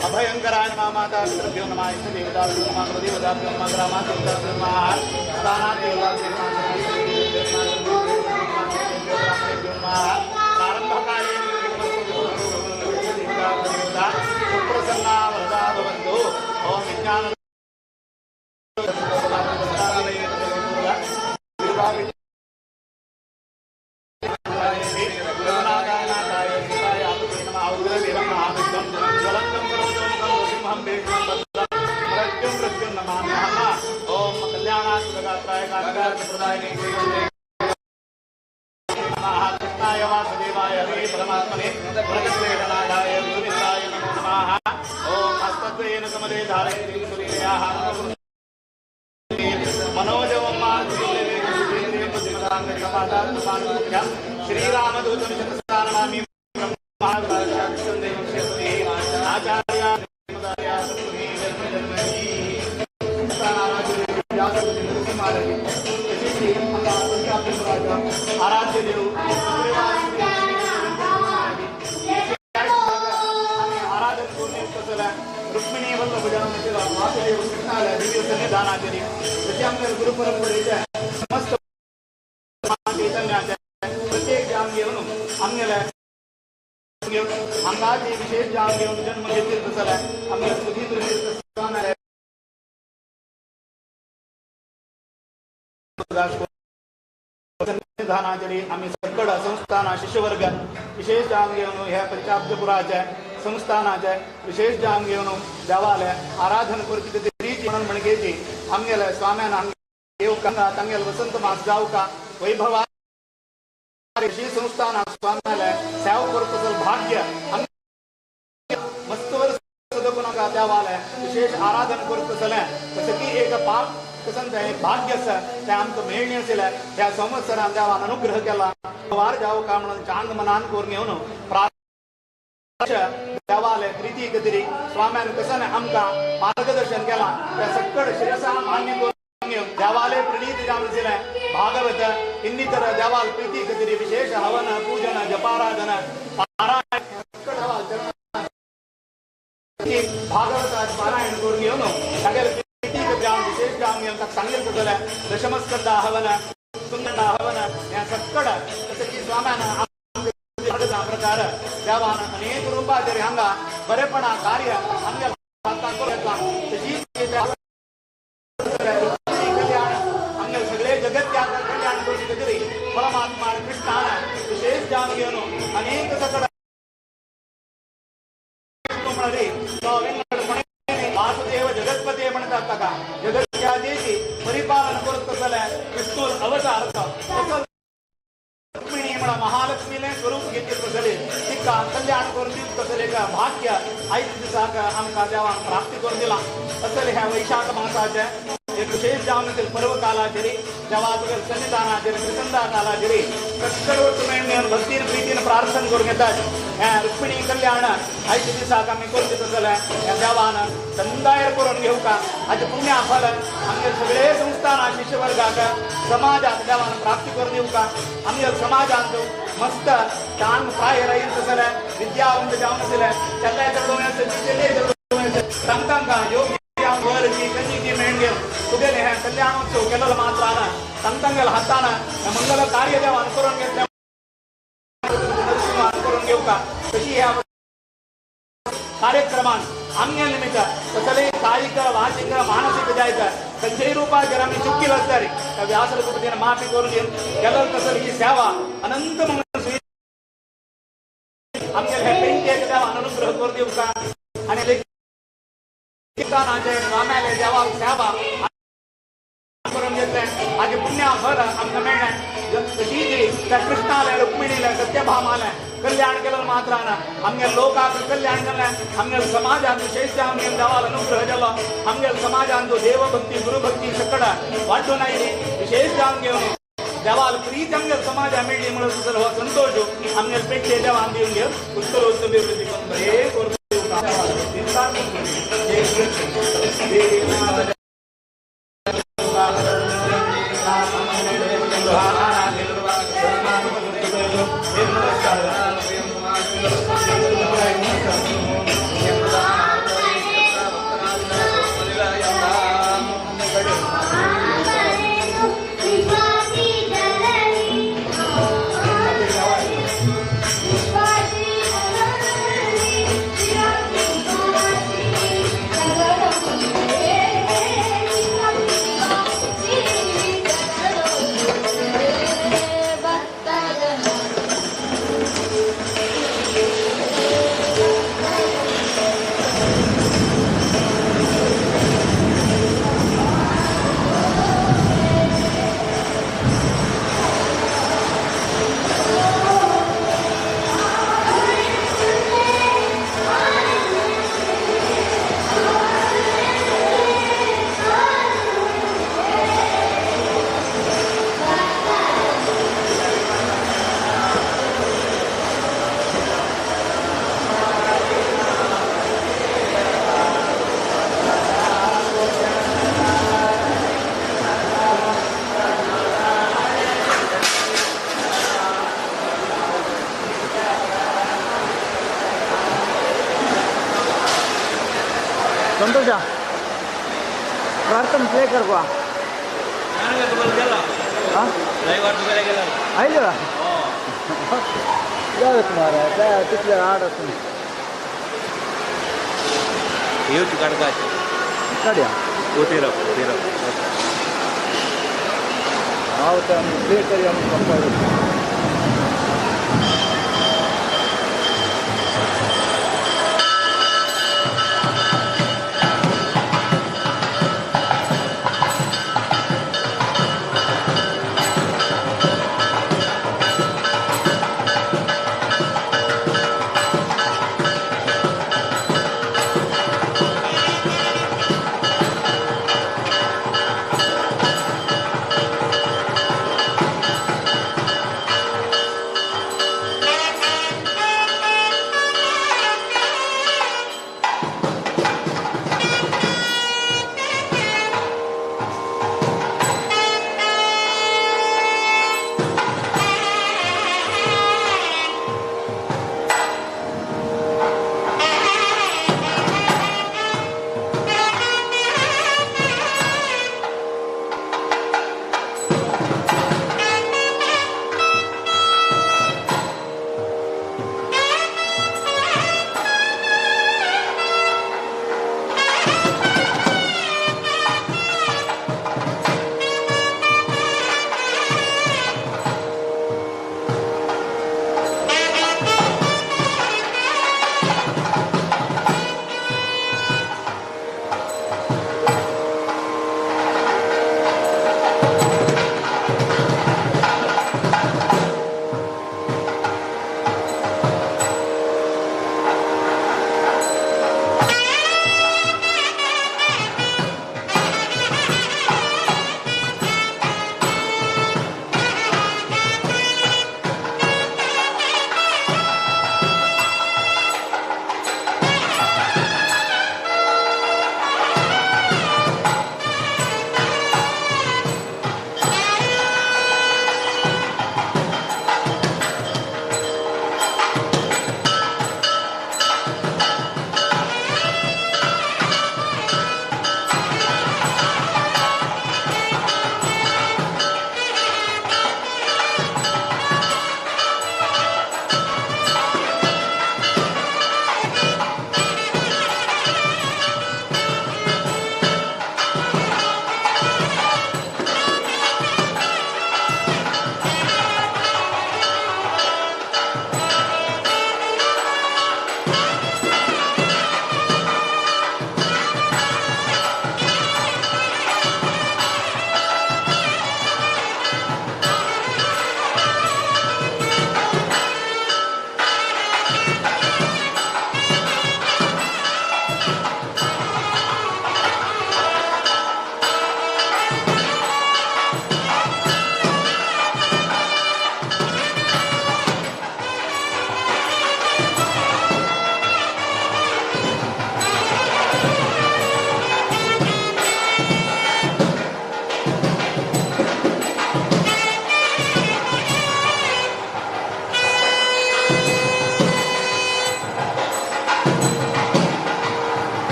अभयंकराय नमः माता पितृभ्यो नमः इष्ट देवताभ्यो नमः कुलदेवताभ्यो नमः ग्रामादेवताभ्यो नमः स्थानादेवताभ्यो नमः प्रारंभकाले देवता सुप्रसन्ना वरदा भवन्तु। ओम विज्ञान कृष्णाय वासुदेवाय हरे परमात्मने प्रणतक्लेशनाशाय गोविन्दाय नमो नमः। ओम हस्तद्वयेन कमले धारयति सूर्याः मनोजवं श्रीरामदूतं शतसानमामि आचार्य आराध्य देव आराधन करून रुक्मिणी वल्लभ वासुदेव कृष्णाला दिव्य सन्निधानाचरी तशी आमच्या गुरु परंपरेच्या समस्त चैतन्याच्या प्रत्येक जाम घेऊन आमगेल्या हांगा विशेष जाम घेऊन जन्म घेतील तसला आमच्या सुधी सन्निधानाचरी आम्ही सकड संस्थाना शिष्यवर्ग विशेष जाम घेऊन ह्या पंचाब्दपुराच्या संस्थानाचे विशेष जाम घेऊन देवाले आराधन करची रीती म्हणून म्हणगेची आमगेले स्वाम्यान येवका तांगेले वसंत मास जावका वैभवा श्री संस्थान स्वाम्याले सेवा करतसल भाग्य मस्त वर्ष देवाले विशेष आराधन करतसले तसं की एक पाप कसं तें एक भाग्य आसा तें आमकां मेळणी आशिल्लें ह्या संवत्सरान देवान अनुग्रह केला वार जावका म्हणून चांग मनान करून घेवन देवाले प्रिती कतरी स्वाम्यान कसं आमकां मार्गदर्शन केलां त्या सक्कड शिरसा मान्य करून घेवन देवाले प्रणीत जावन आशिल्लें भागवत इन्नितर देवाल प्रिती कतरी विशेष हवन पूजन जपाराधन पारायण सक्कड हवाल भागवत पारायण करून घेवन सगळे प्रिती जावन विशेष जावन घेवन ताका सांगलें जालें दशमस्कंद हवन सुंदर हवन ह्या सक्कड तशें की स्वाम्यान प्रकार देवान अनेक रूपाचेर हांगा बरेपणा कार्य हांगा तशी कल्याण हांगा सगळे जगत्या कल्याण करूं तरी परमात्मा कृष्णान विशेष जावन घेवन अनेक सकड वासुदेव जगत्पते म्हणतात ताका जगत्यादेशी परिपालन करत जाल्यार विष्णू अवतार रुक्मिणी म्हणा महालक्ष्मीले स्वरूप घेतले तसले तिका कल्याण करून दिल तसले भाग्य आयज दिसाक आमकां देवान प्राप्ती करून दिला असले ह्या वैशाख मासाचे एक विशेष जावन पर्व कालाचेर देवाचेर सन्निधानाचेर त्रिसंधा कालाचेर कटकडवट मेळून भक्तीन प्रितीन प्रार्थना करून घेतात ह्या रुक्मिणी कल्याण आयज दिसाक आमी करचे तसले ह्या देवान चंदायर करून घेवका हाचे पुण्य फल आमगे सगळे संस्थान शिष्यवर्गाक समाजाक देवान प्राप्ती करून दिवका आमगे समाजांत मस्त छान प्राय राहील तसले विद्यावंत जावन आशिल्ले चेल्ले चेडूं चेडूं तांकां योग्य वरची कन्यकी मेळून घेवन तुगेले हे कल्याणोत्सव केलेलो मात्रान तांकां हातान मंगल कार्य देवान करून घेतले करून घेवका तशी ह्या कार्यक्रमान आमगे निमित्त तसले कायिक वाचिक मानसिक जायत खंयच्याय रूपाचेर आमी चुकी आसतारी त्या व्यास रघुपतीन माफी करून घेवन केलो तसली ही सेवा अनंत म्हणून आमगेले हे पेंटेक देवान अनुग्रह करून दिवचा आनी लेखितानाचे रामाले देवाक सेवा करून घेतले हाजे पुण्या फल आमकां मेळ्ळें. तशी त्या कृष्णाले रुक्मिणीले सत्यभामाले कल्याण केलं मात्रान आमगे लोकाक कल्याण केलें, आमगे समाजान विशेष आमगे देवाल अनुग्रह जालो, आमगे समाजान देवभक्ती गुरुभक्ती सकड वाडून आयली. विशेष जावन घेवन देवाल प्रीत आमगे समाजा मेळ्ळी म्हणून हो संतोष आमगे पेटले देवान दिवन घेवन उत्तरोत्तर अभिवृद्धी करून बरें करून दिवका. जय कृष्ण. संतोष प्रार्थना प्ले कर बुवा. आयले का तिथले आड असून काढ्या हांव प्ले करूया.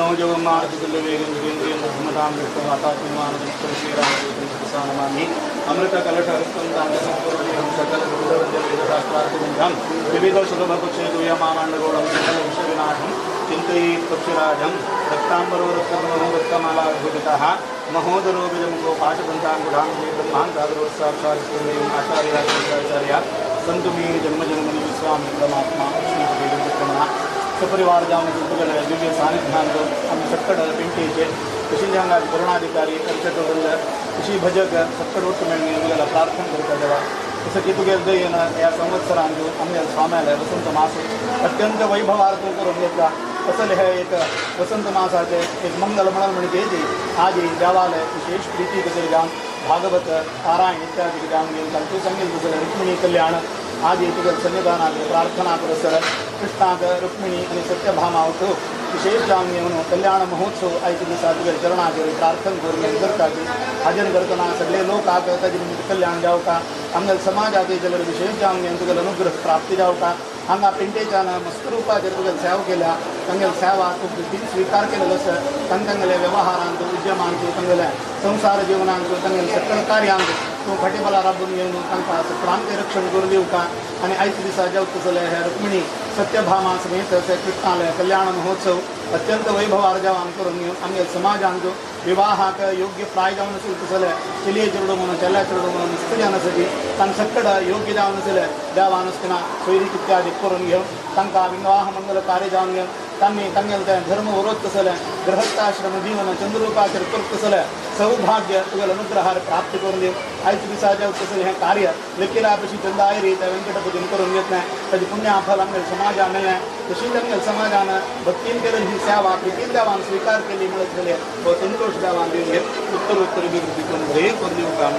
मनोजवं मारुततुल्यवेगं जितेन्द्रियं बुद्धिमतां विष्णुवातात्मानं श्रीरामचन्द्रसानमामि अमृतकलशहस्तं ताण्डसंपूर्णं सकलगुरुवन्द्यवेदशास्त्रार्थगुण्ठं विविधसुलभपक्षे दूयमानाण्डगौडं सकलविषविनाशं चिन्तयेत् पक्षिराजं रक्ताम्बरो रक्तमनो रक्तमालाद्भुतः महोदरो विजमुखो पाशदन्ताङ्गुढां ब्रह्मान्तादरो साक्षात् आचार्याचार्य संतु मे जन्म जन्मनि स्वामी परमात्मा श्री वेदविक्रमणा सपरिवार जावन तुगले दिव्य सानिध्यांत आमी सक्कड पेंटेचे तशीच हांगा करुणाधिकारी अर्चक वृंद तशी भजक सक्कड ಒಟ್ಟು मेळून तुगेला प्रार्थना करता देवा तसं की तुगेल दयेन ह्या संवत्सरांत आमगे स्वाम्याले वसंत मास अत्यंत वैभवार्थ करून घेतला असले हे एक वसंत मासाचे एक मंगल म्हणून म्हणजे आजी देवालय विशेष प्रीती कसे जावन भागवत पारायण इत्यादी जावन घेवन तांतूं सांगेल तसं रुक्मिणी कल्याण आदी तुगेल सन्निधानाक प्रार्थना पुरस्सर कृष्णाक रुक्मिणी आनी सत्यभामा होतो विशेष जावन घेवन कल्याण महोत्सव आयच्या दिसा तुगेल चरणाचेर प्रार्थना करून करताची भजन करतना सगळे लोकाक ताजे निमित्त कल्याण जावका आमगेल समाजाक जाल्यार विशेष जावन घेवन तुगेल अनुग्रह प्राप्ती जावका हांगा पेंटेच्यान मस्त रुपाचेर तुगेल सेवा केल्या तांगेल सेवा खूब रितीन स्वीकार केलेलो आसा तांगेले व्यवहारांत उद्यमांत तांगेले संसार जीवनांत तांगेले सकळ कार्यांत तूं फाटीबला राबून घेवन तांकां सगळ्यांक रक्षण करून दिवका आनी आयच्या दिसा जेवता जाल्यार हे रुक्मिणी सत्यभामा समेत कृष्णाले कल्याण महोत्सव अत्यंत वैभवार जावन करून घेवन आमगे समाजांत विवाहाक योग्य प्राय जावन आसूं तसले चलये चेडूं म्हणून चल्या चेडूं म्हणून मस्त जावन आसा ती तांकां सक्कड योग्य जावन आसले देवान आसतना सोयरीक इत्यादी करून घेवन तांकां विवाह मंगल कार्य जावन घेवन तांणी तांगेले तें धर्म उरत तसलें गृहस्थाश्रम जीवन चंद्ररूपाचेर करत तसलें सौभाग्य तुगेल अनुग्रहार प्राप्त करून दिव आयच्या दिसा जेवता तसलें हें कार्य लेखिला पशी चंदायरी त्या वेंकटपतीन करून घेतलें ताजें पुण्य फल आमगेले समाजान मेळ्ळें तशीच आमगेले समाजान भक्तीन केलेली ही सेवा प्रितीन देवान स्वीकार केली म्हणत जाल्यार हो संतोश देवान दिवन घेत उत्तर उत्तर अभिवृद्धी करून बरें करून दिवका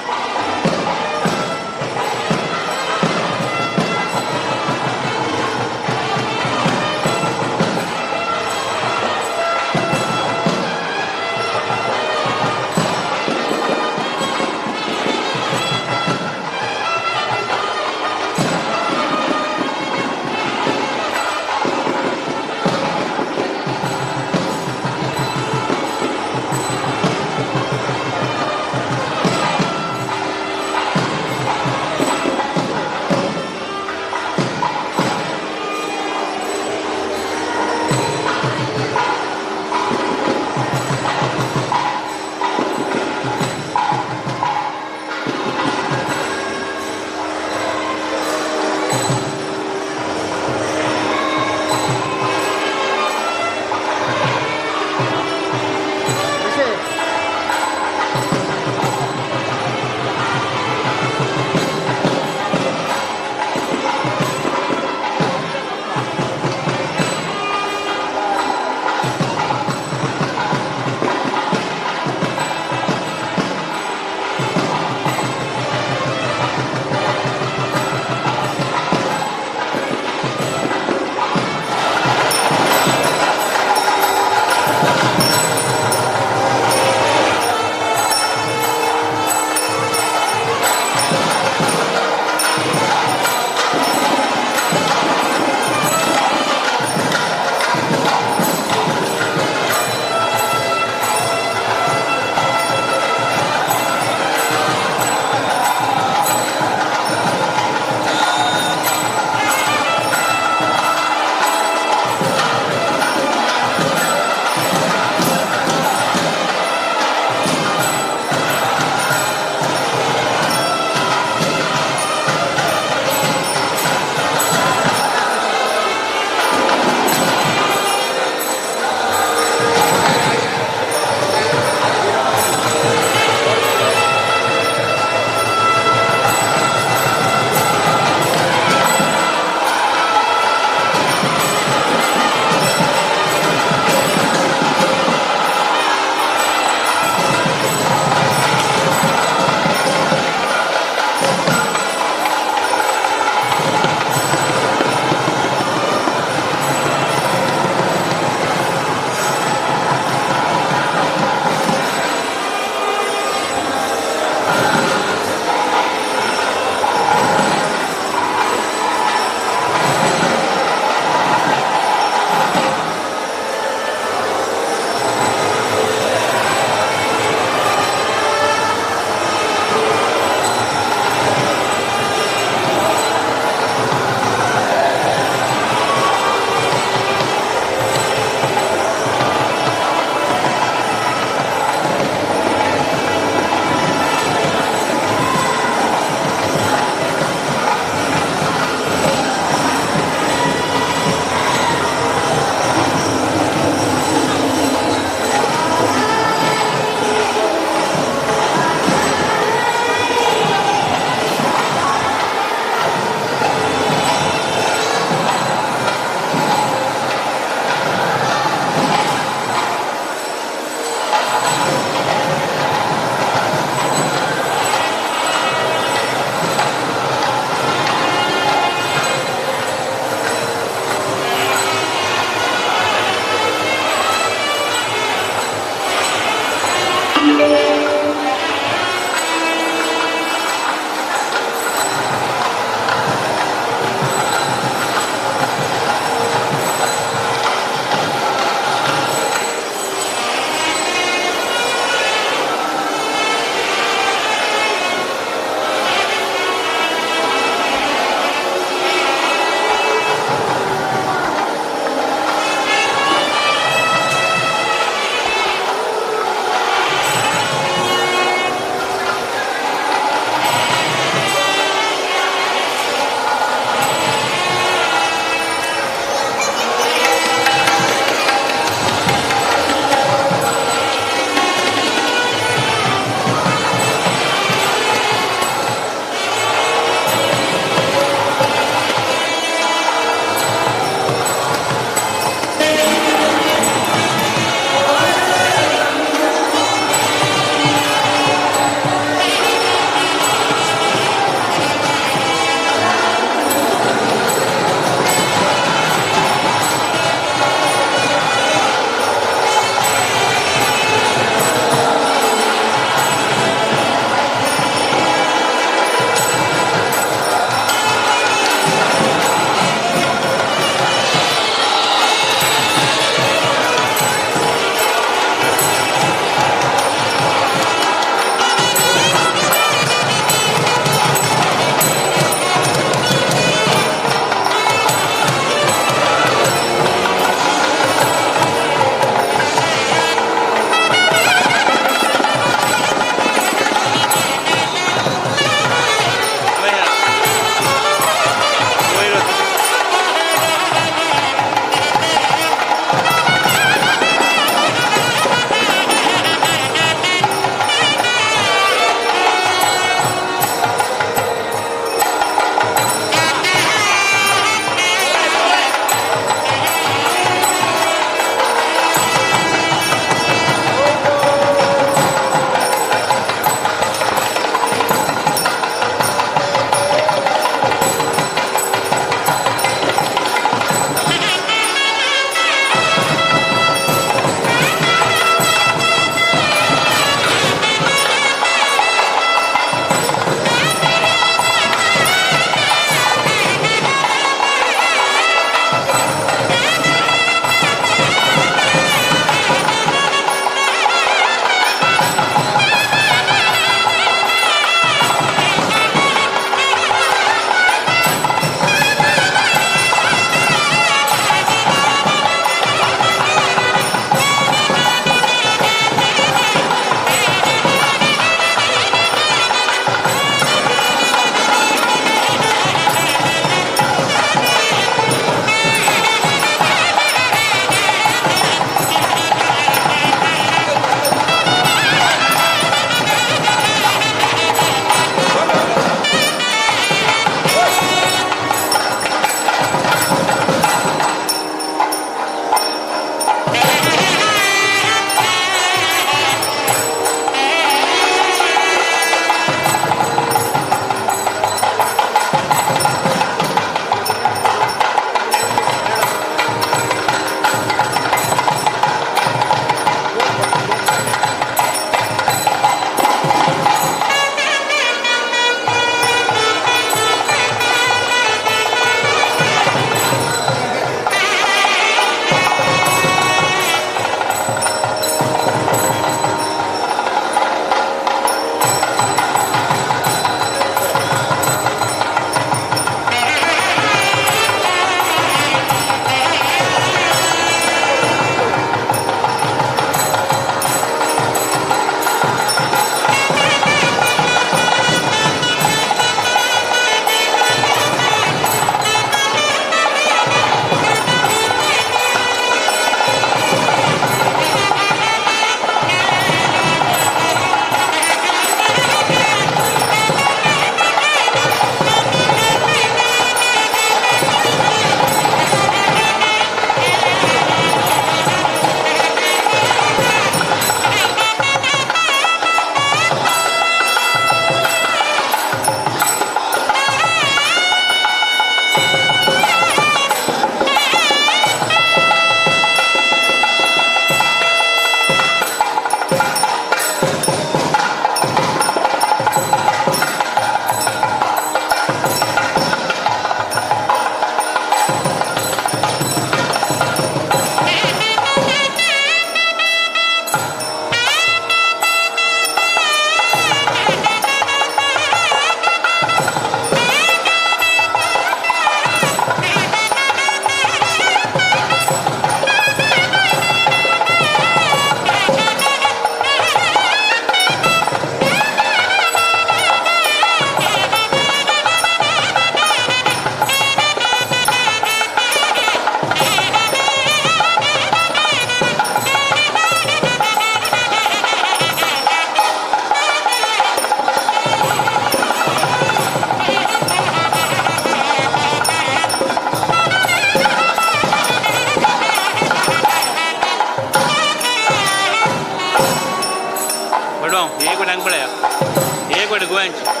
गोंयची.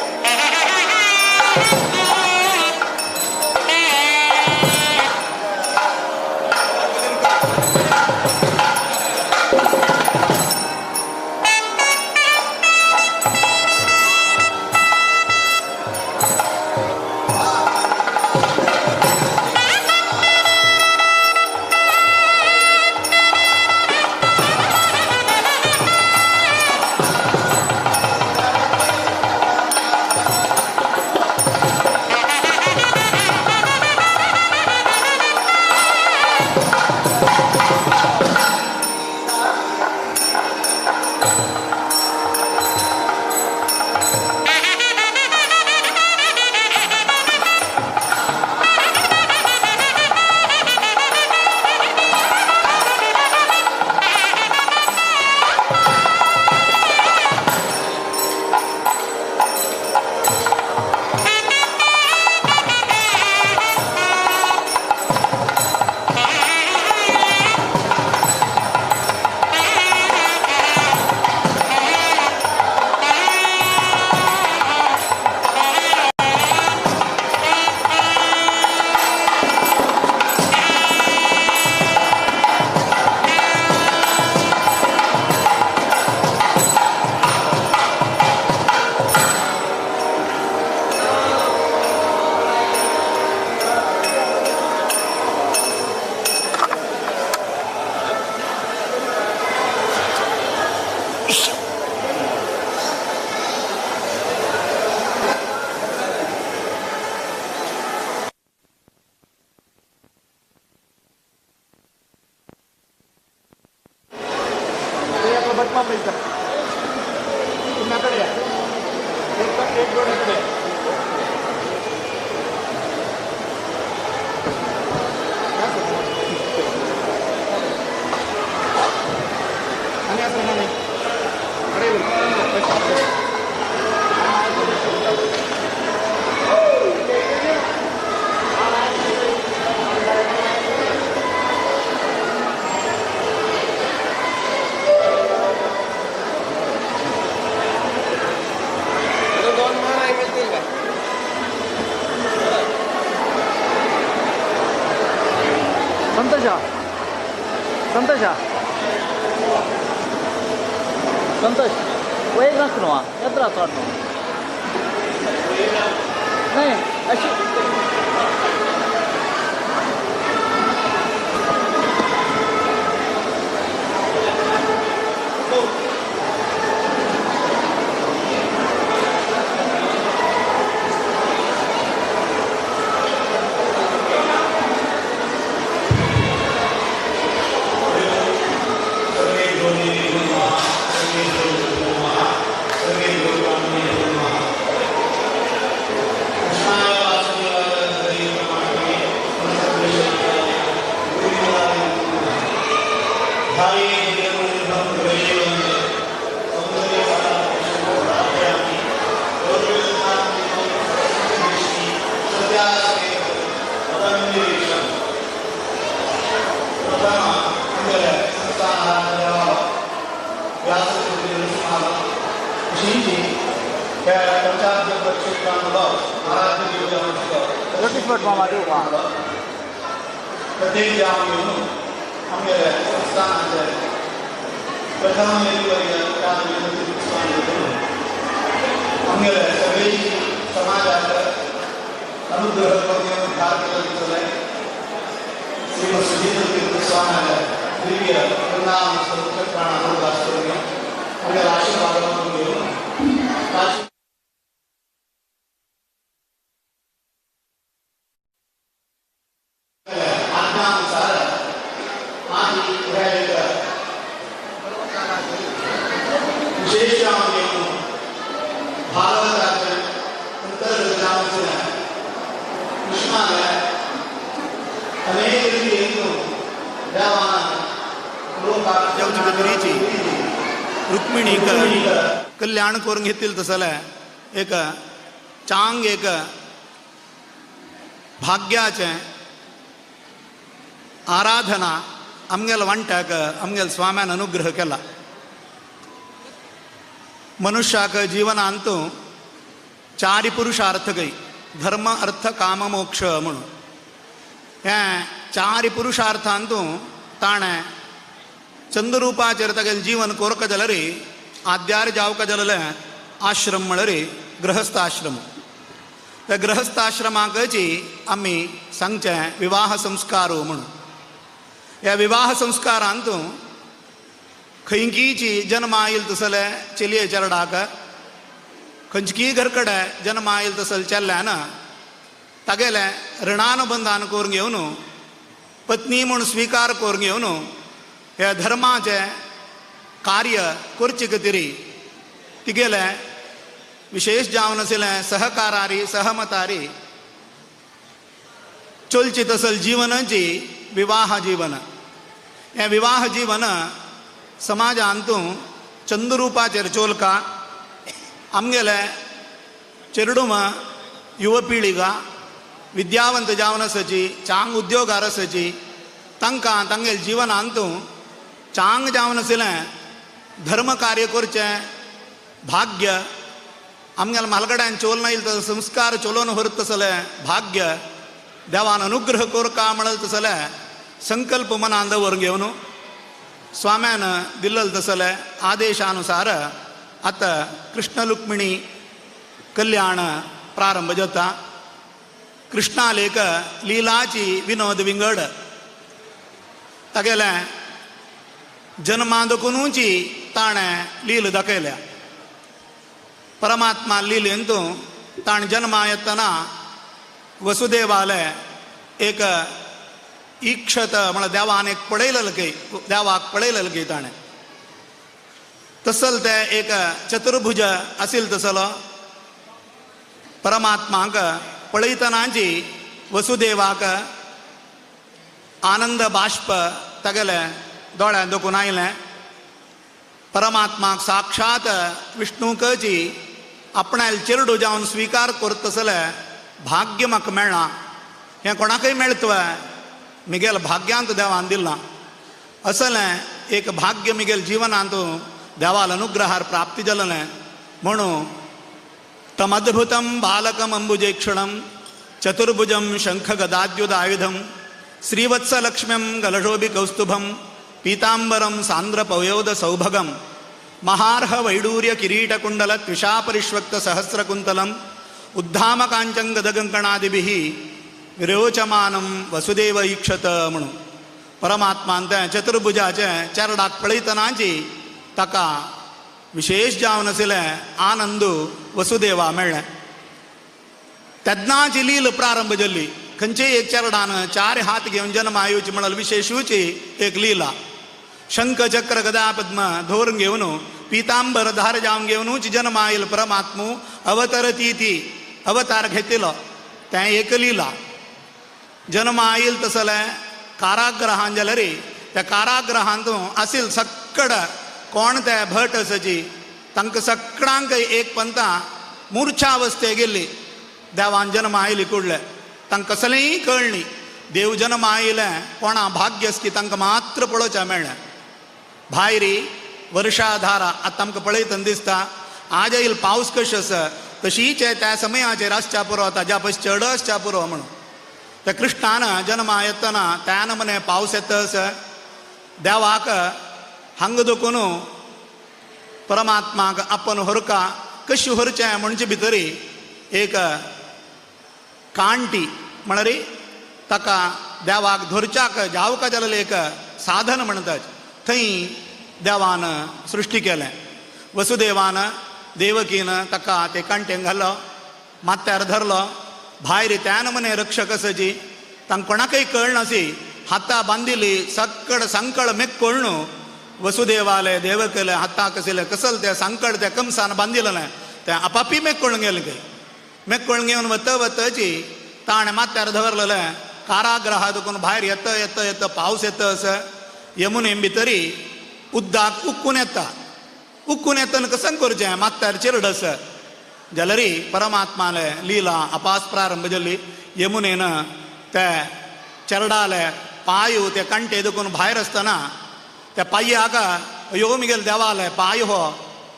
ಸಂತೋಷ ಸಂತೋಷ वयर नासलो येत्रा चड न्हय अशी रुक्मिणी कल्याण करून घेतील तसले एक चांग एक भाग्याचें आराधना आमगेल वांट्याक आमगेल स्वाम्यान अनुग्रह केला. मनुष्याक जीवनांतू चार पुरुषार्थ गई धर्म अर्थ काम मोक्ष म्हणून ह्या चार पुरुषार्थांतू ताणें चंद्ररूपाचेर तागेलें जीवन कोरक जाल्यार आद्यार जावक जालें आश्रम म्हळ्यार गृहस्थ आश्रम. त्या गृहस्थाश्रमाकची आमी सांगचें विवाह संस्कार म्हणून. ह्या विवाह संस्कारांतू खंयचीची जन्मा येयल तसले चलये चेरडाक खंयचीय घरकडे जन्मा येयल तसले चेल्ल्यान तागेलें ऋणानुबंधान करून घेवन पत्नी म्हूण स्विकार करून घेवन ह्या धर्माचें कार्य करचे खातीर तिगेलें विशेष जावन आशिल्लें सहकारारी सहमतारी चलची तसल जीवनाची विवाह जीवन. हें विवाह जीवन समाजांतू चंद्रुपाचेर चोलका आमगेले चेरडुम युव पिळिगा विद्यावंत जावन आसाची चांग उद्योगार आसाची तांकां तांगेले जिवनांतू चांग जावन आशिल्लें धर्म कार्य करचें भाग्य आमगेले म्हालगड्यान चोल नायल तसो संस्कार चलोवन व्हरत तसलें भाग्य देवान अनुग्रह कोरका म्हणल तसलें संकल्प मनान दवरून घेवन स्वाम्यान दिल्लल तसलें आदेशानुसार आतां कृष्ण रुक्मिणी कल्याण प्रारंभ जाता. कृष्णालेक लिलाची विनोद विंगड तागेलें जन्मा दकुनूची ताणें लील दाखयल्या. परमात्मा लिलेंतू ताणें जन्मा येतना वसुदेवाले एक ईक्षत म्हळ्यार देवान एक पळयलें की देवाक पळयलें की ताणें तसल तें एक चतुर्भुज आशिल्लो तसलो परमात्माक पळयतनाची वसुदेवाक आनंद बाष्प तागेले दोळ्यां दोकून आयलें. परमात्माक साक्षात विष्णुकची आपणाले चेरडू जावन स्विकार करत तसलें भाग्य म्हाका मेळ्ळां हें कोणाकय मेळतवे मिगेल भाग्यांत देवान दिलां असलें एक भाग्य मिगेल जिवनांत देवाल अनुग्रहार प्राप्ती जालें म्हणून तमद्भुतं बालकम अंबुजेक्षणं चतुर्भुजं शंखगदाद्युदायुधं श्रीवत्सलक्ष्म्यं गलशोभि कौस्तुभं पीतांबरं सांद्रपयोद सौभगं महार्ह वैडूर्य किरीटकुंडल त्विषापरिष्वक्त सहस्रकुंतलं उद्धामकांचन गदकंकणादिभिः विरोचमानं वसुदेव ईक्षत म्हणून परमात्मान तें चतुर्भुजाचें चरडाक पळयतनाची ताका विशेष जावन आशिल्लें आनंद वसुदेवा मेळ्ळें. तेन्नाची लील प्रारंभ जाल्ली खंयचेय एक चरडान चार हात घेवन जन्मा येवची म्हणल्यार विशेषूची एक लीला. शंख चक्र गदा पद्म धोरण घेवन पितांबर धार जावन घेवनूच जन्मा आयल परमात्मू अवतरती ती अवतार घेतिलो तें एक लीला. जन्मा आयल तसलें काराग्रहान जाल्यार त्या काराग्रहांत आशिल्ल सक्कड कोण ते भट आसाची तांकां सगळ्यांक एक पंता मुर्छा अवस्थे गेल्ली देवान जन्मा आयली कुडले तांकां कसलेंय कळ्ळी देव जन्मा आयलें कोणा भाग्य आस की तांकां मात्र पळोवचें मेळ्ळें. भायरी वर्षाधारा आतां आमकां पळयतना दिसता आज येयल पावस कशें आसा तशीच त्या समयाचेर आसच्या पुरो ताज्या पयस चड आसच्या पुरो म्हणून त्या कृष्णान जन्मा येतना त्या नमने पावस येता आसा देवाक हांगा दखून परमात्माक आपण व्हरका कशी व्हरचें म्हणचे भितरी एक कांटी म्हणरी ताका देवाक धरच्याक जावका जालेलें एक साधन म्हणटात थंय देवान सृश्टी केलें. वसुदेवान देवकीन ताका ते कांटेन घालो माथ्यार धरलो भायर त्या नमने रक्षक आसाची तांकां कोणाकय कळनासी हाता बांदिली सक्कड सांकळ मेक्कोळ्ण वसुदेवाले देवकेले हाताक आशिल्लें कसल तें सांकळ त्या कंसान बांदिलें तें आपापी मेक्कोळून गेलें खंय मेक्कोळून घेवन वत वतची ताणें माथ्यार दवरलेलें काराग्रहा दुखून भायर येता येता येता पावस येता आसा यमुने भितरी उद्दाक उक्कून येता उक्कून येतना कसं करचें माथ्यार चिरड आसा जाल्यार परमात्माले लीला अपास प्रारंभ जाली यमुनेन ते चरडाले पाय ते कंटे दुखून भायर आसतना त्या पाय्याक अयो मिगेल देवाले पाय हो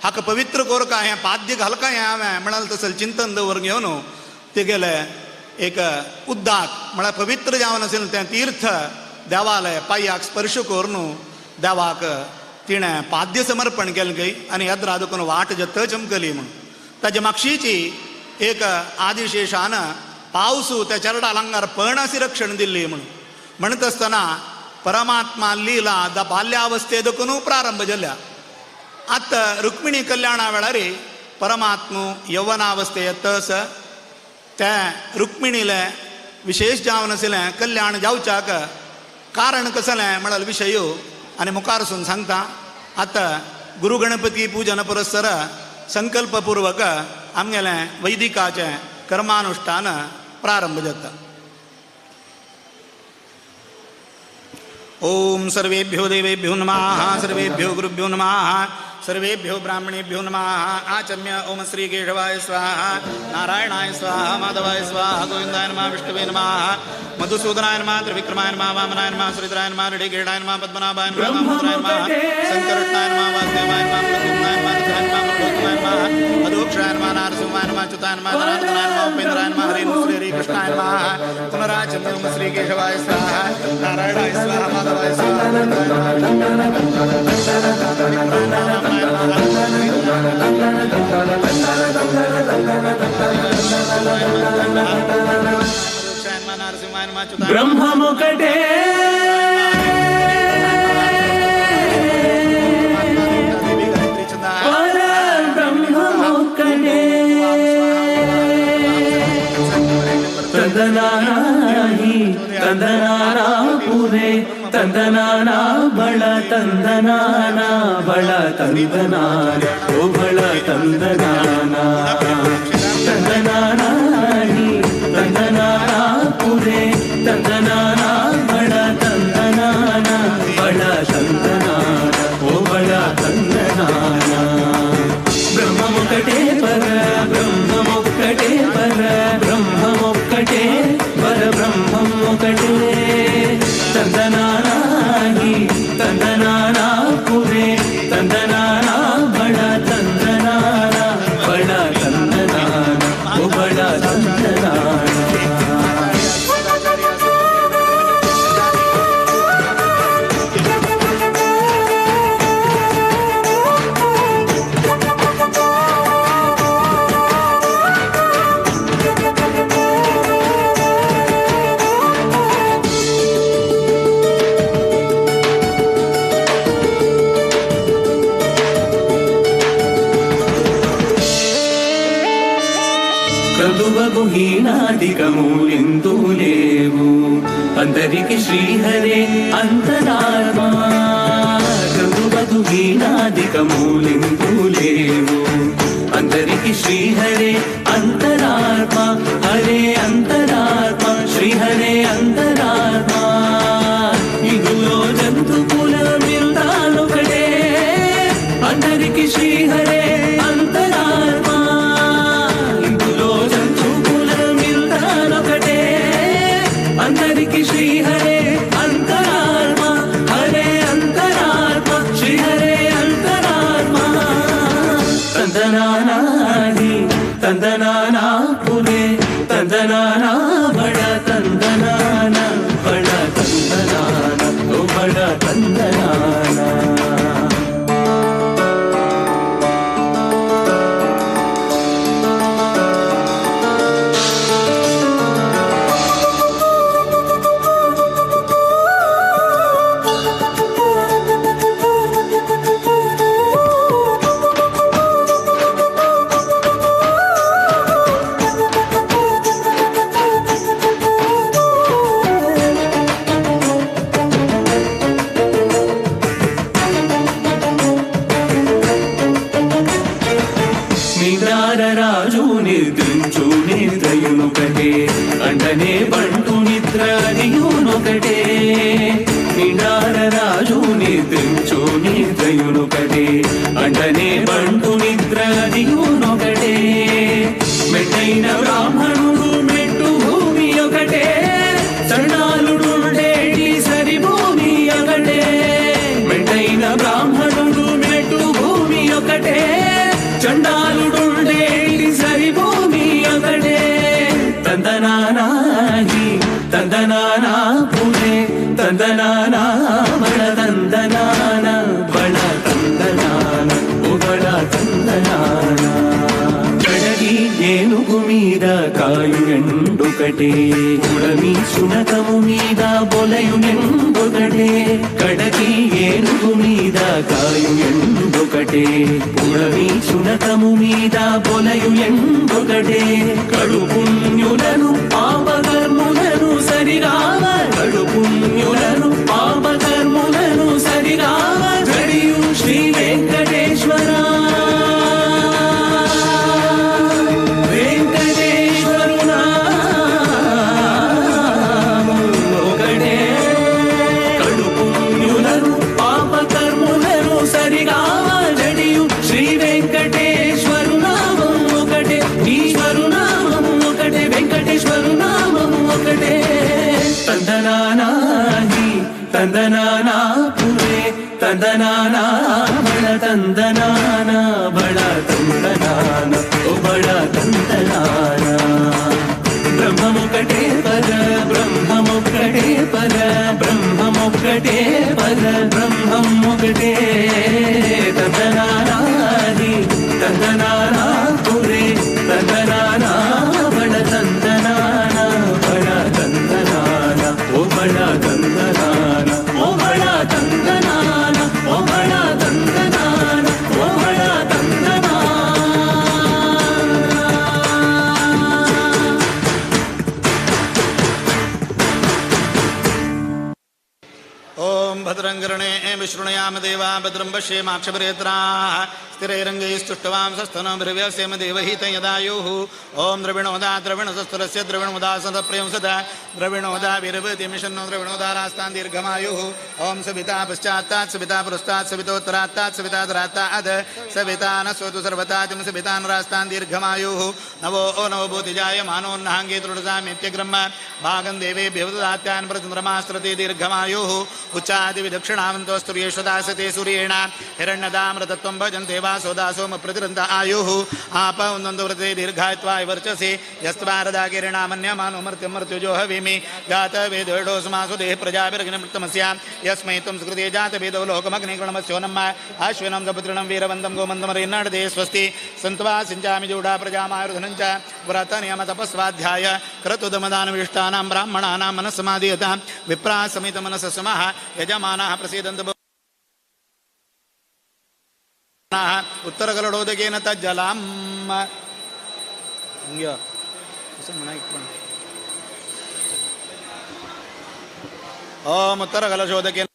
हाका पवित्र कोरका हें पाद्य घालका हें हांवें म्हणाल तसलें चिंतन दवरून घेवन तेगेलें एक उद्दाक म्हळ्यार पवित्र जावन आशिल्लें तें तीर्थ देवालें पांयाक स्पर्श करून देवाक तिणें पाद्य समर्पण केलें गय आनी येद्रा देखून वाट जत चमकली म्हूण. ताजे मागशीची एक आदिशेषान पावसू त्या चरडा लांगार पणासी रक्षण दिल्ली म्हणून. म्हणत आसतना परमात्मा लीला the बाल्यावस्थे देखून प्रारंभ जाल्या. आतां रुक्मिणी कल्याणा वेळार परमात्मू यवनावस्थे तस त्या रुक्मिणीलें विशेष जावन आशिल्लें कल्याण जावच्याक कारण कसलें म्हळ्यार विशय आनी मुखारसून सांगता. आतां गुरु गणपती पूजन पुरस्सर संकल्पपूर्वक आमगेलें वैदिकाचें कर्मानुष्ठान प्रारंभ जाता. ओम सर्वेभ्यो देवेभ्यो नमः, सर्वेभ्यो गुरुभ्यो नमः, सर्वेभ्यो ब्राह्मणेभ्यो नमः। आचम्य ओम श्री केशवाय स्वाहा, नारायणाय स्वाहा, माधवाय स्वाहा, गोविंदाय नमः, विष्णुवे नमः, मधुसूदनाय नमः, त्रिविक्रमाय नमः, वामनाय नमः, श्रीधराय नमः, ऋषिकेशाय नमः, पद्मनाभाय नमः, दामोदराय नमः, संकर्षणाय नमः, वासुदेवाय नमः, प्रद्युम्नाय नमः, रुद्राय नमः, पुरुषोत्तमाय नमः, अधोक्षाय नमः, नारसिंहाय नमः, अच्युताय नमः, जनार्दनाय नमः, उपेन्द्राय नमः, हरे श्री हरे कृष्णाय नमः। पुनराचम्य ओम श्री केशवाय स्वाहा, नारायणाय स्वाहा, माधवाय स्वाहा, బ్రహ్మమొకటే పరబ్రహ్మమొకటే తందనానాహి తందనానా పురే తందనానా బళ తందనానా బళ తందనానా ఓ బళ తందనానా తందనానాహి తందనానా పురే తందనానా బళ తందనానా బళ తందనానా ఓ బళ తందనానా. బ్రహ్మమొకటే పర బ్రహ్మమొక్కటే పర బ్రహ్మమొక్కటే పర బ్రహ్మమొకటే తందనానాహి తందనానా పురే తందనానా బళ తందనానా బళ తందనానా ఓ బళ తందనానా. హీనాధికములెందు లేవు అందరికి శ్రీహరే అంతరాత్మా. కదువగు హీనాధికములెందు లేవు అందరికి శ్రీహరే అంతరాత్మ. హరే అంతరాత్మ శ్రీహరే అంతరాత్మ. ఇందులో జంతు కులమిల్దానొకటే అందరికి శ్రీహరే అంతరాత్మ. అందరికి శ్రీహరే అంతరాత్మ. హరే అంతరాత్మ శ్రీహరే అంతరాత్మ. తందనానాహి తందనానా పురే తందనానా బళ తందనానా బళ తందనానా ఓ బళ తందనానా. నిద్రించు నిద్రయునొకటే అండనే బంటు నిద్ర అదియునొకటే. నిండార రాజు నిద్రించు నిద్రయునొకటే అండనే బంటు నిద్ర అదియునొకటే. మెట్టైన బ్రాహ్మణుడు మెట్టు భూమి ఒకటే చండాలుడుండేటి సరి భూమి ఒకటే. మెట్టైన బ్రాహ్మణుడు మెట్టు భూమి ఒకటే తందనానాహి తందనానా పురే తందనానా బళ తందనాన బళ తందనాన ఓ బళ తందనాన. కడగి ఏనుగు మీద కాయునెండొకటే, ఉడమి శునకము మీద బొలయునెండొకటే. కడగి ఏనుగు మీద కాయునెండొకటే, ఉడమి శునకము మీద బొలయునెండొకటే. కడు పుణ్యులను పాపకర్ములను సరిగావ, కడు పుణ్యులను పాపకర్ములను సరిగావ జడియు శ్రీ వెంకటేశ్వర వెంకటేశ్వరునామొకటే. కడు పుణ్యులను పాపకర్ములను సరిగావ జడియు శ్రీ వెంకటేశ్వరునామం ఒకటే, ఈశ్వరునామం ఒకటే, వెంకటేశ్వరునామం ఒకటే. తందనానాహి తందనానా పురే తందనానా బళ తందనాన బళ తందనాన ఓ బళ తందనాన. బ్రహ్మమొకటే పద బ్రహ్మమొక్కటే పద బ్రహ్మమొక్కటే పద బ్రహ్మమొకటే. తందనానాహి తందనానా పురే తందనానా బళ తందనాన బళ తందనాన ఓ బళ తందనాన ఓ బళ తందనాన ఓ బళ తందనాన ఓ బళ తందనాన. ఓం భద్రం కర్ణే విశృణుయామ దేవా భద్రం పశ్యేమాక్షభిరేత్రాः స్థిరైరంగైస్తుష్टवांसस्तनोभिर्व्यसेम देवहितं यदायुः. ఓం ద్రవిణోదా ద్రవిణసస్థురస్య ద్రవిణముదా సదప్రయంసద ద్రవిణోదా వీరవతిమిషన్నో ద్రవిణోదారాస్తాన్ దీర్ఘమాయుः. ఓం సవితా పశ్చాత్తాత్ సవితా పురస్తాత్ సవితోత్తరాత్తాత్ సవితా దరాత్తాద్ సవితా నస్వతు సర్వతాతిం సవితాన్ దీర్ఘమాయుः. నవో ఓ నవభూతిజాయ మానోన్నాంగే తృణసామిత్యగ్రహ్మ భాగం దేవేభ్యో దదాత్యాన్ ప్రచంద్రమాస్త్రతే దీర్ఘమాయుः. ఉచ్చాదివిదక్షిణావంతోస్తుర్యేష్వదాసతే సూర్యేణ హిరణ్యదామృతత్వం భజంతే వాసోదాసోమ ప్రతిరంత ఆయుः. ఆప ఉన్నందు వ్రతే దీర్ఘాయత్వాయ వర్చసి యస్త్వారదాకిరణామన్యమానో మర్త్యుజో హవిమి జాత వేదోస్మాసు దేహ ప్రజాభిరగ్నిమృతమస్య యస్మై త్వం సుకృతే జాత వేదో లోకమగ్నిగుణమస్యో నమ అశ్వినం సపుత్రిణం వీరవంతం గోమంతమరేన్నాడదే స్వస్తి సంత్వా సించామి జూడా ప్రజామాయుర్ధనం చ వ్రత నియమ తపస్వాధ్యాయ క్రతుదమదానవిష్టానాం బ్రాహ్మణానాం మనస్సమాధీయత విప్రా సమిత మనస సమః యజమానాः ప్రసీదంతు उत्तरकलडोदकेन तज्जलां. ओम उत्तरकलशोदकेन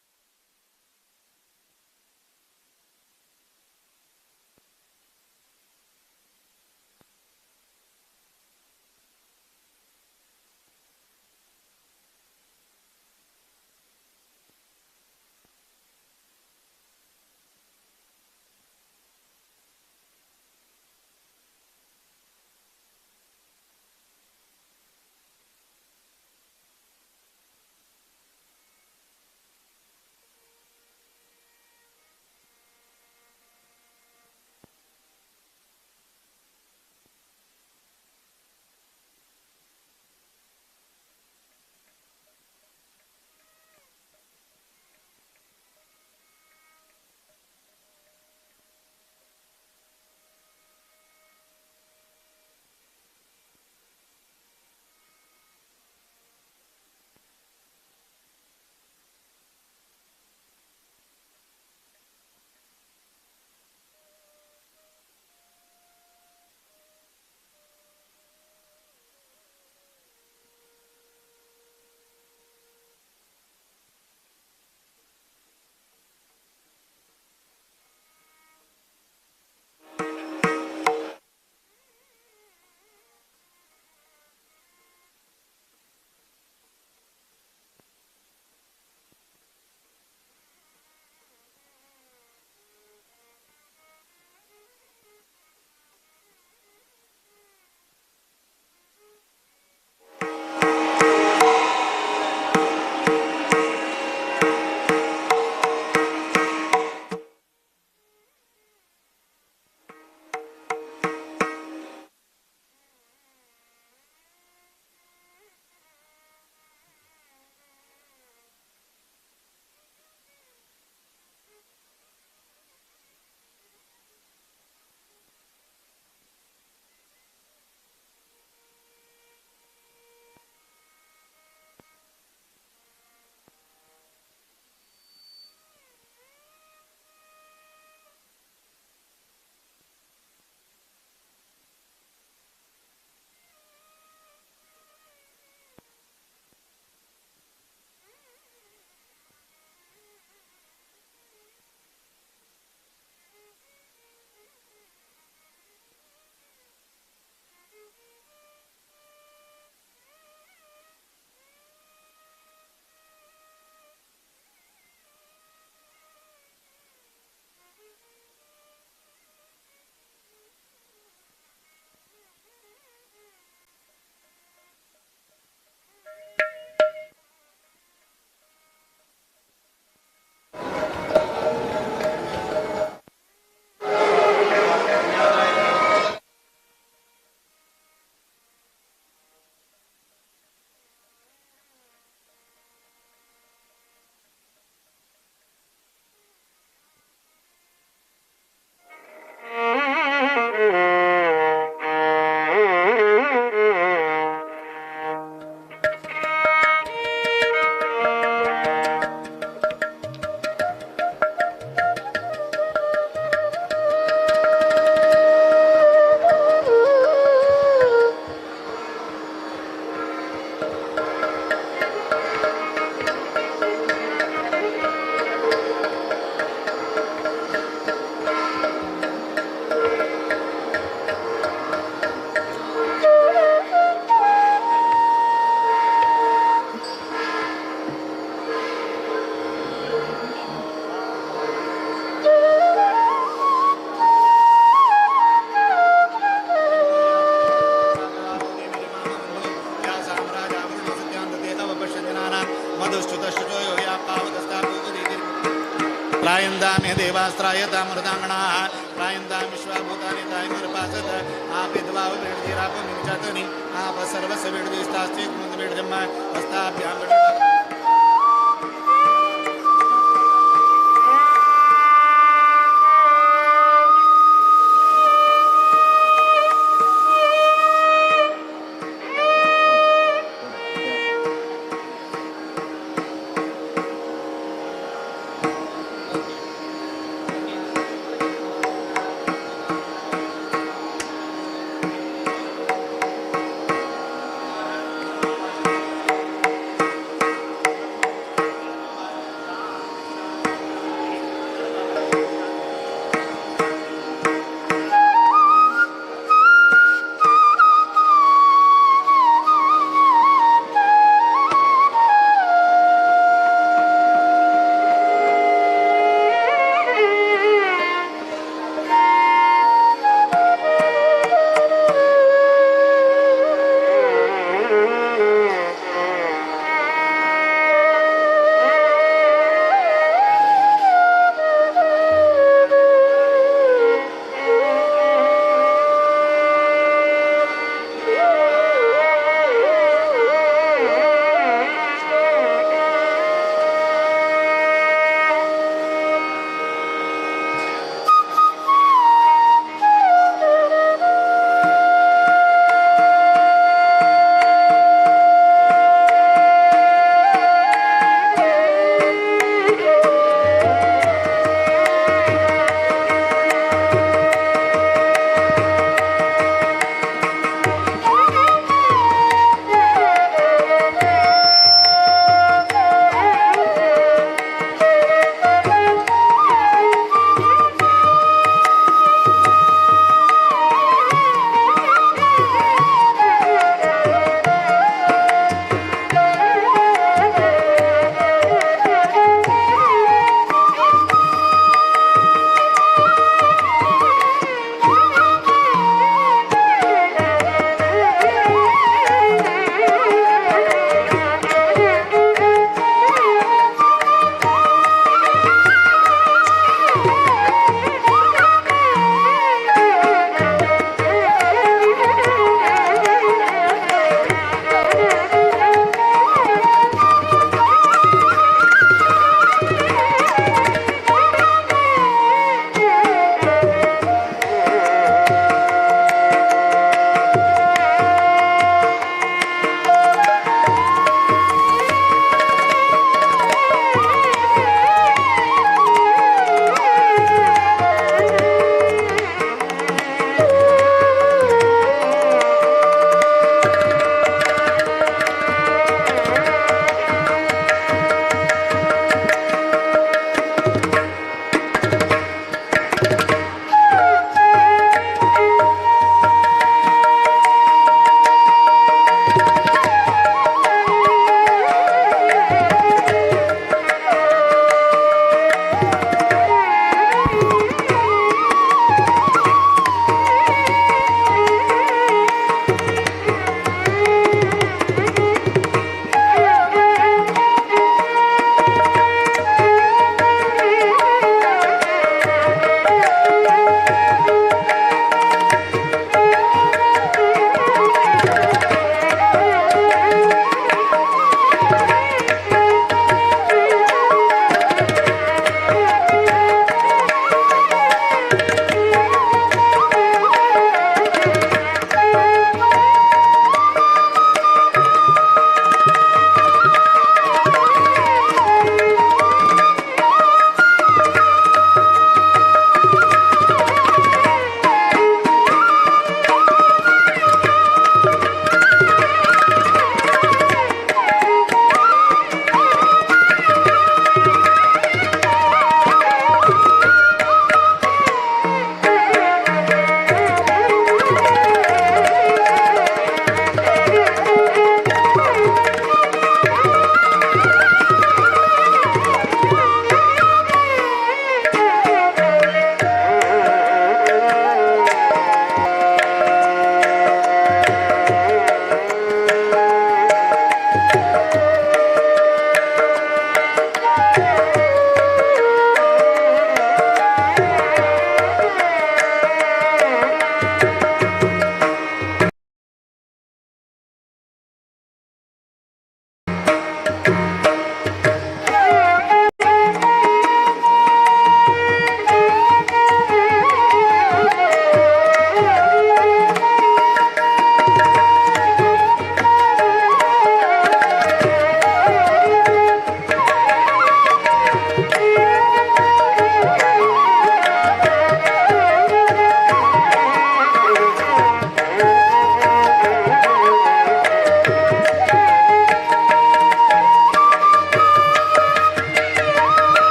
त्रायन्तामे देवास्त्रायतामृताङ्गणाः त्रायन्तां विश्वाभूतानि तायमुर्पासत आपिद्वाववेडजीरापमिञ्चतनि आप सर्वस्य वेडजीस्तास्ति कुमुदवेडजम्म हस्ताभ्यां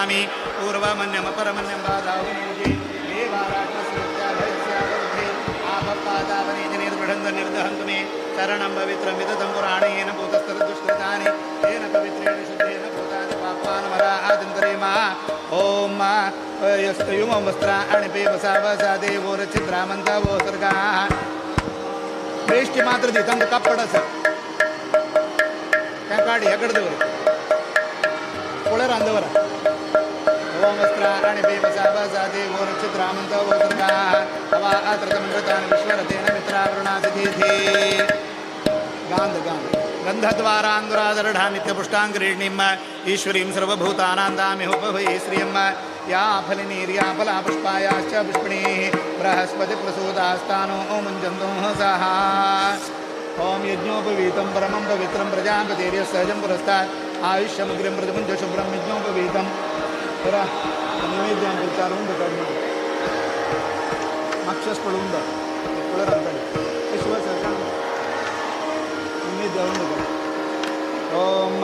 समर्पयामि पूर्वमन्यम परमन्यं बाधावनीजे देवाराष्ट्रस्य निर्दहन्तु मे चरणं पवित्रं विदतं पुराणेन भूतस्तरदुष्कृतानि तेन पवित्रेण शुद्धेन भूतानि पापान् मरा आदिन्तरे मा ॐ मा यस्तयुमं वस्त्राणि पेवसा वसा देवो रचित्रामन्तवो सर्गाः बेश्टी मात्र दी तांकां कापड आसा तें काड हें कडेन दवर पळय रांदवर ओम वस्त्राणि पेवसा वसा देवो रचित्रामन्तवो सर्गाः हवा आत्रतमृतान् विश्वरतेन मित्रावरुणासिधीधे गांध गांध गंधद्वारांदुरादरढा नित्यपुष्टाङ्ग्रीणीं ईश्वरीं सर्वभूतानान्दामिहोपभये श्रियं या फलिनीर्या फला पुष्पायाश्च पुष्पिणीः बृहस्पतिप्रसूतास्तानो मुञ्जन्तु सः ॐ यज्ञोपवीतं परमं पवित्रं प्रजापतेर्य सहजं पुरस्तात् आयुष्यमग्र्यं प्रतिमुञ्च शुभ्रं यज्ञोपवीतं पुरा नैवेद्यां विचारं माक्षस पळून दा ॐ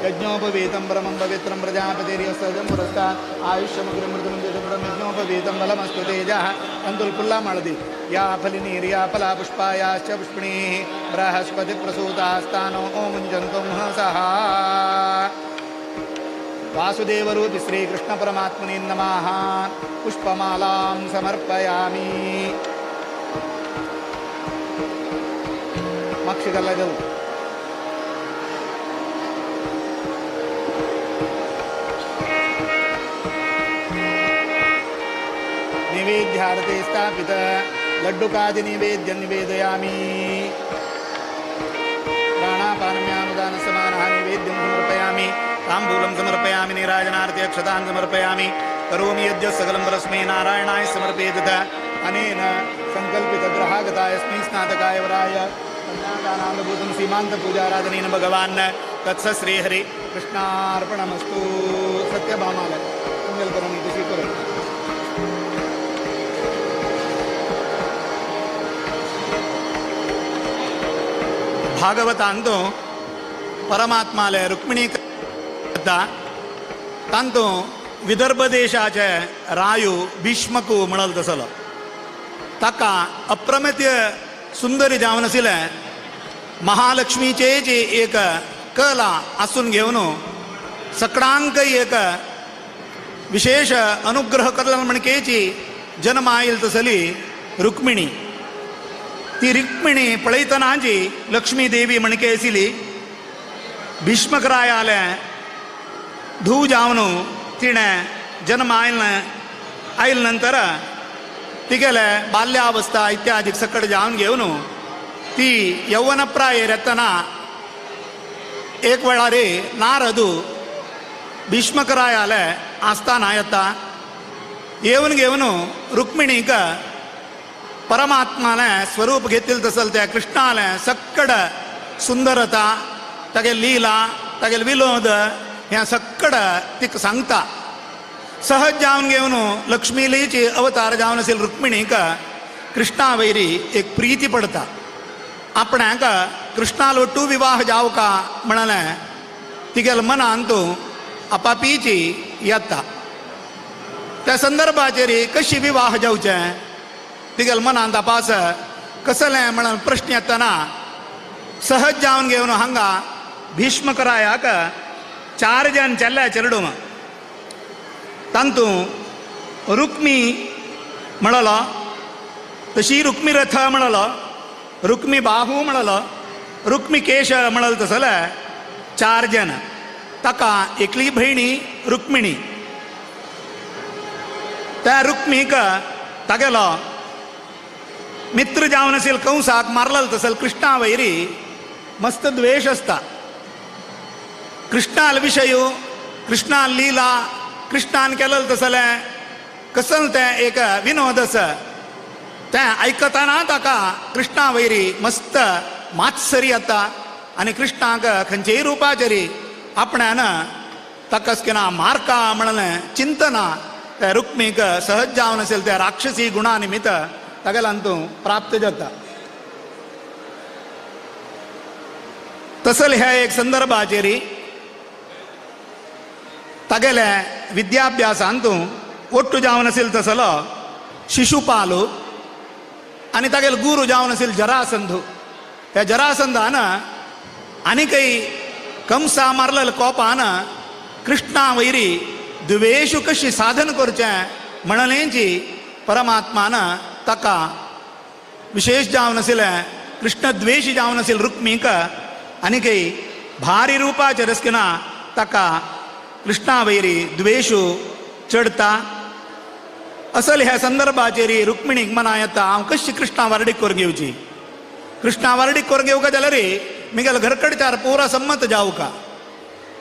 यज्ञोपवीतं परमं पवित्रं प्रजापतिर्य सहजं पुरस्तात् आयुष्यमग्र्यं प्रतिमुञ्च शुभ्रं यज्ञोपवीतं बलमस्तु तेजः अंतुल माळदी या फलिनीर्या फला पुष्पायाश्च पुष्पिणीः बृहस्पतिप्रसूतास्तानो मुञ्जन्तु सः वासुदेवरूपि श्रीकृष्णपरमात्मने नमः पुष्पमालां समर्पयामि मक्षिकल्ला नैवेद्यारते स्थापित लड्डुकादि नैवेद्य निवेदयामि प्राणापानम्यानुदानसमानः नैवेद्यं समर्पयामि ताम्बूलं समर्पयामि नीराजनार्थे अक्षतान् समर्पयामि करोमि यद्य सकलं परस्मै नारायणाय समर्पयेत अनेन सङ्कल्पितग्रहागतायस्मै स्नातकाय वराय कन्यादानानुभूतं सीमान्तपूजाराधनेन भगवान् तत्स श्रीहरि कृष्णार्पणमस्तु सत्यभामालय मंगलकरोमि इति स्वीकरोमि। भागवतांतो परमात्माले रुक्मिणी तांतो विदर्भ देशाचे रायू भीष्मकू म्हणल तसलो ताका अप्रमेय सुंदरी जावन आशिल्लें महालक्ष्मीचे जी एक कला आसून घेवन सकडांक एक विशेष अनुग्रह करला म्हणकेची जन्म आयल तसली रुक्मिणी। ती रुक्मिणी पळयतना जी लक्ष्मी देवी म्हणके आशिल्ली भीष्मकरायाले धूव जावन तिणें जन्म आयल नंतर तिगेले बाल्यावस्था इत्यादी सकट जावन घेवन ती यौवनप्रायेर येतना एक वेळार नारदू भीष्मकरायाले आस्थाना येता येवन घेवन रुक्मिणीक परमात्माने स्वरूप घेतील तसल त्या कृष्णाले सक्कड सुंदरता तागे लीला तागे विनोद ह्या सक्कड तिका सांगता। सहज जावन घेवन लक्ष्मीलीची अवतार जावन आशिल्ले रुक्मिणीक कृष्णा वैरी एक प्रीती पडता आपणाक कृष्णालो टू विवाह जावका म्हणलें तिगेले मनांत आपापीची येता। त्या संदर्भाचेर कशी विवाह जावचें तिगेले मनांत आपास कसलें म्हणून प्रश्न येतना सहज जावन घेवन हांगा भीष्मकरायाक चार जन चेल्ले चेरडूम तांतू रुक्मी म्हणलो तशी रुक्मी रथ म्हणलो रुक्मी बाहू म्हणलो रुक्मी केश म्हणल तसले चार जन ताका एकली भयणी रुक्मिणी। त्या रुक्मीक तागेलो मित्र जावन आशिल्लो कंसाक मारलो तसल कृष्णा वैरी मस्त द्वेश आसता। कृष्णाल विशय कृष्णाल लीला कृष्णान केलं तसलें कसल तें एक विनोद आसा तें आयकतना ताका कृष्णा वैरी मस्त मात्सरी येता आनी कृष्णाक खंयचेय रुपाचेर आपणान ताका कितें मारका म्हणलें चिंतना त्या रुक्मीक सहज जावन आशिल्ले त्या राक्षसी गुणा निमित्त तागेल्यान तूं प्राप्त जाता। तसल ह्या एक संदर्भाचेर तागेले विद्याभ्यासांतू ಒಟ್ಟು जावन आशिल्लो तसलो शिशुपालू आनी तागेलो गुरू जावन आशिल्लो जरासंधू. ह्या जरासंधान आनीकय कंसा मारलेल्या कोपान कृष्णा वयरी द्वेशू कशी साधन करचें म्हणलेंची परमात्मान ताका विशेष जावन आशिल्लें कृष्णद्वेशी जावन आशिल्लें रुक्मीक आनीकय भारी रुपाचेर आसतना ताका कृष्णा वयरी द्वेशू चडता. असल ह्या संदर्भाचेर रुक्मिणीक मना येता हांव कशी कृष्णा वार्डीक करून घेवची, कृष्णा वार्डीक करून घेवका जाल्यार मिगेले घरकडचार पुरा संमत जावका.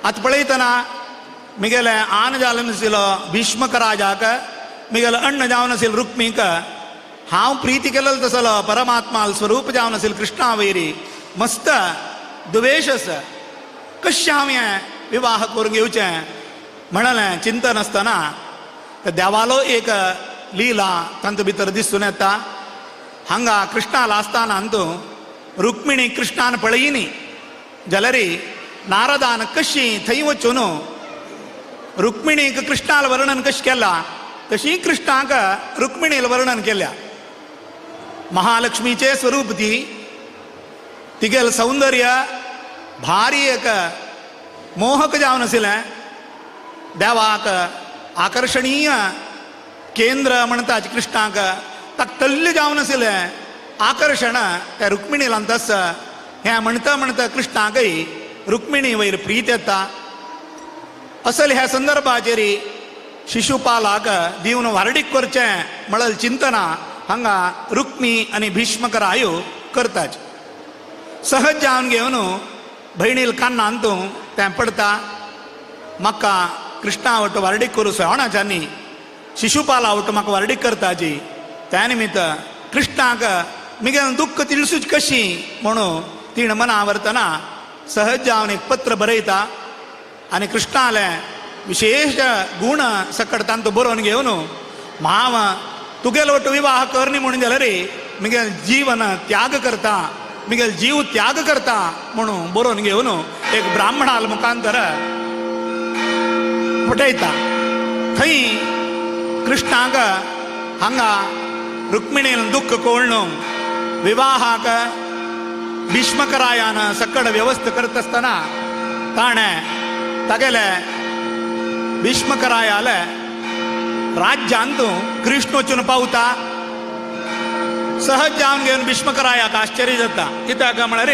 आतां पळयतना मिगेले आन जावन आशिल्लो भीष्मकराजाक, मिगेले अण्ण जावन आशिल्लो रुक्मीक, हांव प्रिती केलेलो तसलो परमात्मा स्वरूप जावन आशिल्लो कृष्णा वयरी मस्त द्वेश आसा, कशें हांव हें विवाह करून घेवचें म्हणलें चिंतन आसतना देवालो एक लीला तांचे भितर दिसून येता. हांगा कृष्णाला आसतना अंतू रुक्मिणी कृष्णान पळयनी जाल्यार नारदान कशी थंय वचून रुक्मिणीक कृष्णाल वर्णन कशें केलां तशी कृष्णाक रुक्मिणील वर्णन केल्या. महालक्ष्मीचें स्वरूप ती, तिगेल सौंदर्य भारी एक मोहक जावन आशिल्लें, देवाक आकर्षणीय केंद्र म्हणटा कृष्णाक ताका तल्ल जावन आशिल्लें आकर्शण त्या रुक्मिणीलान तस. हें म्हणटा म्हणटा कृष्णाकय रुक्मिणी वयर प्रीत येता. असल ह्या संदर्भाचेर शिशुपालाक दिवन व्हारडीक करचें म्हणल चिंतना हांगा रुक्मी आनी भीष्मकरायो करतात. सहज जावन घेवन भयणील कान्नान तूं तें पडता म्हाका कृष्णा वट व्हारडीक करूं सोणाच्यांनी शिशुपाला वट म्हाका व्हारडीक करताची. त्या निमित्त कृष्णाक मिगेल दुख्ख तिळसूच कशी म्हणून तिणें मना व्हरतना सहज जावन एक पत्र बरयता आनी कृष्णाले विशेष गूण सकट तांतू बरोवन घेवन हांव तुगेलो वट विवाह करनी म्हणून जाल्यार मिगेल जीवन त्याग करता, मिगेल जीव त्याग करता म्हणून बरोवन घेवन एक ब्राह्मणाल मुखांतर फटयता. थंय कृष्णाक हांगा रुक्मिणीन दुख्ख कळ्ळून विवाहाक भीष्मकरायान सकड व्यवस्था करत आसतना ताणें तागेले भीष्मकरायाले राज्यांत कृष्ण वचून पावता. सहज जावन घेवन भीष्मकरायाक आश्चर्य जाता. कित्याक म्हळ्यार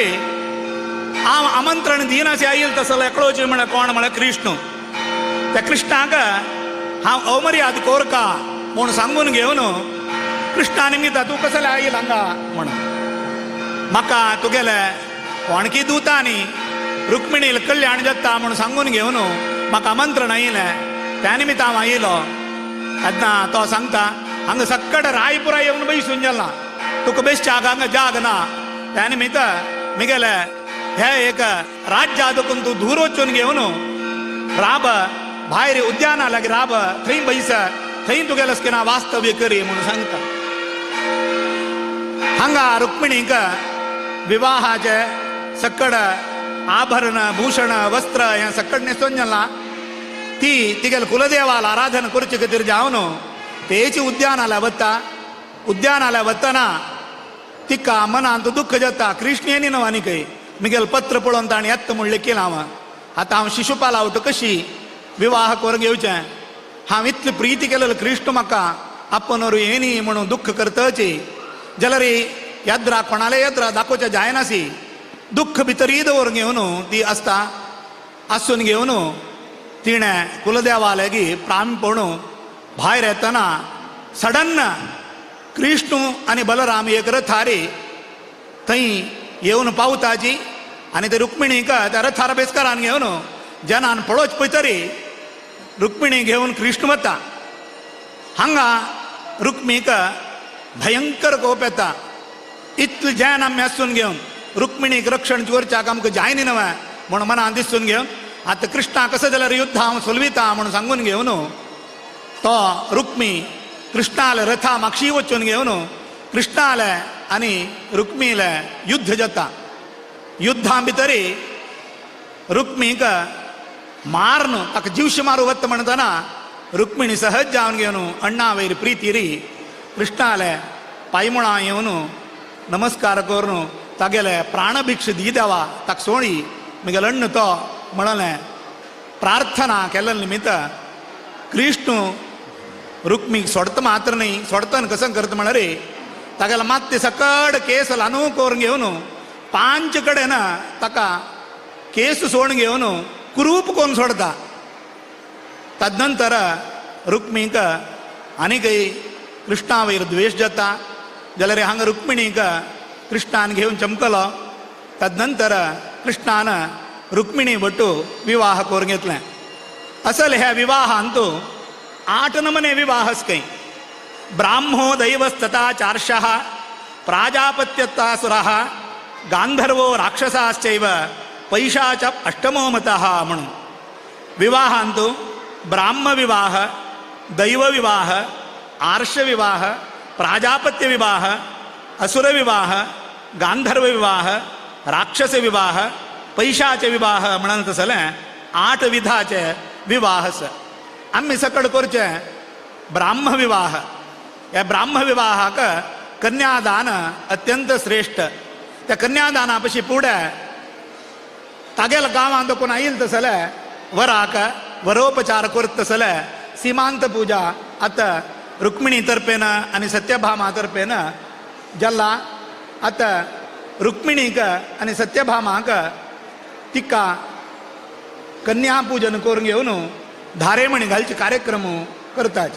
हांव आमंत्रण दिनासे आयल तसलो एकलोची म्हळ्यार कोण म्हळ्यार कृष्ण. त्या कृष्णाक हांव अमर्याद कोरका म्हूण सांगून घेवन कृष्णा निमित्ता तूं कसले आयल हांगा म्हणून म्हाका तुगेले कोणकी दुतांनी रुक्मिणील कल्याण जाता म्हूण सांगून घेवन म्हाका आमंत्रण आयलें त्या निमित्त हांव आयलो. तेन्ना तो सांगता हांगा सक्कट रायपुरा येवन बैसून जाला तुका बेश्टाक हांगा जाग ना. त्या निमित्त मिगेले हे एक राज्या देखून तूं दूर वचून घेवन राब भायर उद्याना लागीं राब थंय बैस थंय तुगेलें कितें वास्तव्य करी म्हणून सांगता. हांगा रुक्मिणीक विवाहाचे सकड आभरण भूषण वस्त्र हें सकड न्हेसून जाला. ती तिगेले कुलदेवाला आराधन करचे खातीर जावन तेची उद्यानाला वता. उद्यानाला वतना तिका मनांत दुख्ख जाता कृष्ण येनी न्हू आनीकय मिगेल पत्र पळोवन ताणें येता म्हणलें केलां हांव आतां हांव शिशुपाला वट कशी विवाह करून घेवचें, हांव इतली प्रिती केलेलो कृष्ण म्हाका आपूण येनी म्हणून दुख्ख करतची जाल्यार यात्रा कोणाले यात्रा दाखोवच्या जायनासी दुख्ख भितरय दवरून घेवन ती आसता. आसून घेवन तिणें कुलदेवा लागीं प्राणपण भायर येतना सडन कृष्ण आनी बलराम एक रथारी थंय येवन पावताची आनी ते रुक्मिणीक त्या रथार बेसकारान घेवन जनान पळोवच पळय रुक्मिणी घेवन कृष्ण वता. हांगा रुक्मीक भयंकर कोप येता. इतलें जैन आमी आसून घेवन रुक्मिणीक रक्षण करच्याक आमकां जायनी न्हय म्हूण मनान दिसून घेवन आतां कृष्णा कसो जाल्यार युद्ध हांव सोलविता म्हूण सांगून घेवन तो रुक्मी कृष्णाले रथा मागशी वचून घेवन कृष्णाले आनी रुक्मीले युद्ध जाता. युद्धा भितरी रुक्मीक मारून ताका जीवशी मारू वता म्हणटना रुक्मिणी सहज जावन घेवन अण्णा वयर प्रिती कृष्णाले पायमुळां येवन नमस्कार करून तागेले प्राणभिक्ष दी देवा ताका सोळी म्हगेलो अण्ण तो म्हणलें प्रार्थना केल्ले निमित्त कृष्ण रुक्मीक सोडता मात्र न्ही सोडताना कसं करता म्हणल्यार रे तागेलो मात्य सकड केस ल्हानू करून घेवन पांच कडेन ताका केस सोड घेवन कुरूप करून सोडता. तदनंतर रुक्मीक आनीकय कृष्णा वयर द्वेश जाता जाल्यार हांगा रुक्मिणीक कृष्णान घेवन चमकलो. तदनंतर कृष्णान रुक्मिणी बट्टू विवाह करून घेतलें. असल ह्या विवाहांतू 8 नमने विवाहस काही ब्राह्मो दैवस्तथा चार्षः प्राजापत्यतासुरः गांधर्वो राक्षसाश्चैव पैशाच अष्टमो मतः म्हणून विवाहांतू ब्राह्मविवाह दैवविवाह आर्षविवाह प्राजापत्य विवाह असुरविवाह गांधर्व विवाह राक्षस विवाह पैशाचे विवाह म्हणून तसलें 8 विधाचे विवाहस. आमी सकड करचे ब्राह्मविवाह. ह्या ब्राह्मविवाहाक कन्यादान अत्यंत श्रेष्ठ. त्या कन्यादाना पशी फुडें तागेल्या गांवांत कोण आयल तसले वराक वरोपचार करत तसले सीमांत पूजा आतां रुक्मिणी तर्फेन आनी सत्यभामा तर्फेन जल्ला. आतां रुक्मिणीक आनी सत्यभामाक तिका कन्या पूजन करून घेवन धारेमणी घालचे कार्यक्रम करतात.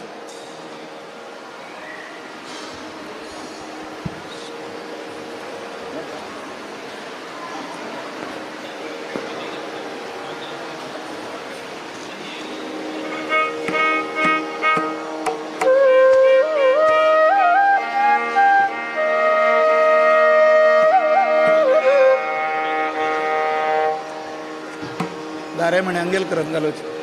धारेमणी अंगेल करत घालोचे.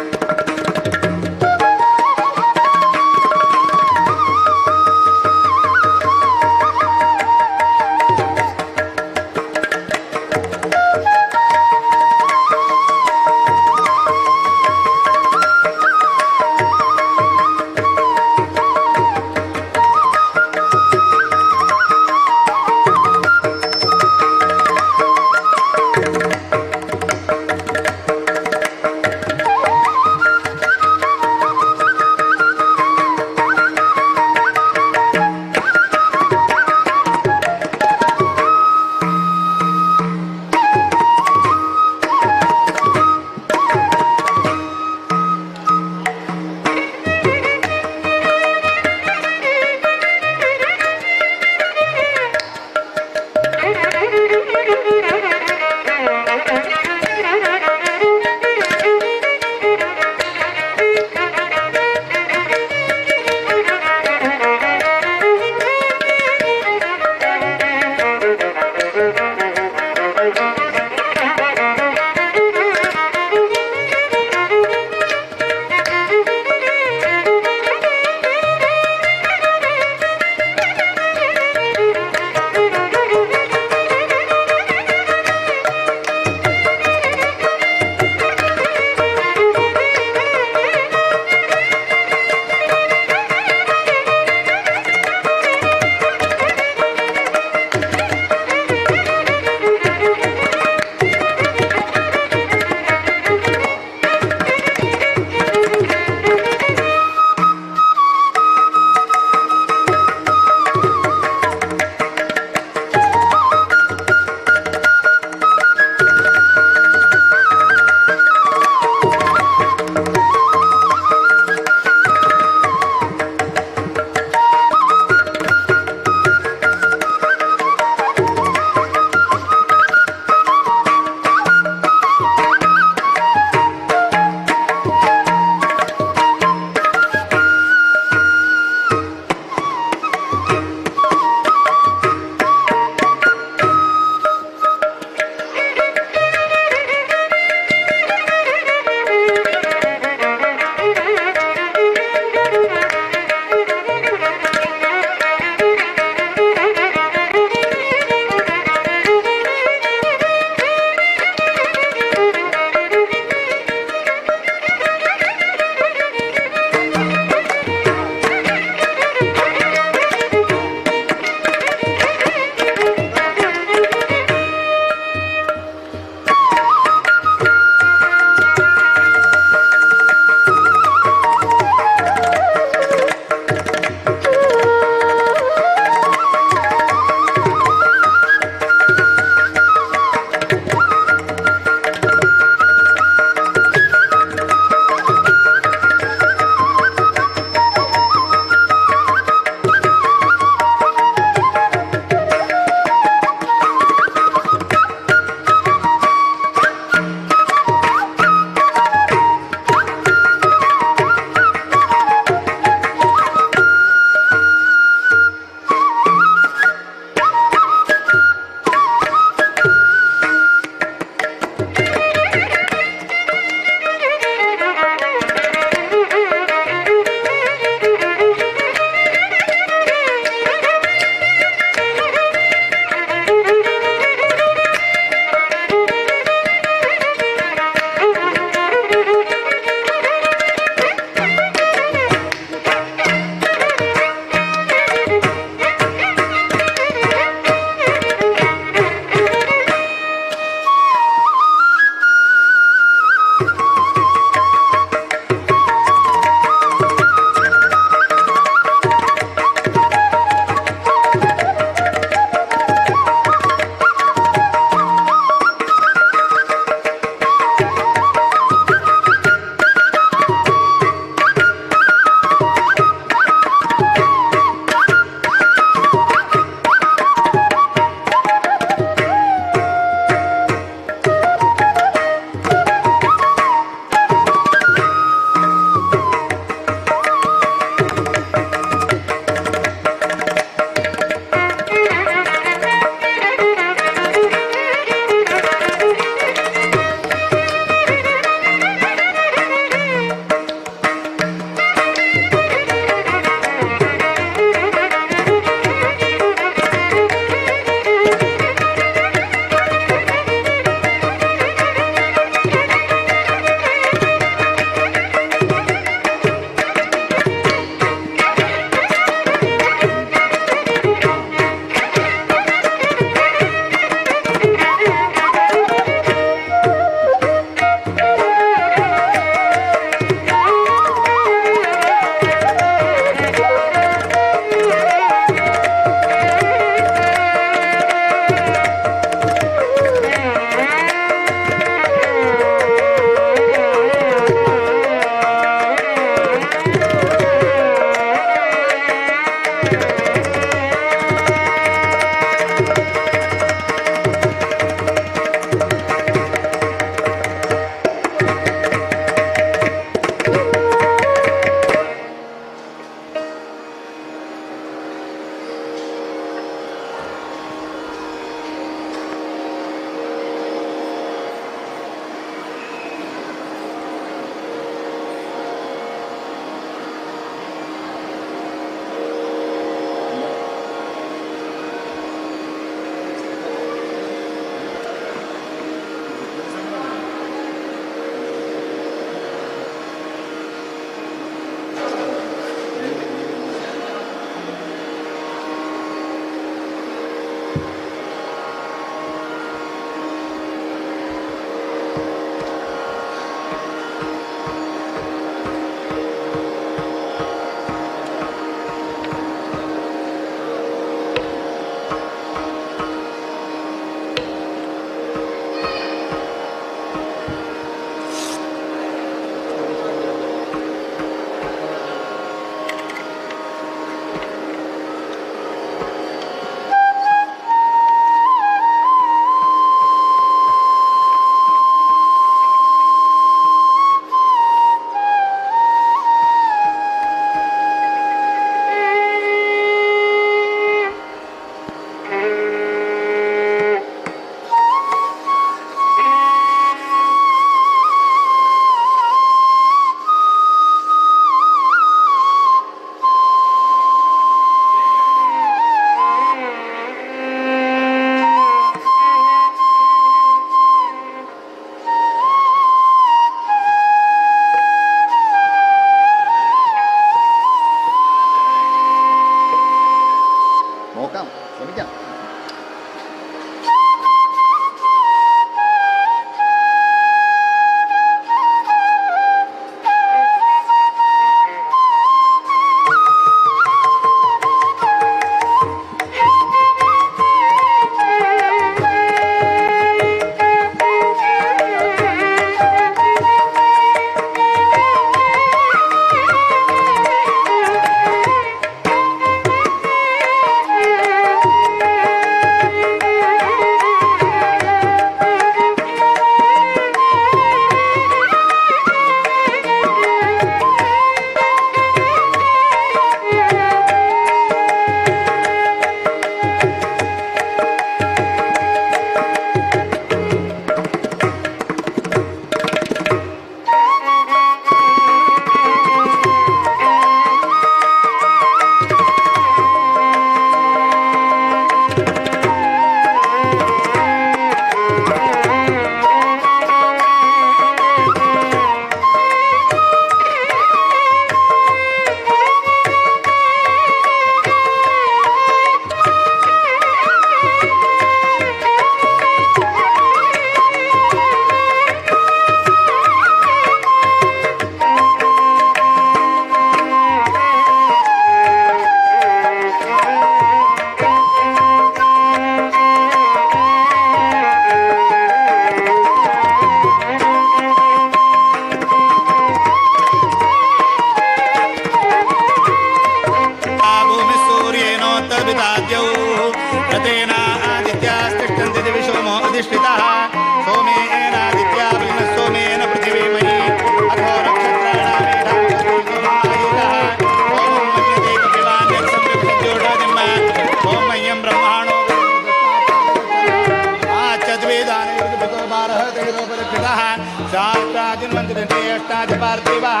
शास्त्राजिन्वन्ति अष्टाच पार्थिवः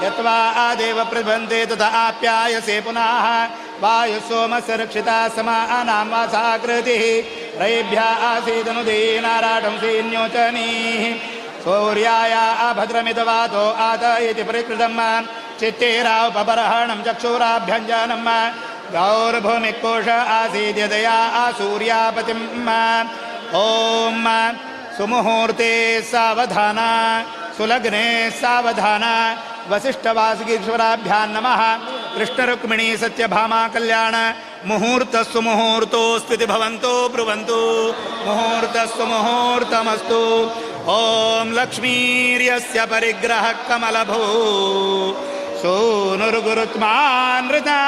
यत्वा आदेव प्रबन्धे तथा आप्यायसे पुनः वायुसोमस्य रक्षिता समानां वासाकृतिः रैभ्या आसीदनुदीनाराटं सीन्योचनीः सूर्याय अभद्रमितवातो आत इति परिकृतं चित्तेरावपबर्हणं चक्षुराभ्यञ्जनं गौर्भूमिकोश आसीद्यदया आसूर्यापतिं। ॐ सुमुहूर्ते सावधाना सुलग्ने सावधाना वसिष्ठवासुकीश्वराभ्यां नमः। कृष्णरुक्मिणी सत्यभामा कल्याण मुहूर्त सुमुहूर्तोऽस्त्विति भवन्तो ब्रुवन्तु मुहूर्तस्तु मुहूर्तमस्तु। ॐ लक्ष्मीर्यस्य परिग्रह कमलभू सूनुर्गुरुत्मानृता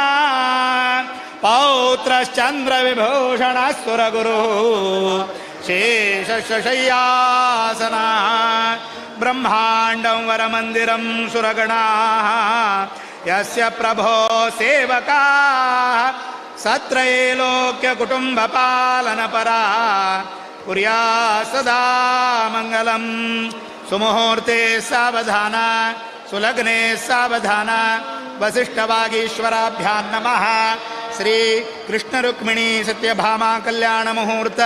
पौत्रश्चन्द्रविभूषणः सुरगुरुः शेषशय्यासनः ब्रह्माण्डं वरमन्दिरं सुरगणाः यस्य प्रभो सेवकाः सत्रैलोक्यकुटुम्बपालनपरा कुर्या सदा मङ्गलं। सुमुहूर्ते सावधाना सुलग्ने सावधाना वसिष्ठवागीश्वराभ्यां नमः। श्री कृष्णरुक्मिणी सत्यभामा कल्याण मुहूर्त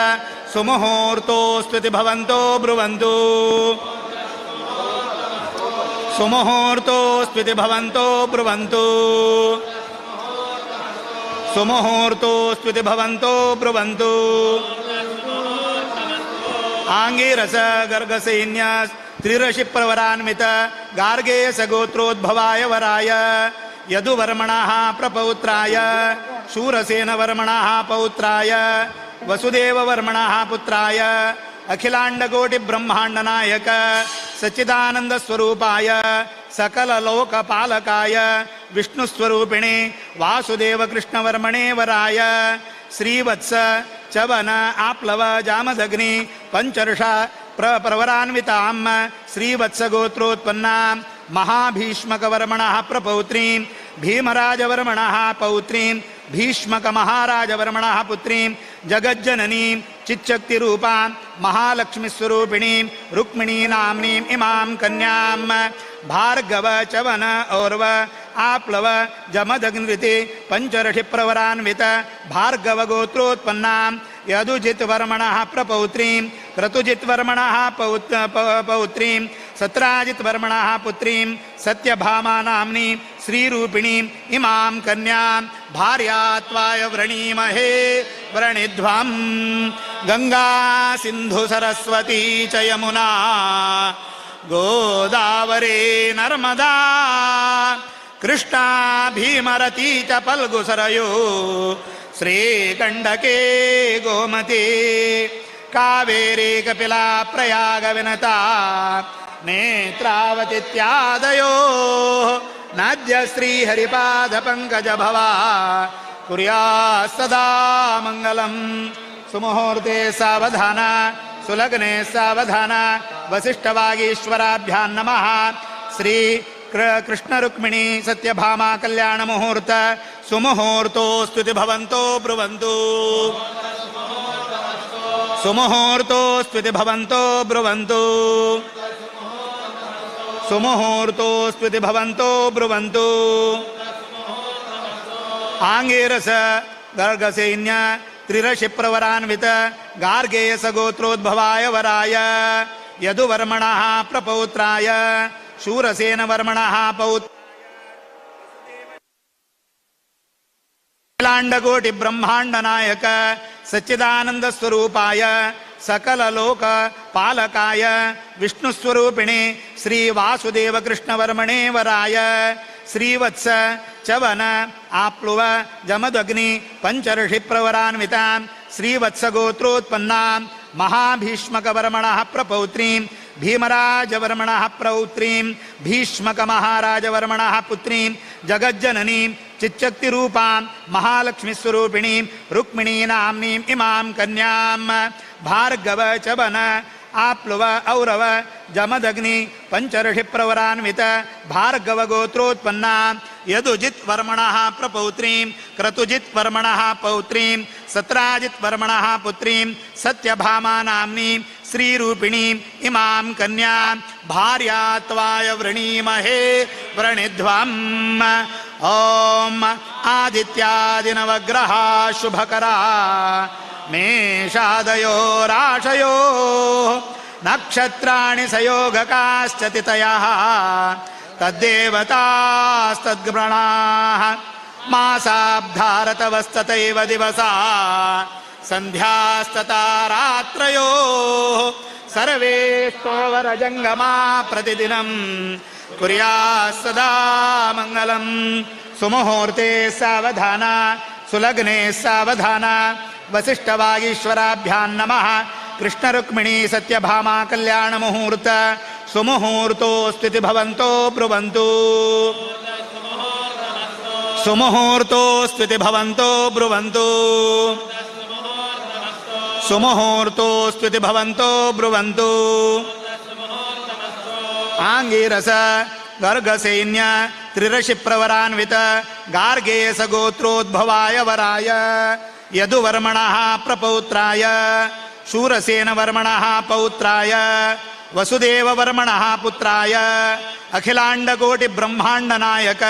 सुमुहूर्तोऽस्त्विति भवन्तो ब्रुवन्तु सुमुहूर्तोऽस्त्विति भवन्तो ब्रुवन्तु सुमुहूर्तोऽस्त्विति भवन्तो ब्रुवन्तु। आङ्गिरस गर्गसैन्य त्रिरषि प्रवरान्वित गार्गेय सगोत्रोद्भवाय वराय यदुवर्मणः प्रपौत्राय शूरसेनवर्मणः पौत्राय वसुदेववर्मणः पुत्राय अखिलाण्डकोटिब्रह्माण्डनायक सच्चिदानन्दस्वरूपाय सकललोकपालकाय विष्णुस्वरूपिणे वासुदेवकृष्णवर्मणे वराय श्रीवत्स चवन आप्लव जामदग्नि पंचर्षा प्रवरान्वितां श्रीवत्सगोत्रोत्पन्नां महाभीष्मकवर्मणः प्रपौत्रीं भीमराजवर्मणः पौत्रीं भीष्मकमहाराजवर्मणः पुत्रीं जगज्जननीं चिच्चक्तिरूपां महालक्ष्मीस्वरूपिणीं रुक्मिणी नाम्नीम् इमां कन्यां भार्गव चवन और्व आप्लव जमदग्नृति पंचर्षिप्रवरान्वित भार्गवगोत्रोत्पन्नां यदुजित्वर्मणः प्रपौत्रीं क्रतुजित्वर्मणः पौत्रीं सत्राजित्वर्मणः पुत्रीं सत्यभामा नाम्नीं श्रीरूपिणीम् इमां कन्यां भार्यात्वाय व्रणीमहे व्रणिध्वं। गंगा सिंधु सरस्वती च यमुना गोदावरी नर्मदा कृष्णा भीमरती च फल्गुसरयो श्रीकण्डके गोमती कावेरी कपिला प्रयाग विनता नेत्रावतीत्यादयो नद्य श्रीहरिपाद पंकज भवा कुर्या सदा मंगलम। सुमुहूर्ते सावधाना सुलग्ने सावधाना वसिष्ठवागीश्वराभ्यां नमः। श्री कृष्ण रुक्मिणी सत्यभामा कल्याण मुहूर्त सुमुहूर्तोऽस्तुति भवन्तो ब्रुवन्तु सुमुहूर्तोऽस्तुति भवन्तो ब्रुवन्तु सुमुहूर्तोऽस्तुति भवन्तो ब्रुवन्तु। आंगिरस गर्गसैन्य त्रिरषि प्रवरान्वित गार्गेय सगोत्रोद्भवाय वराय यदुवर्मणः प्रपौत्राय शूरसेन वर्मणः पौत्राय अखिलांडकोटि ब्रह्मांड नायक सच्चिदानंद स्वरूपाय सकल लोक पालकाय विष्णु स्वरूपिणे श्री वासुदेव कृष्ण वर्मणे वराय श्रीवत्स चवन आप्लुव जमदग्नि पंचर्षि प्रवरान्वितां श्रीवत्स गोत्रोत्पन्नां महाभीष्मकवर्मणः प्रपौत्रीं भीमराजवर्मणः प्रौत्रीं भीष्मकमहाराजवर्मणः पुत्रीं जगज्जननीं चिच्चक्तिरूपां महालक्ष्मीस्वरूपिणीं रुक्मिणी नाम्नीम् इमां कन्यां भार्गव चवन आप्लुव औरव जमदग्नि पंचर्षि प्रवरान्वित भार्गव गोत्रोत्पन्नां यदुजित् वर्मणः प्रपौत्रीं क्रतुजित् वर्मणः पौत्रीं सत्राजित् वर्मणः पुत्रीं सत्यभामा नाम्नीं श्रीरूपिणीं इमां कन्यां भार्यात्वाय वृणीमहे वृणिध्वम्। ॐ आदित्यादिनवग्रहा शुभकरा मेषादयो राशयो नक्षत्राणि सयोगकाश्च तिथयः तद्देवतास्तद्गृणाः मासाब्धारतवस्तथैव दिवसा संध्यास्तथा रात्रयो सर्वे स्तोवरजङ्गमा प्रतिदिनं कुर्यात् सदा मङ्गलं। सुमुहूर्ते सावधाना सुलग्ने सावधाना। वसिष्ठवागीश्वराभ्यां नमः। कृष्णरुक्मिणी सत्यभामा कल्याण मुहूर्त सुमुहूर्तोऽस्त्विति भवन्तो ब्रुवन्तु। सुमुहूर्तोऽस्त्विति भवन्तो ब्रुवन्तु। सुमुहूर्तोऽस्त्विति भवन्तो ब्रुवन्तु। आंगिरस गर्गसैन्य त्रिरशि प्रवरान्वित गार्गेय गोत्रोद्भवाय वराय यदुवर्मणः प्रपौत्राय शूरसेनवर्मणः पौत्राय वसुदेववर्मणः पुत्राय अखिलांडकोटिब्रह्माण्डनायक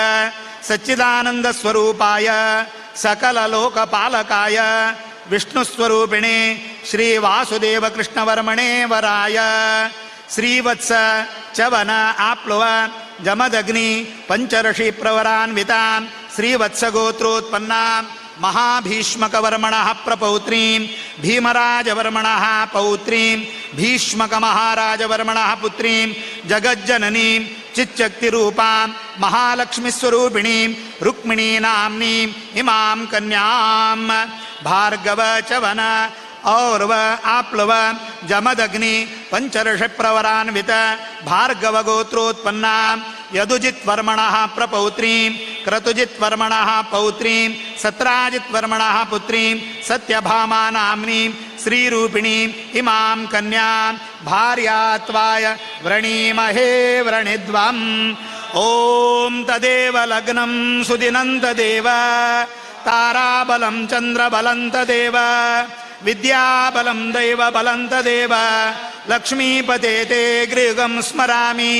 सच्चिदानंदस्वरूपाय सकललोकपालकाय विष्णुस्वरूपिणे श्री वासुदेव कृष्णवर्मणे वराय श्रीवत्स चवन आप्लव जमदग्नि पंचऋषि प्रवरान्वितां श्रीवत्सगोत्रोत्पन्नां महाभीष्मकवर्मणः प्रपौत्रीं भीमराजवर्मणः पौत्रीं भीष्मकमहाराजवर्मणः पुत्रीं जगज्जननीं चिच्चक्तिरूपां महालक्ष्मीस्वरूपिणीं रुक्मिणी नाम्नीं इमां कन्यां भार्गव चवन और्व आप्लव जमदग्नि पंचऋषि प्रवरान्वित भार्गव गोत्रोत्पन्नां यदुजित्वर्मणः प्रपौत्रीं क्रतुजित्वर्मणः पौत्रीं सत्राजित्वर्मणः पुत्रीं सत्यभामा नाम्नीं श्रीरूपिणीं इमां कन्यां भार्यात्वाय वृणीमहे वृणिध्वम्। ॐ तदेव लग्नं सुदिनं तदेव ताराबलं चन्द्रबलं तदेव विद्याबलं दैवबलं तदेव लक्ष्मीपते ते गृहं स्मरामि।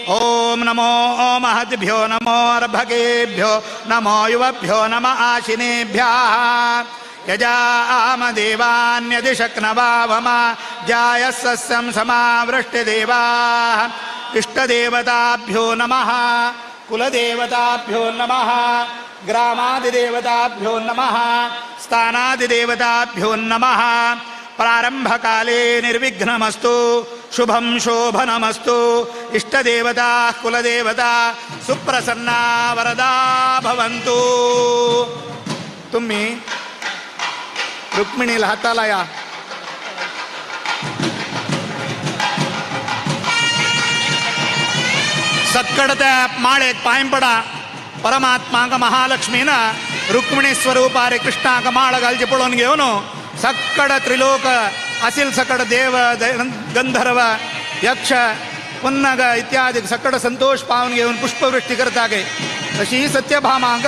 ॐ नमो महद्भ्यो नमो अर्भकेभ्यो नमो युवभ्यो नम आशिनेभ्यः। यजाम देवान्यदि शक्नवावमा जायस्सस्यं समावृष्टिदेवाः। इष्टदेवताभ्यो नमः, कुलदेवताभ्यो नमः, ग्रामादिदेवताभ्यो नमः, स्थानादिदेवताभ्यो नमः। प्रारंभकाले निर्विघ्नमस्तु, शुभं शोभनमस्तु। इष्टदेवता कुलदेवता सुप्रसन्ना वरदा भवन्तु। तुम्ही रुक्मिणीला हाताला या। सक्कड त्या माळेक पांय पडा। परमात्माक महालक्ष्मीन रुक्मिणी स्वरूपारे कृष्णाक माळ घालचे पळोवन घेवन सक्कड त्रिलोक असिल सकड देव गंधर्व यक्ष पुन्नग इत्यादी सकड संतोष पावन घेवन पुष्पवृष्टी करता गे। तशी सत्यभामाक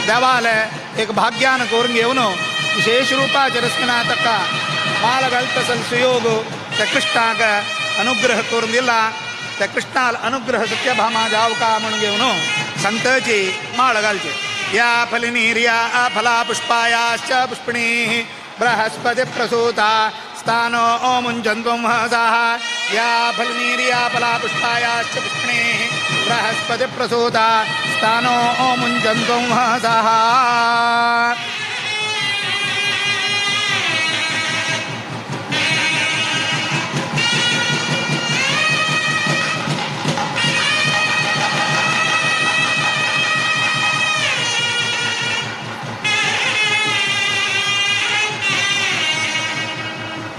देवालय एक भाग्यान करून घेवन विशेष रूपाचे रसकना तक्का माळ घालतसल सुयोग त्या कृष्णाक अनुग्रह करून दिला। त्या कृष्णाल अनुग्रह सत्यभामा जाव का म्हणून घेवन संतची माळ घालचे। या फलिनीर्या फला पुष्पायाश्च पुष्पिणी बृहस्पति प्रसूता स्थानो ओमुञ्चन्त्वं हसाः। या फलिनीर्या फला पुष्पायाश्च पुष्पिणी बृहस्पति प्रसूता स्थानो ओमुञ्चन्त्वं हसाः।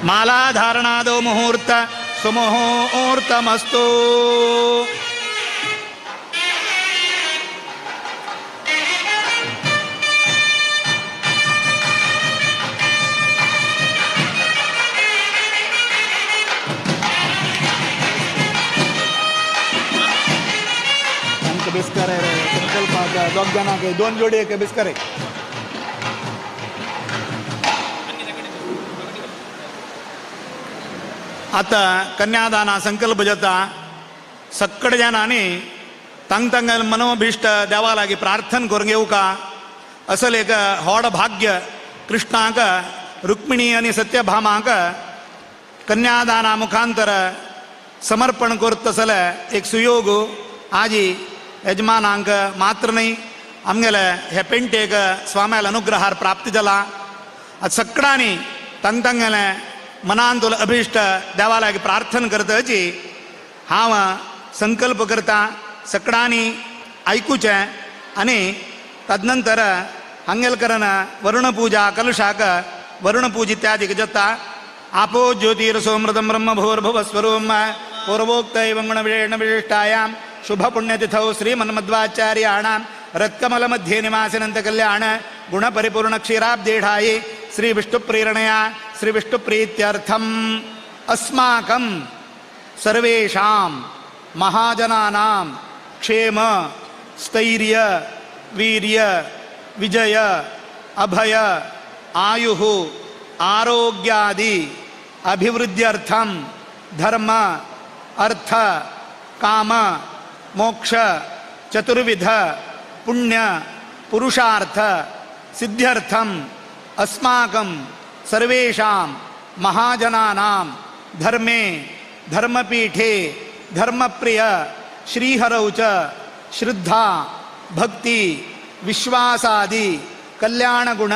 मालाधारणादो मुहूर्त सुमुहूर्तमस्तु। बेस्कर आहे संकल्प दोग जाणांक दोन जोडी एक बेस्कर आहे। आतां कन्यादाना संकल्प जाता सक्कड जाणांनी तांग तांग मनोभीष्ट देवा लागीं प्रार्थना करूंक येवका असल एक व्हड भाग्य कृष्णाक रुक्मिणी आनी सत्यभामाक कन्यादाना मुखांतर समर्पण करतसले एक सुयोग आजी यजमानांक मात्र न्हय आमगेले हे पेंटेक स्वाम्याल अनुग्रहार प्राप्ती जाला. आतां सगळ्यांनी तांग तांगेले मनांतलो अभिष्ट देवा लागीं प्रार्थना करतची हांव संकल्प करता. सगळ्यांनी आयकुचें आनी तदनंतर हांगेल करन वरुणपूजा कलशाक वरुणपूजा इत्यादी जाता. आपो ज्योतिरसोमृतं ब्रह्म भूर्भुवस्वरूप पूर्वोक्त एवं गुणविशेषण विशिष्टायां शुभपुण्यतिथौ श्रीमन्मध्वाचार्याणां रत्कमलमध्ये निवासिनन्तकल्याण गुणपरिपूर्णक्षीराब्देढायि श्रीविष्णुप्रेरणया श्रीविष्णुप्रीत्यर्थम् अस्माकं सर्वेषां महाजनानां क्षेम स्थैर्य वीर्य विजय अभय आयुः आरोग्यादि अभिवृद्ध्यर्थं धर्म अर्थ काम मोक्ष चतुर्विध पुण्य पुरुषार्थ सिद्ध्यर्थं अस्माकं सर्वेषां महाजनानां धर्मे धर्मपीठे धर्मप्रिय श्रीहरौ च श्रद्धा भक्ति विश्वासादि कल्याणगुण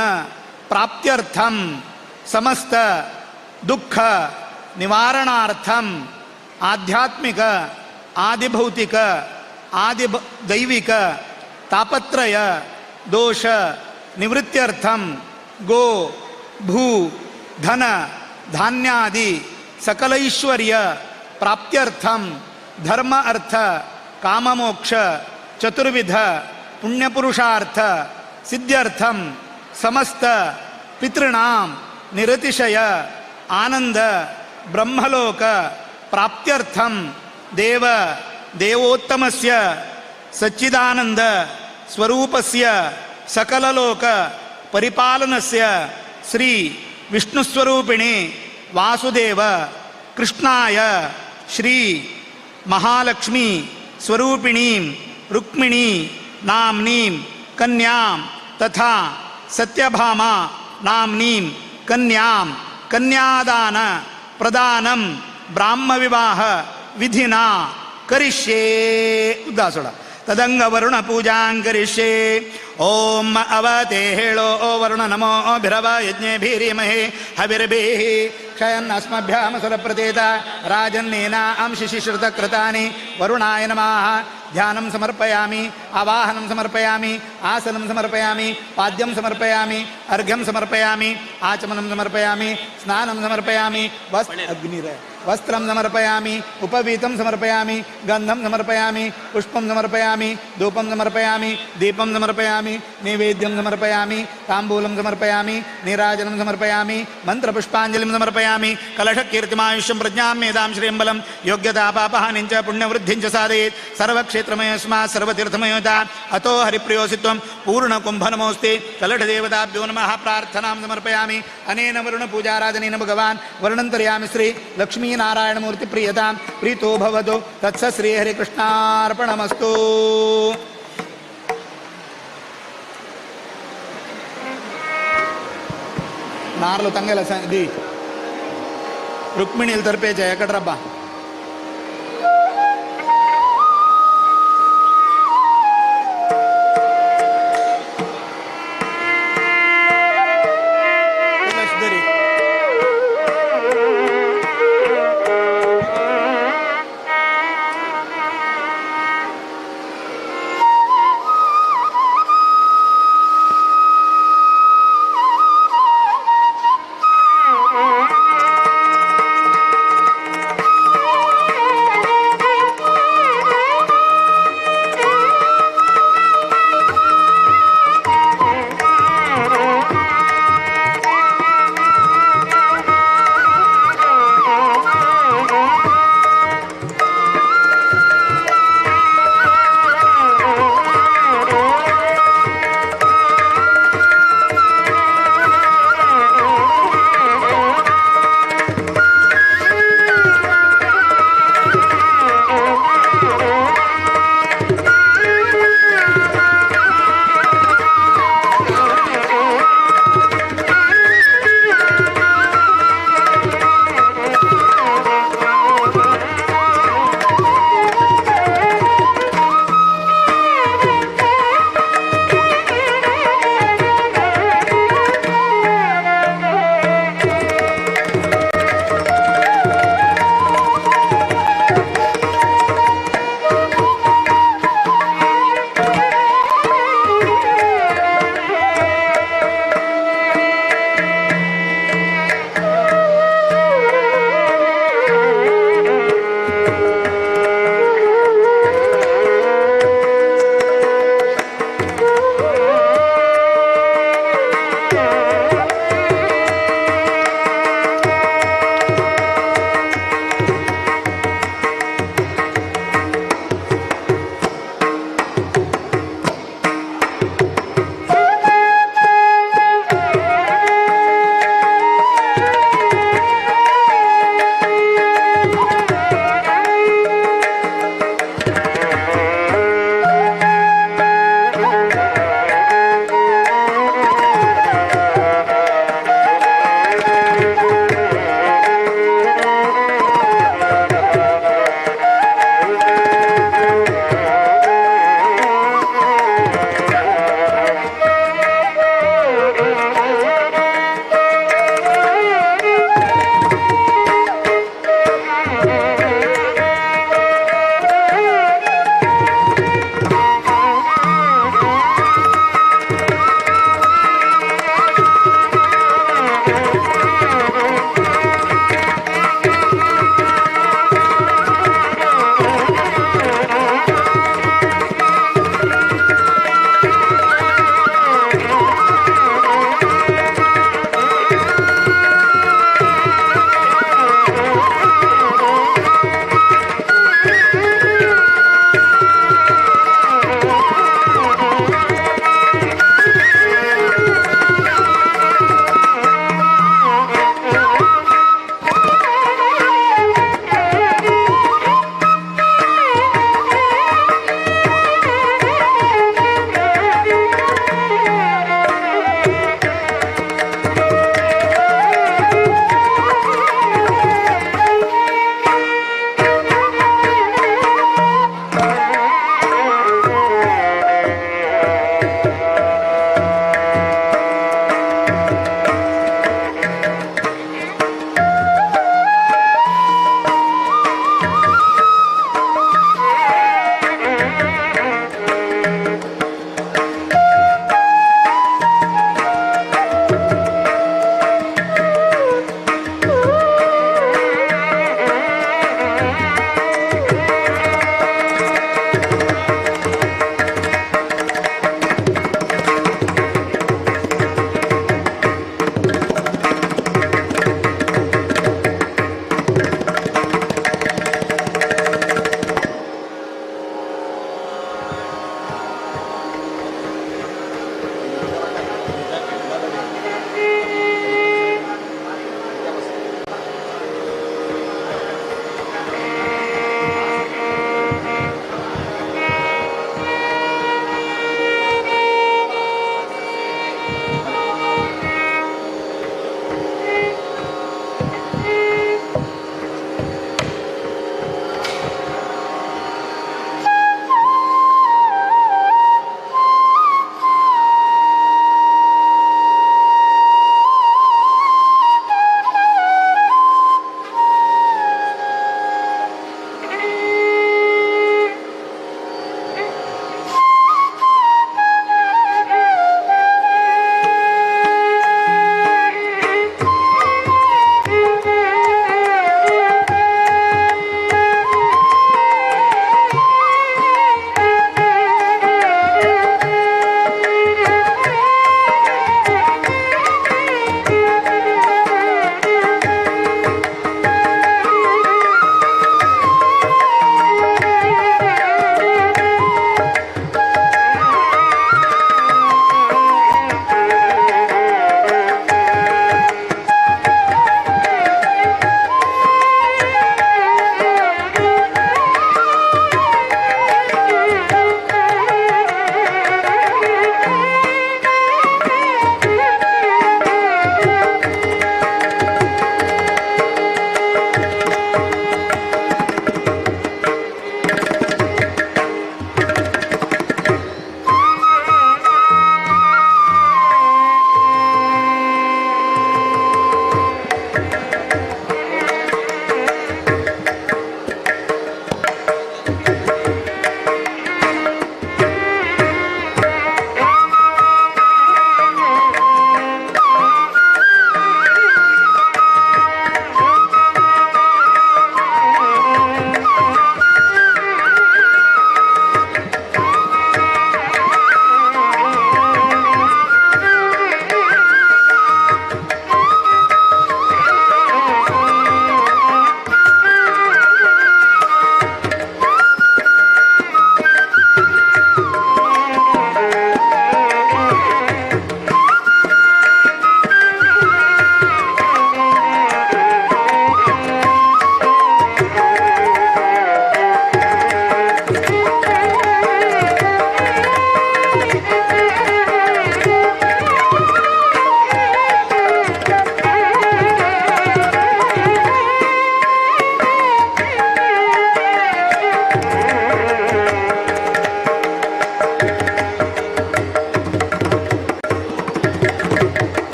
प्राप्त्यर्थं समस्त दुःख निवारणार्थं आध्यात्मिक आदिभौतिक आदि दैविक तापत्रय दोष निवृत्त्यर्थं गो भू धन धान्यादि सकलैश्वर्य प्राप्त्यर्थं धर्म अर्थ काममोक्ष चतुर्विध पुण्यपुरुषार्थ सिद्ध्यर्थं समस्त पितॄणां निरतिशय आनंद ब्रह्मलोक प्राप्त्यर्थं देव देवोत्तमस्य सच्चिदानंद स्वरूपस्य सकललोक परिपालनस्य श्री विष्णुस्वरूपिणे वासुदेव कृष्णाय श्री महालक्ष्मी स्वरूपिणीं रुक्मिणी नाम्नीं कन्यां तथा सत्यभामा नाम्नीं कन्यां कन्यादान प्रदानं ब्राह्मविवाह विधिना करिष्ये. उदासोडा तदंग वरुण पूजां करिष्ये. ओम अवते हेळो ओ वरुण नमो भिरव यज्ञेभिरीमहे हविर्भिः क्षयन् अस्मभ्यां सुरप्रतीत राजन्नेना अंशिशिश्रुतकृतानि वरुणाय नमः. ध्यानं समर्पयामि, आवाहनं समर्पयामि, आसनं समर्पयामि, पाद्यं समर्पयामि, अर्घ्यं समर्पयामि, आचमनं समर्पयामि, स्नानं समर्पयामि, अग्निर वस्त्रं समर्पयामि, उपवीतं समर्पयामि, गन्धं समर्पयामि, पुष्पं समर्पयामि, धूपं समर्पयामि, दीपं समर्पयामि, नैवेद्यं समर्पयामि, ताम्बूलं समर्पयामि, नीराजनं समर्पयामि, मन्त्रपुष्पाञ्जलिं समर्पयामि, कलशकीर्तिमायुष्यं प्रज्ञां मेधां श्रियं बलं योग्यता पापहानिं च पुण्यवृद्धिं च साधयेत् सर्वक्षेत्रमयोऽस्मात् सर्वतीर्थमयोता अतो हरिप्रियोऽसि त्वं पूर्णकुम्भ नमोऽस्ते. कलशदेवताभ्यो नमः. प्रार्थनां समर्पयामि. अनेन वरुणपूजाराधनेन भगवान् वर्णन्तर्यामि श्री लक्ष्मीनारायणमूर्ति प्रियतां प्रीतो भवतु. तत्स श्री हरिकृष्णार्पणमस्तु. नारलो ತಂಗೆಲ್ಲ दी रुक्मिणील तर्पेचे एकडरब्बा.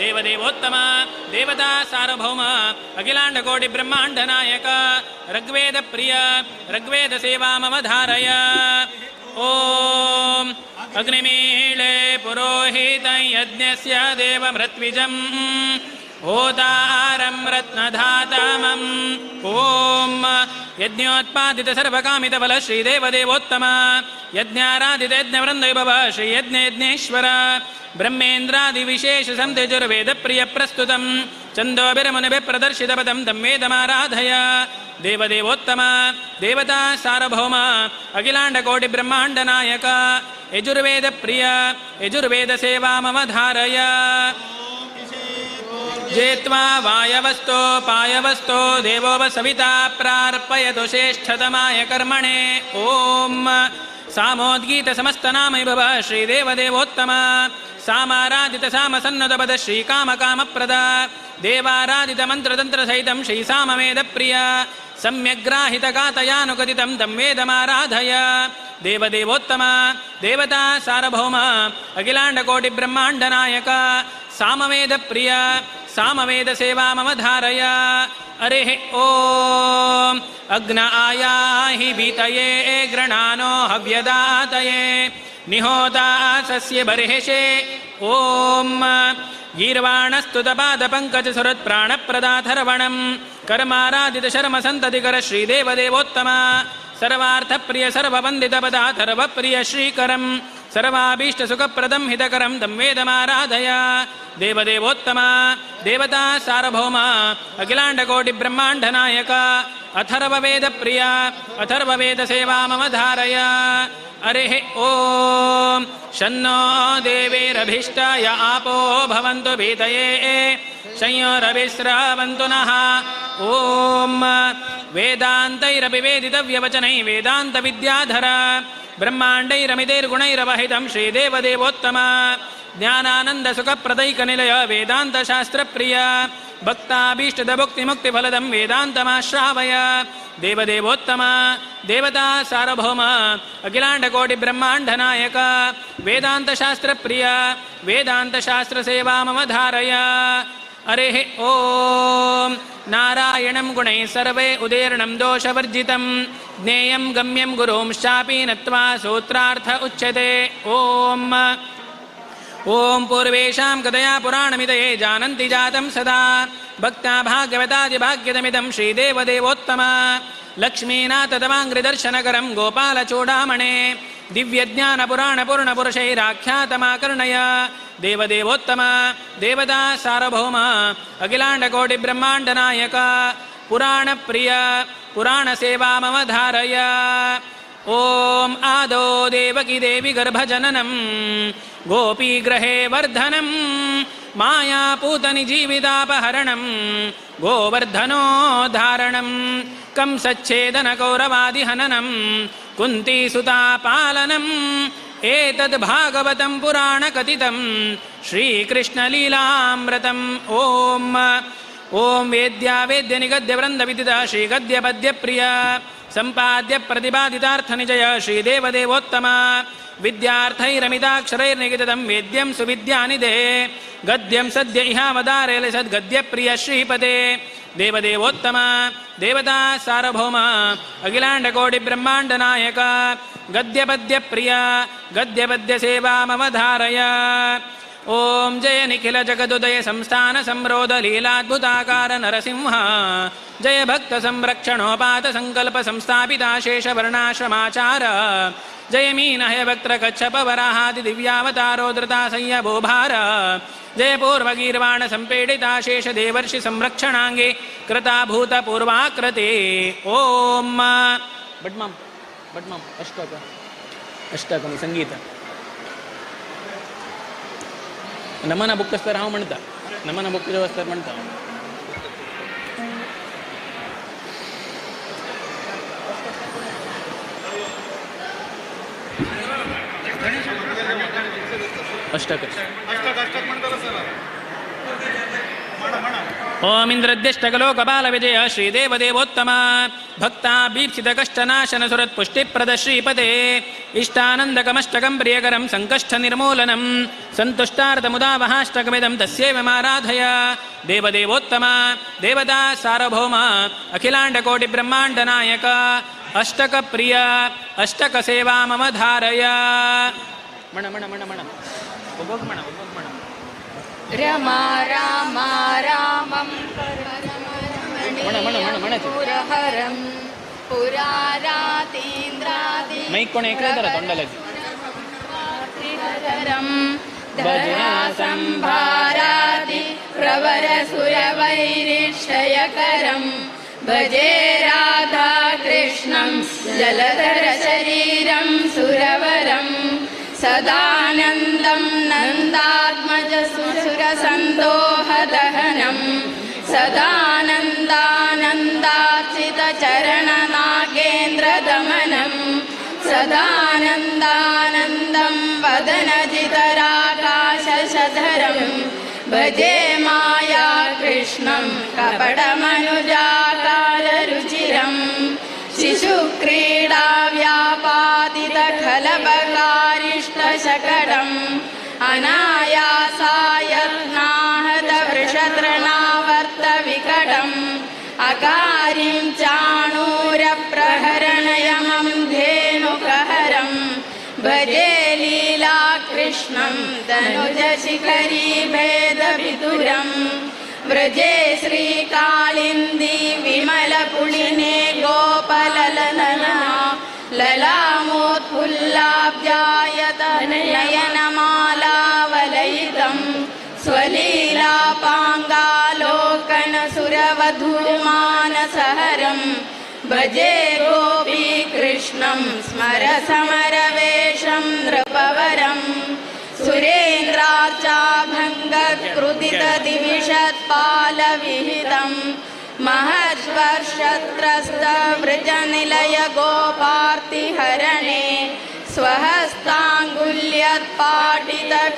देवदेवोत्तम देवता सार्वभौम अखिलांड कोटि ब्रह्मांड नायक ऋग्वेद प्रिय ऋग्वेद सेवा मम धारय। ॐ अग्निमीळे पुरोहितं यज्ञस्य देवमृत्विजं होतारं रत्नधातमम्। ॐ यज्ञोत्पादित सर्वकामितफल श्रीदेवदेवोत्तम यज्ञाराधित यज्ञवृन्दैभव श्रीयज्ञयज्ञेश्वर ब्रह्मेन्द्रादिविशेष सन्तेजुर्वेदप्रिय प्रस्तुतं छन्दोभिर्मुनिभिः प्रदर्शितपदं तं वेदमाराधय। देवदेवोत्तम देवता सार्वभौम अखिलांड कोटि ब्रह्मांड नायक यजुर्वेद प्रिय यजुर्वेद सेवा मम धारय। जेत्वा वायवस्तो पायवस्तो देवो सविता प्रार्पयतु श्रेष्ठतमाय कर्मणे। ॐ सामोद्गीत समस्तनामै भव श्रीदेवदेवोत्तम सामाराधित सामसन्नतपद श्रीकामकामप्रद देवाराधित मन्त्रतन्त्रसहितं श्रीसामवेदप्रिय सम्यग्राहितगातयानुकथितं तं वेदमाराधय। देवदेवोत्तम देवता सार्वभौम अखिलांड कोटि ब्रह्मांड नायक सामवेद प्रिय सामवेद सेवा मम धारय। हरिः ॐ अग्न आयाहि भीतये गृणानो हव्यदातये निहोता सस्य बर्हिषे। ॐ गीर्वाणस्तुतपादपङ्कजसुरत्प्राणप्रदाथर्वणं कर्माराधित शर्म सन्ततिकर श्रीदेवदेवोत्तम सर्वार्थप्रिय सर्ववन्दितपदाथर्वप्रिय श्रीकरं सर्वाभीष्टसुखप्रदं हितकरं तं वेदमाराधय। देवदेवोत्तम देवता सार्वभौम अखिलांड कोटि ब्रह्मांड नायक अथर्ववेद प्रिय अथर्ववेद सेवा मम धारय। हरिः ॐ शन्नो देवीरभीष्टाय आपो भवन्तु भीतये संयोरभिस्रावन्तु नः। ॐ वेदान्तैरपि वेदितव्यवचनैः वेदान्तविद्याधर ब्रह्माण्डैरमितैर्गुणैरवहितं श्रीदेवदेवोत्तम ज्ञानानन्दसुखप्रदैकनिलय वेदान्तशास्त्रप्रिय भक्ताभीष्टदभुक्तिमुक्तिफलदं वेदान्तमाश्रावय। देवदेवोत्तम देवता सार्वभौम अखिलांड कोटि ब्रह्मांड नायक वेदान्तशास्त्रप्रिय वेदान्तशास्त्रसेवा मम धारय। हरिः ॐ नारायणं गुणैः सर्वे उदीर्णं दोषवर्जितं ज्ञेयं गम्यं गुरुंश्चापि नत्वा सूत्रार्थ उच्यते। ॐ ॐ पूर्वेषां कथया पुराणमिदये जानन्ति जातं सदा भक्ता भागवतादिभाग्यदमिदं श्रीदेवदेवोत्तम लक्ष्मीनाथ तवाङ्घ्रिदर्शनकरं गोपालचूडामणे दिव्यज्ञानपुराणपूर्णपुरुषैराख्यातमाकर्णय। देवदेवोत्तम देवता सार्वभौम अखिलांड कोटि ब्रह्मांड नायक पुराणप्रिय पुराणसेवा मम धारय। ॐ आदौ देवकी देवी गर्भजननं गोपीग्रहे वर्धनं मायापूतनिजीवितापहरणं गोवर्धनोद्धारणं कंसच्छेदनकौरवादिहननं कुन्तीसुतापालनम् एतद्भागवतं पुराणकथितं श्रीकृष्णलीलामृतम्। ॐ ॐ वेद्या वेद्यनिगद्यवृन्दविदिता श्रीगद्यपद्यप्रिय सम्पाद्य प्रतिपादितार्थनिजय श्रीदेवदेवोत्तम विद्यार्थैरमिताक्षरैर्निगदितं वेद्यं सुविद्यानिधे गद्यं सद्य इहावतारे सद्गद्यप्रिय श्रीपते। देवदेवोत्तम देवता सार्वभौम अखिलांड कोटि ब्रह्मांड नायक गद्यपद्यप्रिय गद्यपद्यसेवा मम धारय। ॐ जय निखिल जगदुदय संस्थान संरोध लीलाद्भुताकार नरसिंह जय भक्त संरक्षणोपात संकल्प संस्थापिता शेष वर्णाश्रमाचार जय मीनहय वक्त्र कच्छप वराहादि दिव्यावतारो धृता संय भूभार जय पूर्वगीर्वाण संपीडिता शेष देवर्षि संरक्षणांगे कृता भूत पूर्वाकृते। ॐ बटमाम बटमाम अष्टक अष्टकमी संगीत नमना बुक आसल्यार हांव म्हणटा नमना बुक आसल्यार म्हणटा। अष्टक अष्टक अष्टक म्हणटा. ಓಂ ಇಂದ್ರದ್ಯಷ್ಟಕಲೋಕಪಾಲ ವಿಜಯ ಶ್ರೀದೇವದೇವೋತ್ತಮ ಭಕ್ತಾಭೀಪ್ಸಿತ ಕಷ್ಟನಾಶನ ಸುರತ್ ಪುಷ್ಟಿಪ್ರದ ಶ್ರೀಪತೆ ಇಷ್ಟಾನಂದಕಮಷ್ಟಕಂ ಪ್ರಿಯಕರಂ ಸಂಕಷ್ಟ ನಿರ್ಮೂಲನಂ ಸಂತುಷ್ಟಾರ್ಥಮುದಾವಹಾಷ್ಟಕಮಿದಂ ತಸ್ಯೈವಮಾರಾಧಯ. ದೇವದೇವೋತ್ತಮ ದೇವತಾ ಸಾರ್ವಭೌಮ ಅಖಿಲಾಂಡಕೋಟಿ ಬ್ರಹ್ಮಾಂಡ ನಾಯಕ ಅಷ್ಟಕ ಪ್ರಿಯ ಅಷ್ಟಕ ಸೇವಾ ಮಮ ಧಾರಯ. ಮಣ ಮಣ ಮಣ ಮಣ ಒಬ್ಬೊಬ್ಬ ಮಣ ಒಬ್ಬೊಬ್ಬ ಮಣ. ರಮಾ ರಾಮ ರಾಮಂ ಪುರಹರಂ ಪುರಾರಾತೀಂದ್ರಾದಿ ಧರಾ ಸಂಭಾರಾದಿ ಪ್ರವರ ಸುರವೈರಿಕ್ಷಯಕರಂ ಭಜೆ ರಾಧಾ ಕೃಷ್ಣಂ ಜಲಧರ ಶರೀರಂ ಸುರವರಂ ಸದಾನಂದಂ ನಂದಾತ್ಮಜ ಸುರಸಂದೋಹದಹನಂ ಸದಾನಂದಾನಂದಾರ್ಚಿತಚರಣನಾಗೇಂದ್ರದಮನಂ ಸದಾನಂದಾನಂದಂ ವದನಜಿತರಾಕಾಶಧರಂ ಭಜೆ ಮಾಯಾ ಕೃಷ್ಣಂ ಕಪಟಮನುಜಾಕಾರರುಚಿರಂ ಶಿಶುಕ್ರೀಡಾ ವ್ಯಾಪಾದಿತಖಲಬಕಾರಿಷ್ಟಶಕಟಂ ಅನಾಯಾಸಾಯತ್ನಾಹತವೃಷತೃಣಾವರ್ತವಿಕಟಂ ಅಕಾರಿಂ ಚಾಣೂರಪ್ರಹರಣಯಮಂ ಧೇನುಕಹರಂ ಭಜೆ ಲೀಲಾಕೃಷ್ಣಂ ತನುಜಶಿಖರೀ ಭೇದವಿದುರಂ ವ್ರಜೆ ಶ್ರೀಕಾಳಿಂದಿ ವಿಮಲಪುಳಿನೆ ಗೋಪಲಲನನ ಲಲಾಮೋತ್ಫುಲ್ಲಾಬ್ಜಾಯತ ನಯನಮಾಲಾವಲಯಿತಂ ಸ್ವಲೀಲಾಪಾಂಗಾಲೋಕನಸುರವಧೂಮಾನಸಹರಂ ಭಜೆ ಗೋಪೀಕೃಷ್ಣಂ ಸ್ಮರ ಸಮರವೇಷಂ ನೃಪವರಂ ಸುರೇಂದ್ರಾರ್ಚಾಭಂಗಕೃತಿತದಿವಿಷತ್ಪಾಲವಿಹಿತಂ ಮಹದ್ವರ್ಷತ್ರಸ್ತವೃಜನಿಲಯ ಗೋಪಾರ್ತಿಹರಣೆ ಸ್ವಹಸ್ತಾಂಗುಲ್ಯತ್ಪಾಟಿತ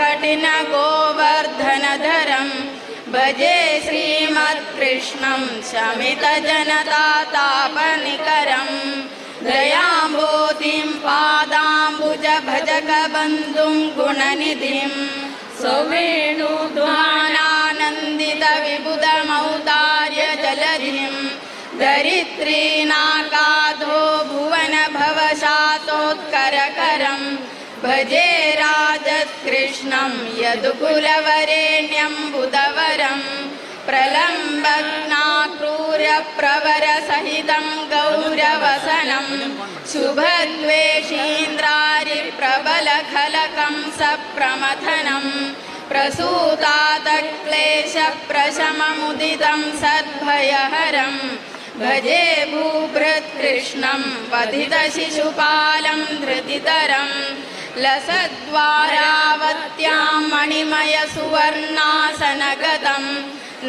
ಕಠಿಣ ಗೋವರ್ಧನಧರಂ ಭಜೆ ಶ್ರೀಮತ್ಕೃಷ್ಣಂ ಶಮಿತ ಜನತಾ ತಾಪನಿಕರಂ ದಯಾಂಬೋಧಿಂ ಪಾದಾಂಬುಜ ಭಜಕ ಬಂಧುಂ ಗುಣನಿಧಿಂ ಸೌವೇಣುಧ್ವಾನಾನಂದಿತ ವಿಬುಧಮೌದಾರ್ಯ ಜಲಧಿಂ ಧರಿತ್ರೀನಾಕಾಧೋ ಭುವನ ಭವಶಾತೋತ್ಕರಕರಂ ಭಜೆ ರಾಜತ್ಕೃಷ್ಣಂ ಯದುಕುಲವರೇಣ್ಯಂ ಬುಧವರಂ ಪ್ರಲಂಬಗ್ನಾಕ್ರೂರಪ್ರವರಸಹಿತಂ ಗೌರವಸನಂ ಶುಭದ್ವೇಷೀಂದ್ರಾರಿ ಪ್ರಬಲಖಲಕಂ ಸಪ್ರಮಥನಂ ಪ್ರಸೂತಾತಕ್ಲೇಶಪ್ರಶಮಮುದಿತಂ ಸದ್ಭಯಹರಂ ಭಜೆ ಭೂಭೃತ್ಕೃಷ್ಣಂ ವಧಿತಶಿಶುಪಾಲಂ ಧೃತಿತರಂ ಲಸದ್ವಾರಾವತ್ಯಾಂ ಮಣಿಮಯ ಸುವರ್ಣಾಸನಗತಂ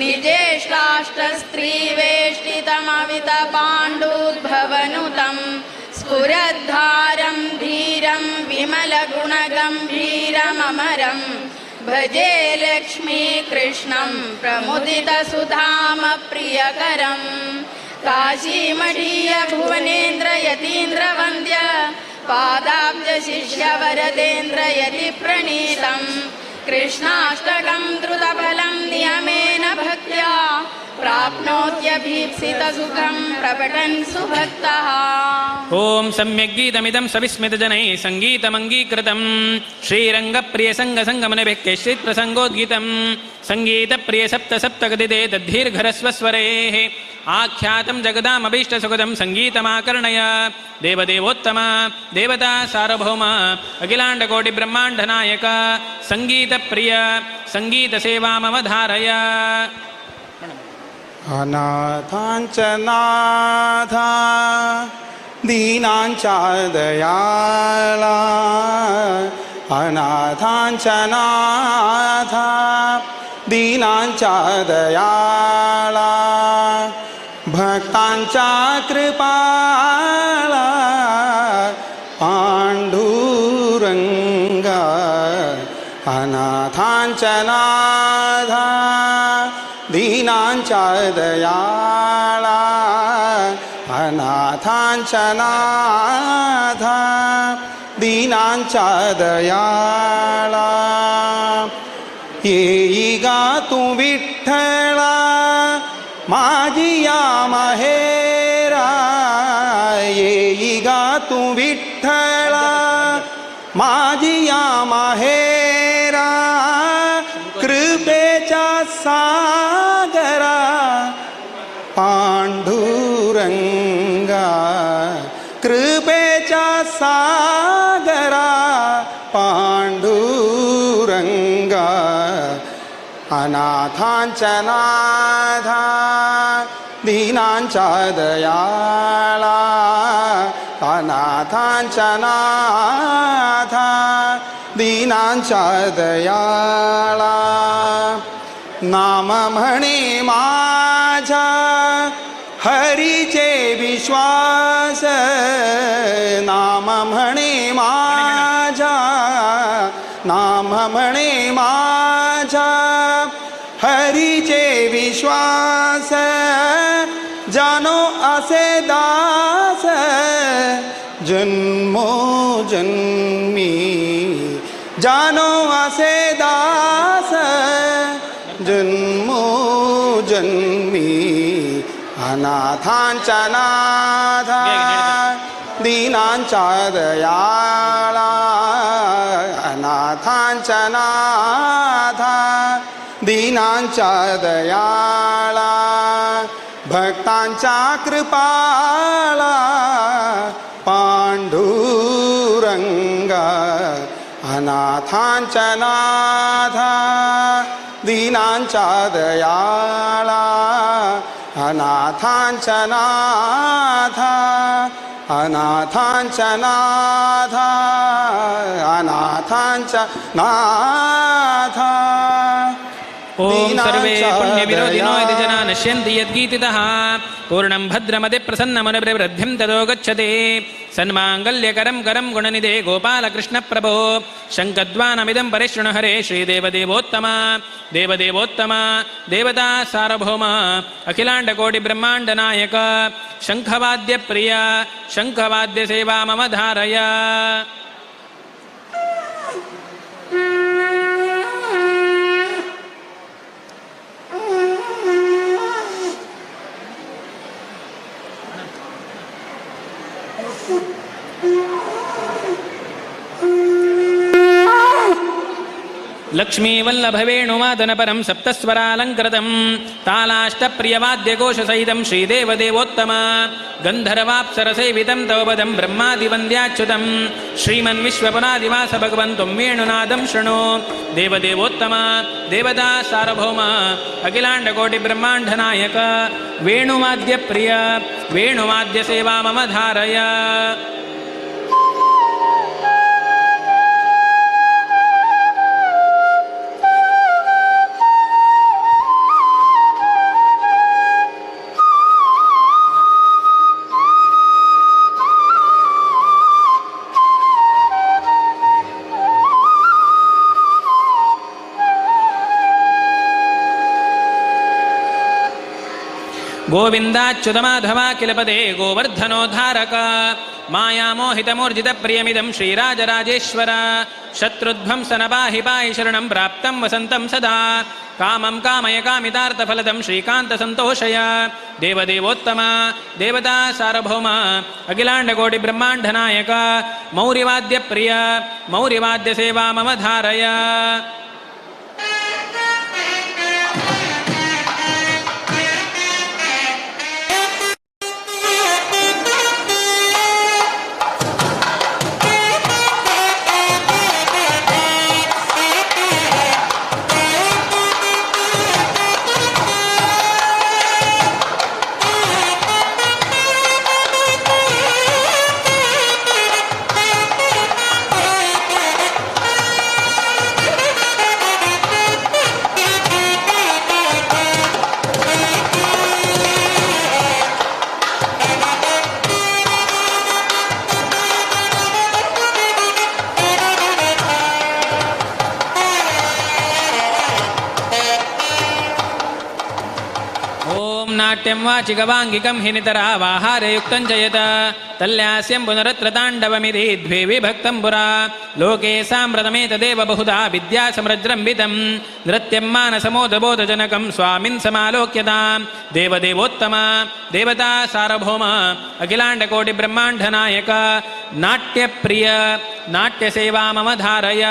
ನಿಜೇಷ್ಟಾಷ್ಟಸ್ತ್ರೀವೇಷ್ಟಿತಮವಿತ ಪಾಂಡೂದ್ಭವನುತಂ ಸ್ಫುರದ್ಧಾರಂ ಧೀರಂ ವಿಮಲಗುಣಗಂಭೀರಮರಂ ಭಜೆ ಲಕ್ಷ್ಮೀಕೃಷ್ಣಂ ಪ್ರಮುದಿತಸುಧಾಮ ಪ್ರಿಯಕರಂ ಕಾಶೀಮಠೀಯ ಭುವನೇಂದ್ರ ಯತೀಂದ್ರ ವಂದ್ಯ ಪಾದಾಬ್ಜ ಶಿಷ್ಯ ವರದೇಂದ್ರ ಯತಿ ಪ್ರಣೀತಂ ಕೃಷ್ಣಾಷ್ಟಕಂ ದ್ರುತಫಲಂ ನಿಯಮೇನ ಭಕ್ತ್ಯಾ ಪ್ರಾಪ್ನೋತ್ಯಭೀಪ್ಸಿತಸುಖಂ ಪ್ರಪಟನ್ ಸುಭಕ್ತಃ. ಓಂ ಸಮ್ಯಗ್ಗೀತಮಿದಂ ಸವಿಸ್ಮಿತಜನೈಃ ಸಂಗೀತಮಂಗೀಕೃತಂ ಶ್ರೀರಂಗಪ್ರಿಯ ಸಂಗ ಸಂಗಮನಭಿಃ ಕೇಶ್ಚಿತ್ ಪ್ರಸಂಗೋದ್ಗೀತಂ ಸಂಗೀತಪ್ರಿಯ ಸಪ್ತ ಸಪ್ತಗತಿದೆ ತದ್ದೀರ್ಘರಸ್ವಸ್ವರೈಃ ಆಖ್ಯಾತಂ ಜಗದಾಮಭೀಷ್ಟಸುಖದಂ ಸಂಗೀತಮಾಕರ್ಣಯ. ದೇವದೇವೋತ್ತಮ ದೇವತಾ ಸಾರ್ವಭೌಮ ಅಖಿಲಾಂಡಕೋಟಿ ಬ್ರಹ್ಮಾಂಡ ನಾಯಕ ಸಂಗೀತಪ್ರಿಯ ಸಂಗೀತ ಸೇವಾ ಮಮ ಧಾರಯ. ಅನಾಥಾಂಚ ನಾಥ ದೀನಾಂಚ ದಯಾಳ ಅನಾಥಾಂಚ ನಾಥ ದೀನಾಂಚ ದಯಾಳ ಭಕ್ತಾಂಚ ಕೃಪಾಳ ಪಾಂಡುರಂಗ ಅನಾಥಾಂಚ ನಾಥ दीनांच्या दयाळा अनाथांच्या नाथा दीनांच्या दयाळा. येई गा तू विठ्ठला माझिया माहेरा, येई गा तू विठ्ठला माझिया माहेरा, कृपेच्या सागरा पांडुरंगा, कृपेच्या सागरा पांडुरंगा. अनाथांच्या नाथा दीनांच्या दयाळा, अनाथांच्या नाथा दीनांच्या दयाळा. नाम म्हणे माझ्या हरीचे विश्वास, नाम म्हणे माझ्या, नाम म्हणे माझ्या हरीचे विश्वास, जानो असे दास जन्मो जन्मी, जानो असे दास जन्मो जन्मी. अनाथांच्या नाथा दीनांच्या दयाळा, अनाथांच्या नाथा दीनांच्या दयाळा, भक्तांच्या कृपाळा पांडुरंगा, अनाथांच्या नाथा दीनांच्या दयाळा, अनाथांच्या नाथा, अनाथांच्या नाथा, अनाथांच्या नाथा. ॐ सर्वे पुण्यविरोधिनो यदि जना नश्यन्ति यद्गीतितः पूर्णं भद्रमति प्रसन्नमनुप्रवृद्धिं ततो गच्छति. सन्माङ्गल्यकरं करं गुणनिधे गोपालकृष्णप्रभो शङ्खद्वानमिदं परिशृणु हरे श्रीदेवदेवोत्तम देवदेवोत्तम देवता सार्वभौम अखिलाण्डकोटिब्रह्माण्डनायक शङ्खवाद्यप्रिय शङ्खवाद्यसेवा मम धारय. लक्ष्मीवल्लभवेणुवादनपरं सप्तस्वरालङ्कृतं तालाष्टप्रियवाद्यघोषसहितं श्रीदेवदेवोत्तम गन्धर्वाप्सरसेवितं तव पदं ब्रह्मादिवन्द्याच्युतं श्रीमन्विश्वपुरादिवास भगवन्तं वेणुनादं शृणु. देवदेवोत्तम देवता सार्वभौम अखिलाण्डकोटिब्रह्माण्डनायक वेणुवाद्यप्रिय वेणुवाद्यसेवा मम धारय. गोविन्दाच्युतमाधवा किल पदे गोवर्धनोद्धारक मायामोहितमूर्जितप्रियमिदं श्रीराजराजेश्वर शत्रुध्वंसन पाहि पाहि शरणं प्राप्तं वसन्तं सदा कामं कामय कामितार्थफलदं श्रीकान्तसन्तोषय देवदेवोत्तम देवता सार्वभौम अखिलाण्डकोटिब्रह्माण्डनायक मौर्यवाद्यप्रिय मौर्यवाद्यसेवा मम धारय. नाट्यं वाचिकवाङ्गिकं हि नितरावाहारयुक्तं च यत् तल्यास्यं पुनरत्र ताण्डवमिति द्वे विभक्तं पुरा लोके साम्प्रतमेतदेव बहुधा विद्यासमृजृम्भितं नृत्यं मानसमोदबोधजनकं स्वामिन् समालोक्यतां देवदेवोत्तम देवता सार्वभौम अखिलाण्डकोटिब्रह्माण्डनायक नाट्यप्रिय नाट्यसेवा मम धारय.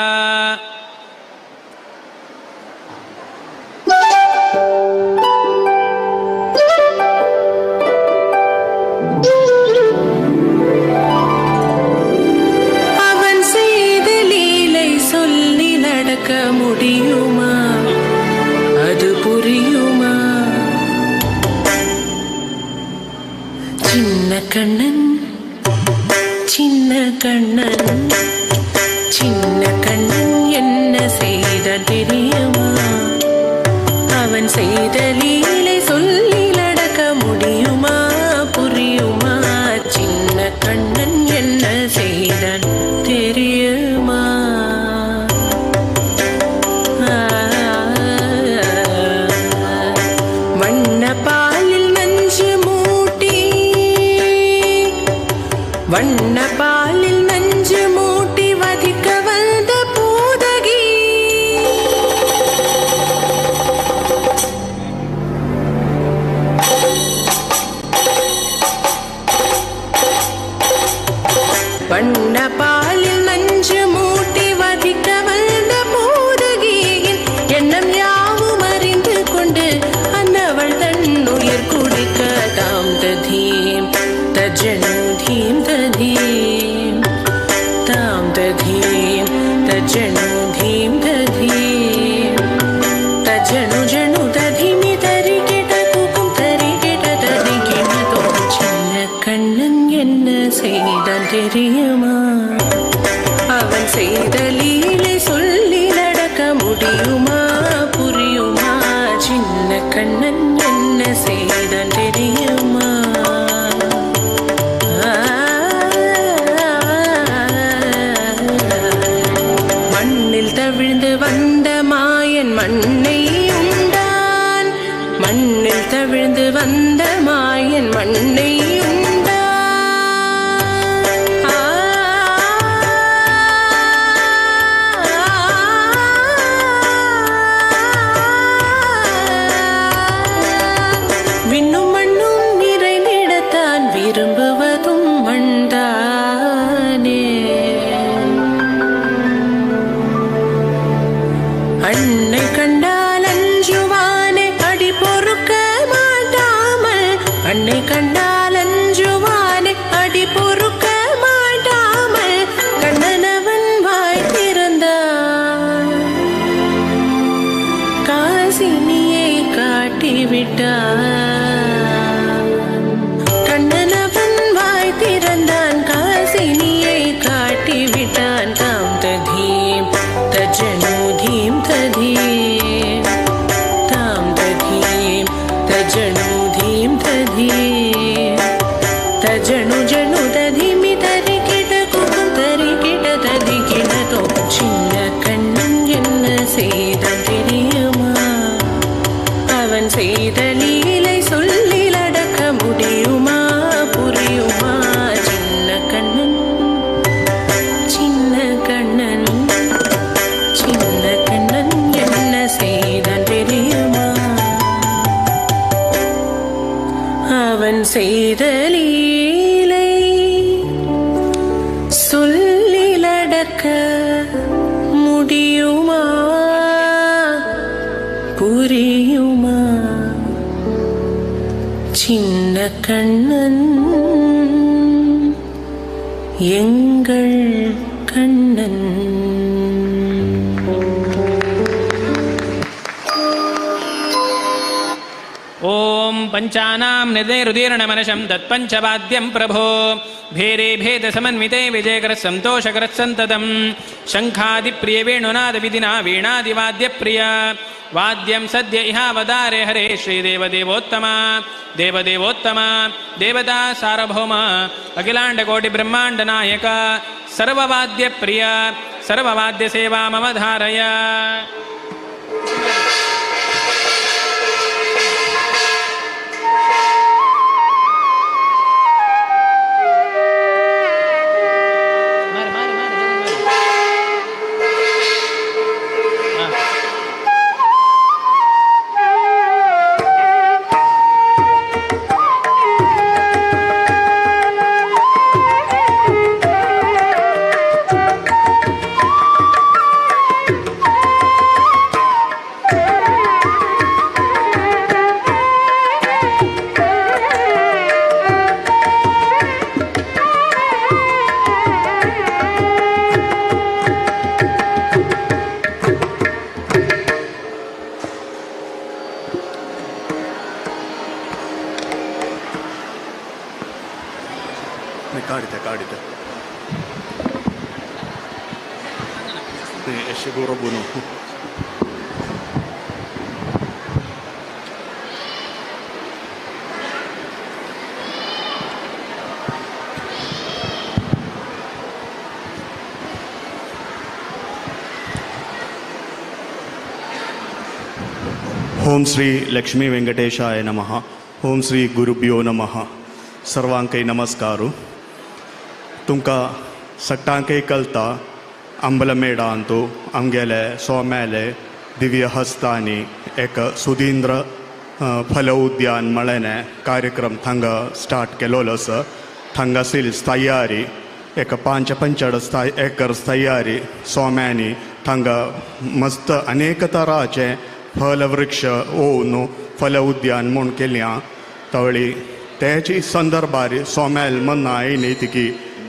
அவன் செய்த லீலை சொல்லி நடக்க முடியுமா? அது புரியுமா? சின்ன கண்ணன் சின்ன கண்ணன் சின்ன கண்ணன் என்ன செய்த தெரியுமா? அவன் செய்த லீலை சொல்லி நடக்க முடியுமா? புரியுமா? சின்ன கண்ணன் என்ன செய்தான் தெரியுமா? வண்ண பாலில் நஞ்சு மூட்டி வண்ண பாலில் நஞ்சு மூட்டி வதிக்க வந்த பூதகி வண்ண பாலில் நஞ்சு மூட்டி வதிக்க வந்த பூதகியின் எண்ணம் யாவும் அறிந்து கொண்டு அன்னவள் தன் உயிர் குடிக்க தாம் ததீம் தஜனு தீம் ததீம் தாம் ததீம் தஜனு தீம் ததீம் தஜனு ஜனு ததிமி தரி கிட்ட குக்கும் தரி கிட்ட தரி கிணதோ. சின்ன கண்ணன் என்ன செய்தான் தெரியுமா? அவன் செய்த லீலை சொல்லி நடக்க முடியுமா? புரியுமா? சின்ன கண்ணன் என்ன செய்தான் தெரியுமா? மண்ணில் தவிழ்ந்து வந்த மாயன் மண்ணை உண்டான் மண்ணில் தவிழ்ந்து வந்த மாயன் மண்ணை உண்டான். விண்ணும் மண்ணும் நிறைந்திடத்தான் விரும்புவதும் மண்தானே. அன்னை கண்டால் அஞ்சுவானே அடி பொறுக்க மாட்டாமல் அன்னை கண்டால் அஞ்சுவானே அடி பொறுக்க மாட்டாமல் கண்ணனவன் வாய் திறந்தான் காசினியை காட்டிவிட்டான். கண்ணனவன் வாய் திறந்தான் காசினியை காட்டிவிட்டான். தாம் ததீம் தஜனு தீம் ததீம் தாம் ததீம் தஜனு தீம் ததீம் தஜனு ஜனு ததிமி தரி கிட்ட குக்கும் தரி கிட்ட ததி கிணதோ. சின்ன கண்ணன் என்ன செய்தான் தெரியுமா? அவன் செய்த லீலை சொல்லி நடக்க முடியுமா? புரியுமா? சின்ன கண்ணன் சின்ன கண்ணன் சின்ன கண்ணன் என்ன செய்தான் தெரியுமா? அவன் செய்த லீலை சொல்லி நடக்க முடியுமா? புரியுமா? சின்ன கண்ணன் எங்கள் கண்ணன். ॐ पञ्चानां निर्दैरुदीर्णमनशं तत्पञ्चवाद्यं प्रभो भेरे भेदसमन्विते विजयकरः सन्तोषकरः सन्ततं शङ्खादिप्रियवेणुनादविधिना वीणादिवाद्यप्रिय वाद्यं सद्य इहावतारे हरे श्रीदेवदेवोत्तम देवदेवोत्तम देवता सार्वभौम अखिलाण्डकोटिब्रह्माण्डनायक सर्ववाद्यप्रिय सर्ववाद्यसेवा मम धारय. काडिता काडिता siguro buno. Om Shri Lakshmi ವೆಂಕಟೇಶಾಯ ನಮಃ. ಓಂ ಶ್ರೀ ಗುರುಭ್ಯೋ ನಮಃ. ಸರ್ವಾಂಕೈ ನಮಸ್ಕಾರು. तुमकां सट्टांकय कळटा अंबलमेडांतू आमगेले सोम्याले दिव्य हस्तांनी एक सुधींद्र फल उद्यान म्हळ्ळें कार्यक्रम थांगा स्टार्ट केलोलो आसा. थांगासील तयारी एक 5.5 एकर तयारी सोम्यांनी थांगा मस्त अनेक तराचे फलवृक्ष ओवन फल उद्यान म्हूण केल्या. तवळी तेची संदर्भार सोमेल मन्ना आयली ती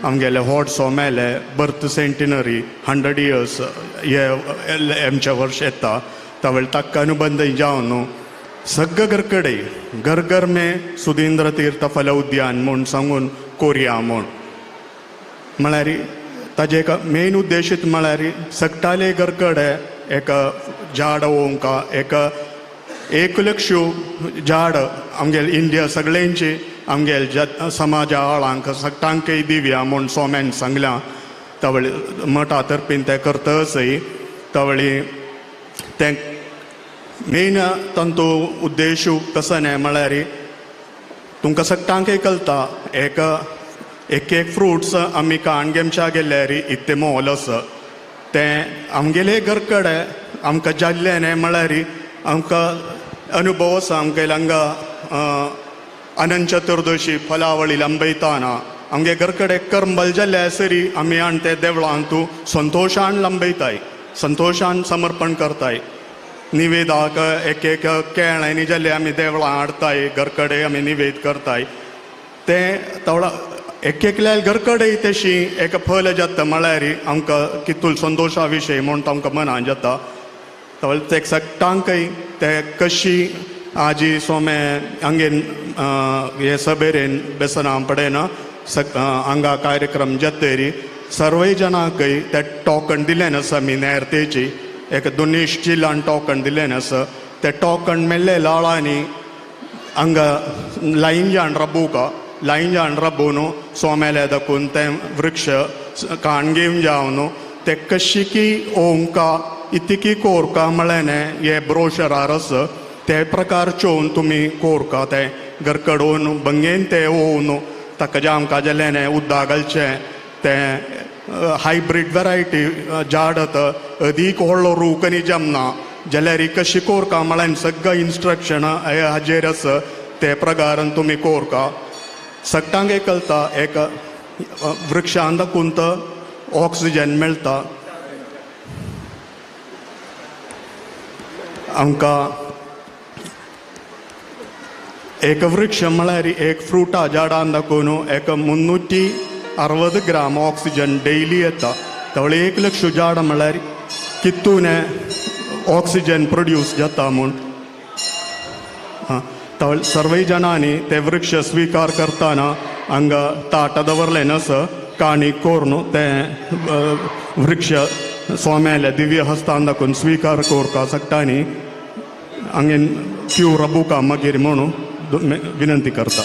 आमगेले व्हड सोमेले बर्थ सेंटिनरी 100 इयर्स हे आमच्या वर्ष येता. तवळ ताका अनुबंध जावन सगळं घरकडे घर घर में सुधींद्र तीर्थ फल उद्यान म्हूण सांगून कोरया म्हूण म्हळ्यार ताजे एक मेन उद्देशीत म्हळ्यार सगटाले घरकडे एक झाड ओंका एक 1 लक्ष झाड आमगेले इंडिया सगळ्यांची आमगेले समाजा आळांक सगटांकय दिवया म्हूण सोम्यान सांगल्या. तवळी मठा तर्फीन तें करतसय. तवळी तें मेन तांचो उद्देश कसो न्हय म्हळ्यार तुमकां सगटांकय कळटा एक एक एक फ्रुट्स आमी काणगेमच्या गेल्यार इतलें मोल आसा तें आमगेले घरकडे आमकां जाल्लें न्हय म्हळ्यार आमकां अनुभव आसा. आमगेले हांगा अनंत चतुर्दशी फलावळी लांबयताना आमगे घरकडे करंबल जाल्ले सरी आमी आनी ते देवळांतू संतोशान लांबयताय, संतोशान समर्पण करताय. निवेदाक एक एक केळ्यांनी जाल्ले आमी देवळां हाडताय, घरकडे आमी निवेद करताय. तें तवळा एक एकल्या घरकडे तशी एक फल जाता म्हळ्यार आमकां कितूल संतोशा विशय म्हूण आमकां मनान जाता. तवळ ते सगटांकय ते कशी आजी सोमे हांगेन हे सभेरेन बेसना पडेन हांगा कार्यक्रम जातरी सर्वय जाणांकय ते टोकन दिलें आसा. आमी नेरतेची एक दोनी स्टिलान टोकन दिलें आसा. ते टोकन मेळ्ळे लाळांनी हांगा लायन जाण राबोवका, लायन जाण राबोवन सोमेले दाखोवन तें वृक्ष काण घेवन जावन ते कशिकी ओंका इतकी कोरका म्हळ्ळें न्हय हे ब्रोशरार आसा ते प्रकार चोवन तुमी कोरका तें घरकडोवन बंगेन तें ओवन ताका जें आमकां जालें न्हय उदक घालचें तें हायब्रीड वेरायटी झाड आतां अदीक व्हडलो रूख आनी जमना जाल्यार कशी कोरका म्हळ्यार सगळें इन्स्ट्रक्शन हाजेर आसा ते प्रकारान तुमी कोरका. सगटांक एक कळटा एक वृक्षान दाखोवन तो ऑक्सिजन मेळटा आमकां. एक वृक्ष म्हळ्यार एक फ्रुटा झाडान दाखोवन एक 360 ग्राम ऑक्सिजन डेली येता. तवळ 1 लक्ष झाड म्हळ्यार कितून ऑक्सिजन प्रोड्यूस जाता म्हूण. तवळ सर्वय जाणांनी ते वृक्ष स्विकार करतना हांगा ताट दवरलें आसा काणी कोरून तें वृक्ष सोम्याले दिव्य हस्तान दाखोवन स्विकार कोरका सगटांनी हांगेन क्यू राबोवका मागीर म्हणून विनंती करता.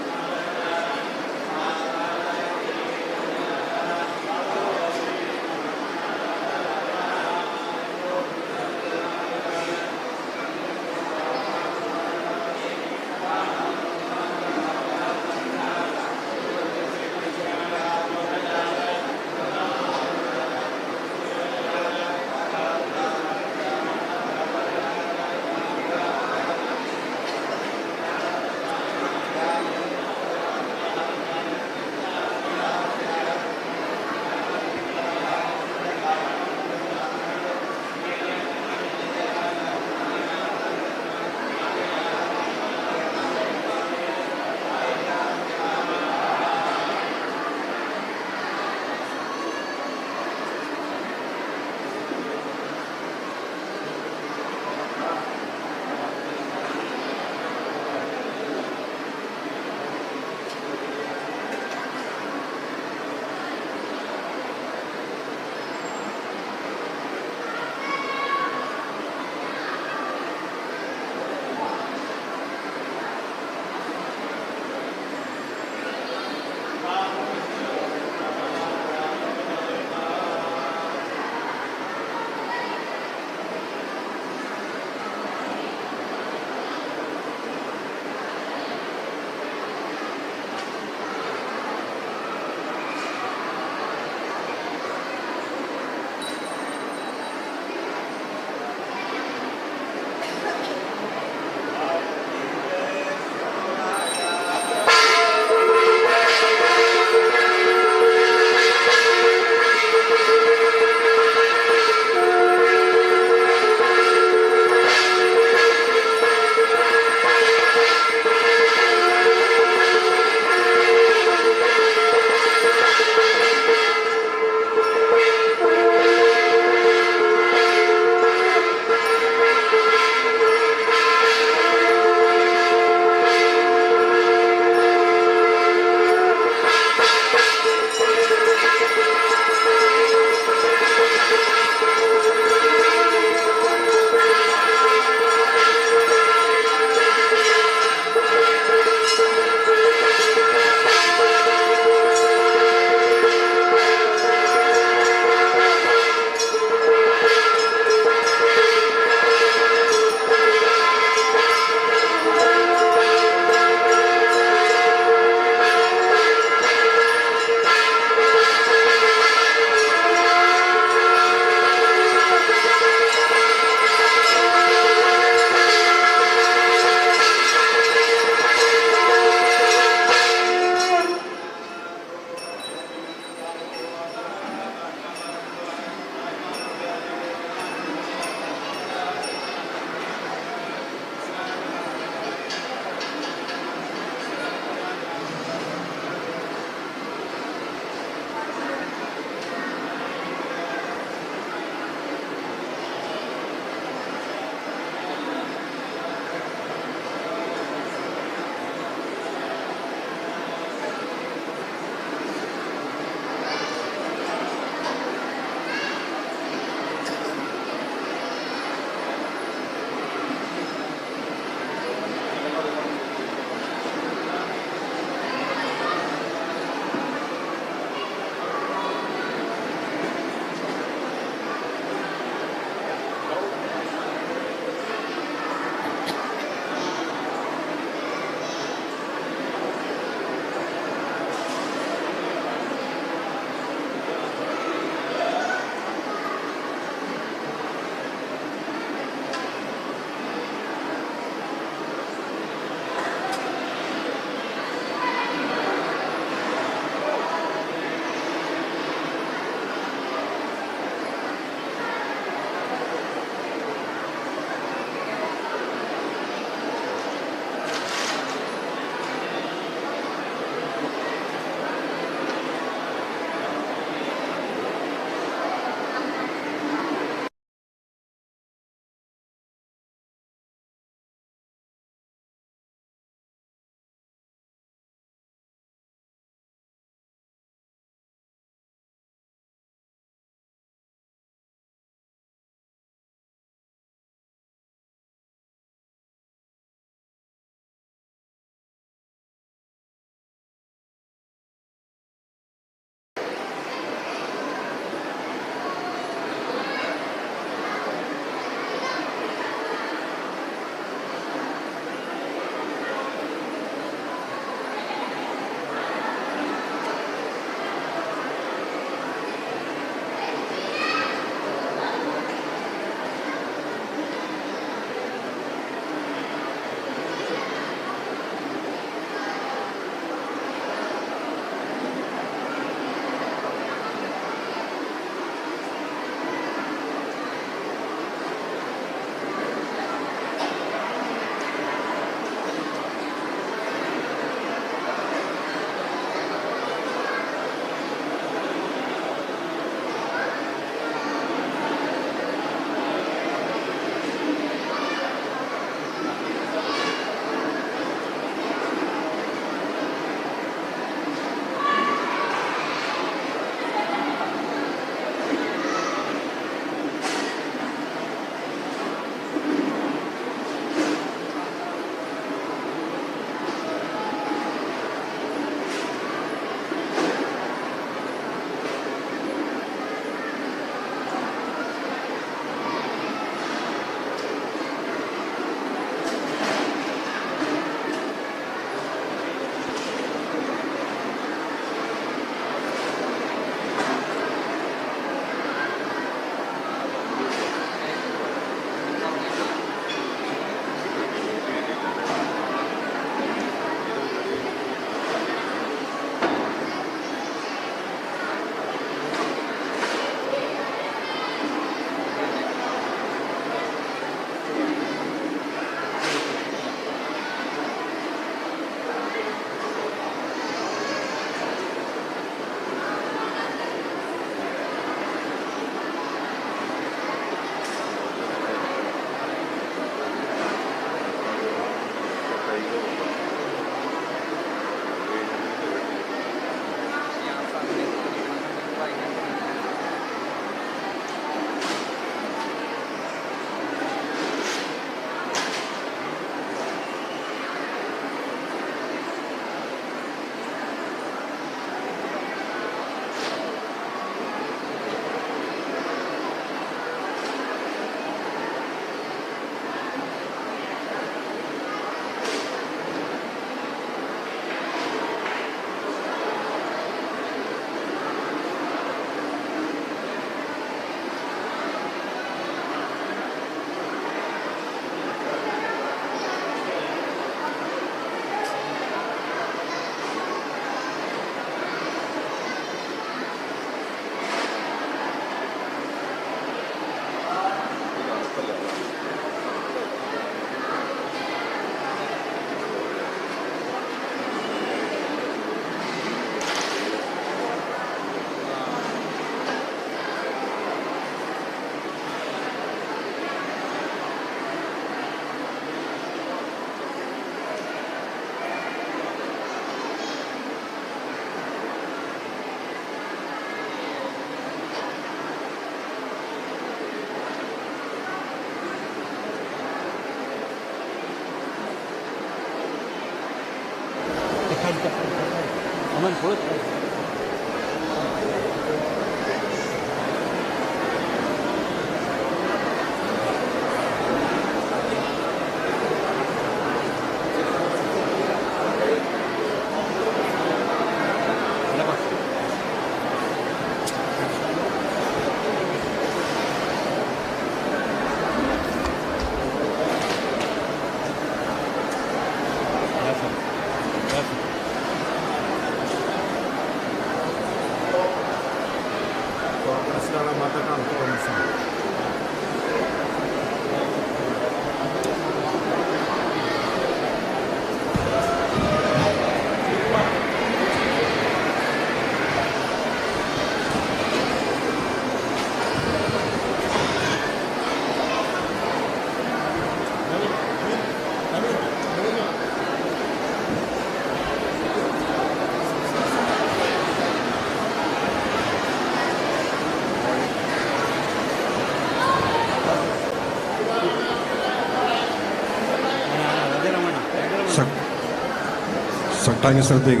सट्टांगे सर्तीक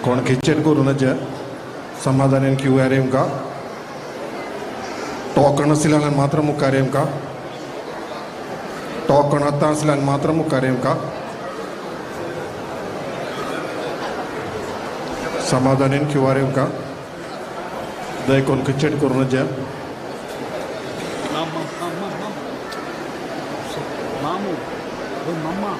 कोण किचन करूं नजे समाधान क्यू आर का टोकन आशिल्ल्यान मात्र मुखार येवका टोकन आतां आशिल्ल्यान मात्र मुखार येवका समाधान क्यू आर का दय कोण किचन करूं नजे मामू मम्मा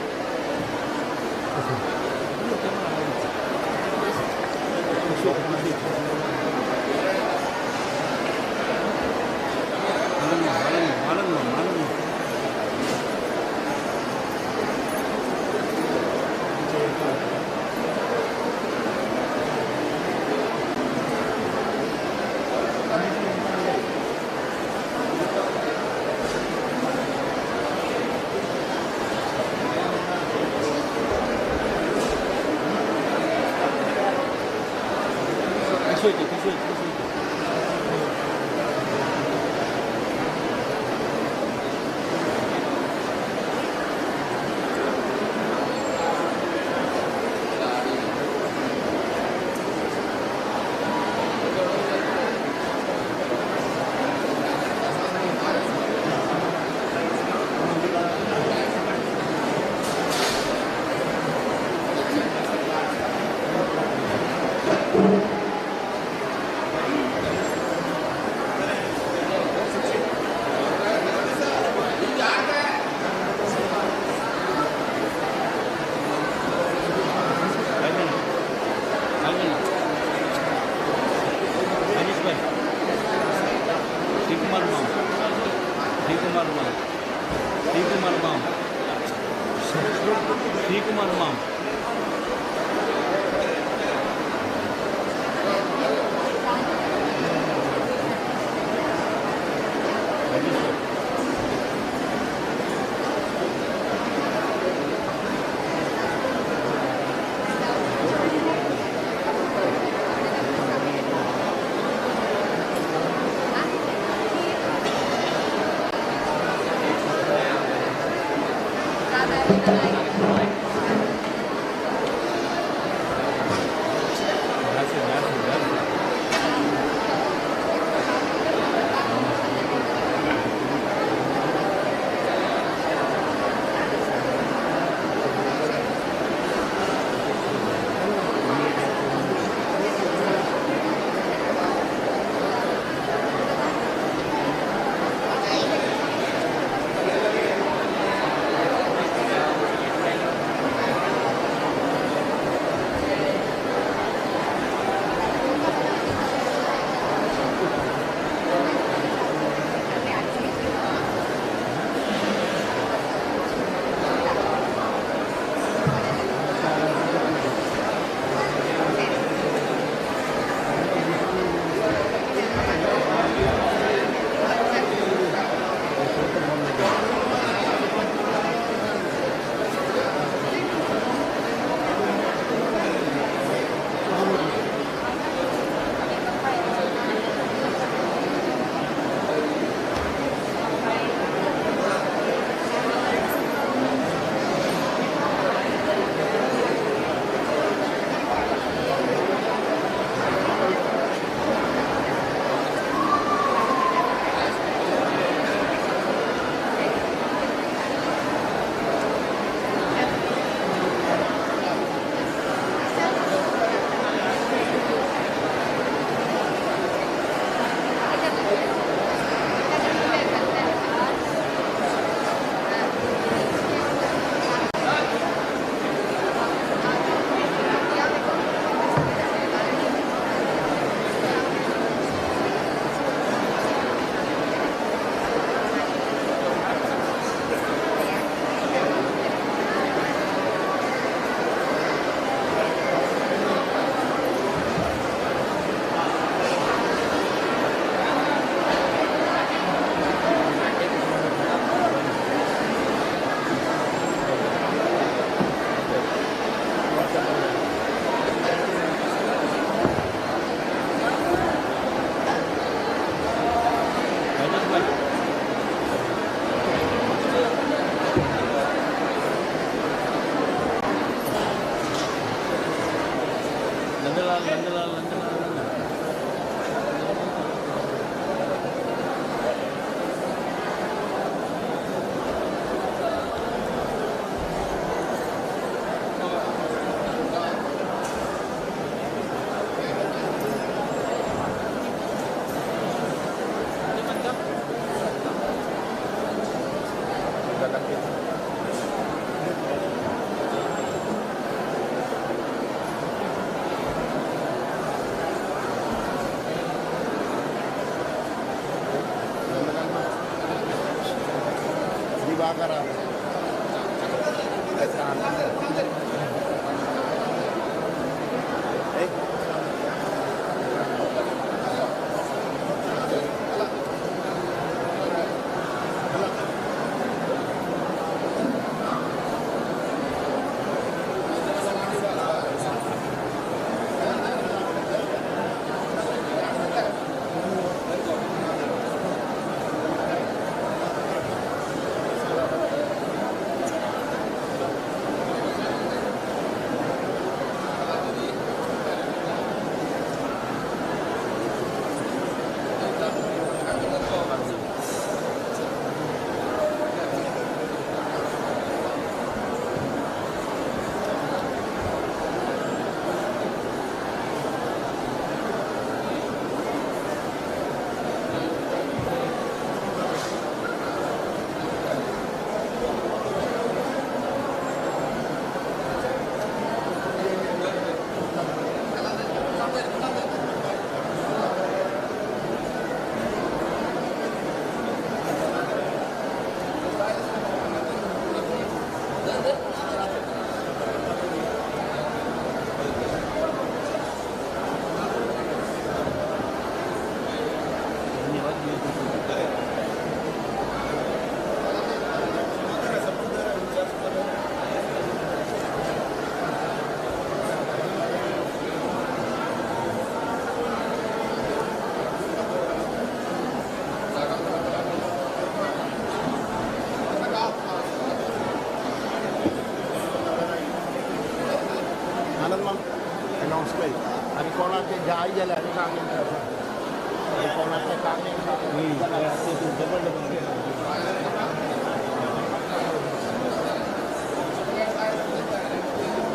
Nandalal Nandalal Nandalal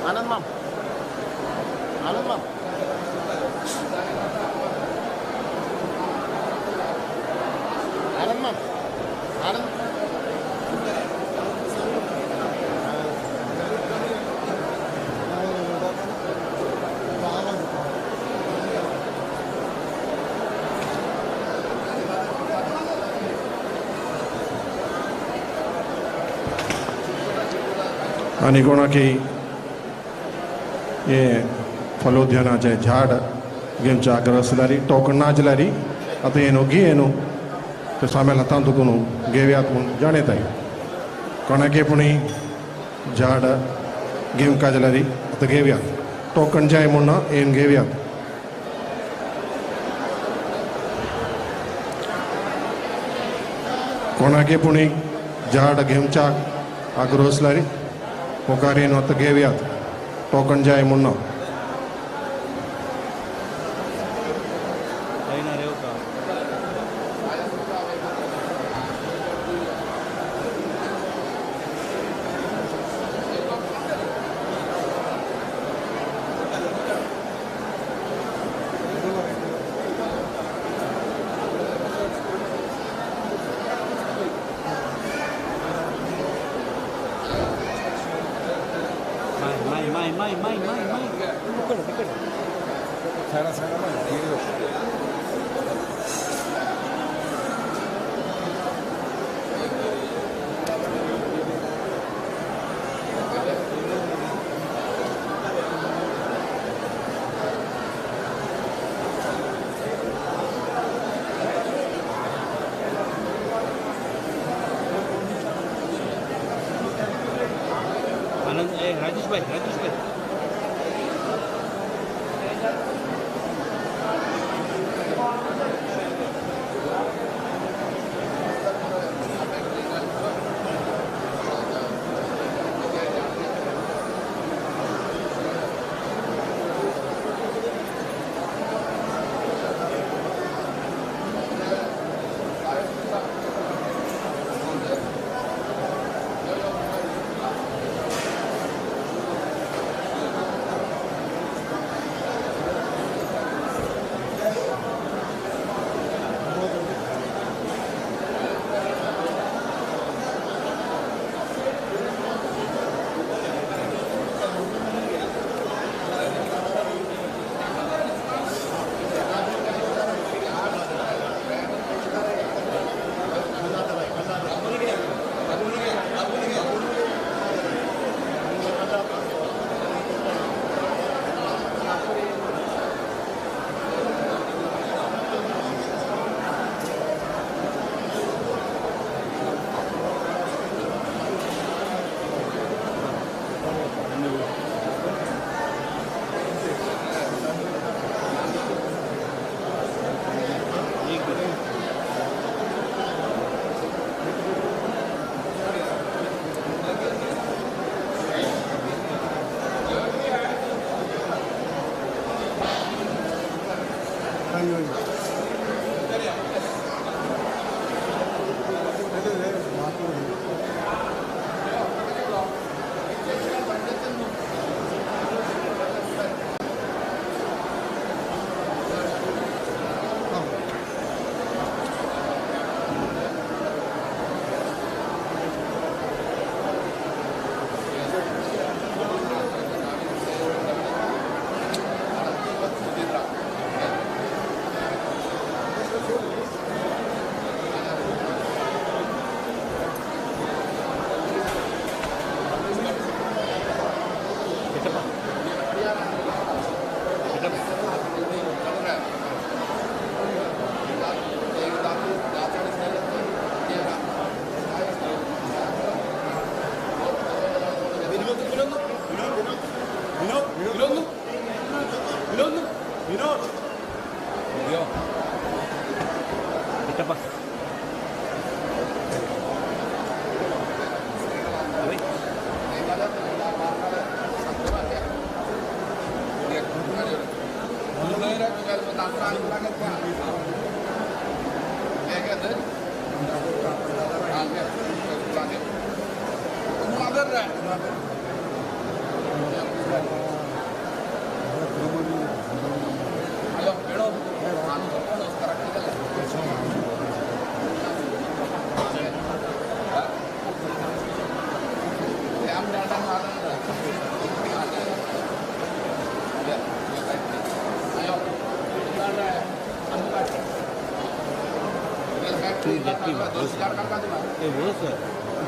Anand ma'am, Anand ma'am. Anand ma'am, Anand. आनी कोणाकी हे फलोद्यानाचें झाड घेवचे आग्रह आसल्यार टोकन ना जाल्यार आतां येनो घे न्हू ते सामेल हातान तुका न्हू घेवयात म्हूण जाणयताय. कोणाकी पुणी झाड घेवंक जाल्यार आतां घेवयात, टोकन जाय म्हूण ना येवन घेवयात. कोणाकी पुणी झाड घेवच्याक आग्रह आसल्यार मुखार येवन आतां घेवयात, टोकन जाय म्हूण ना. राजेश भाई, राजेश भाई.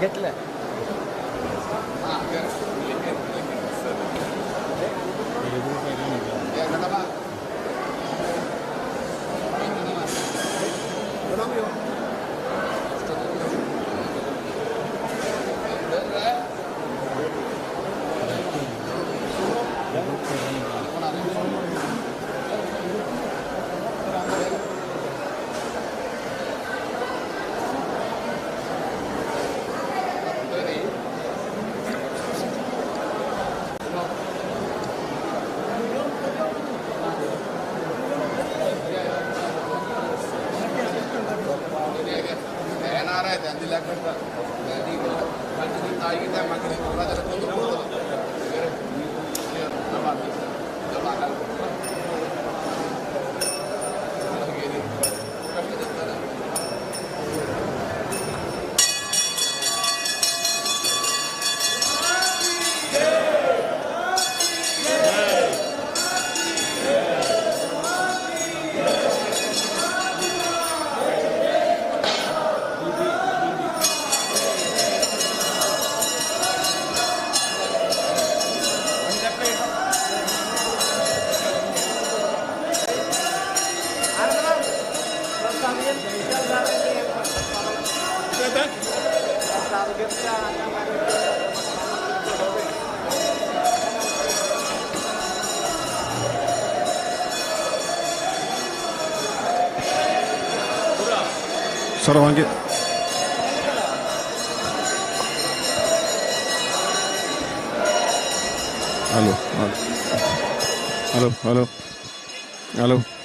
घेतलं. सर्वांगे hello hello hello hello.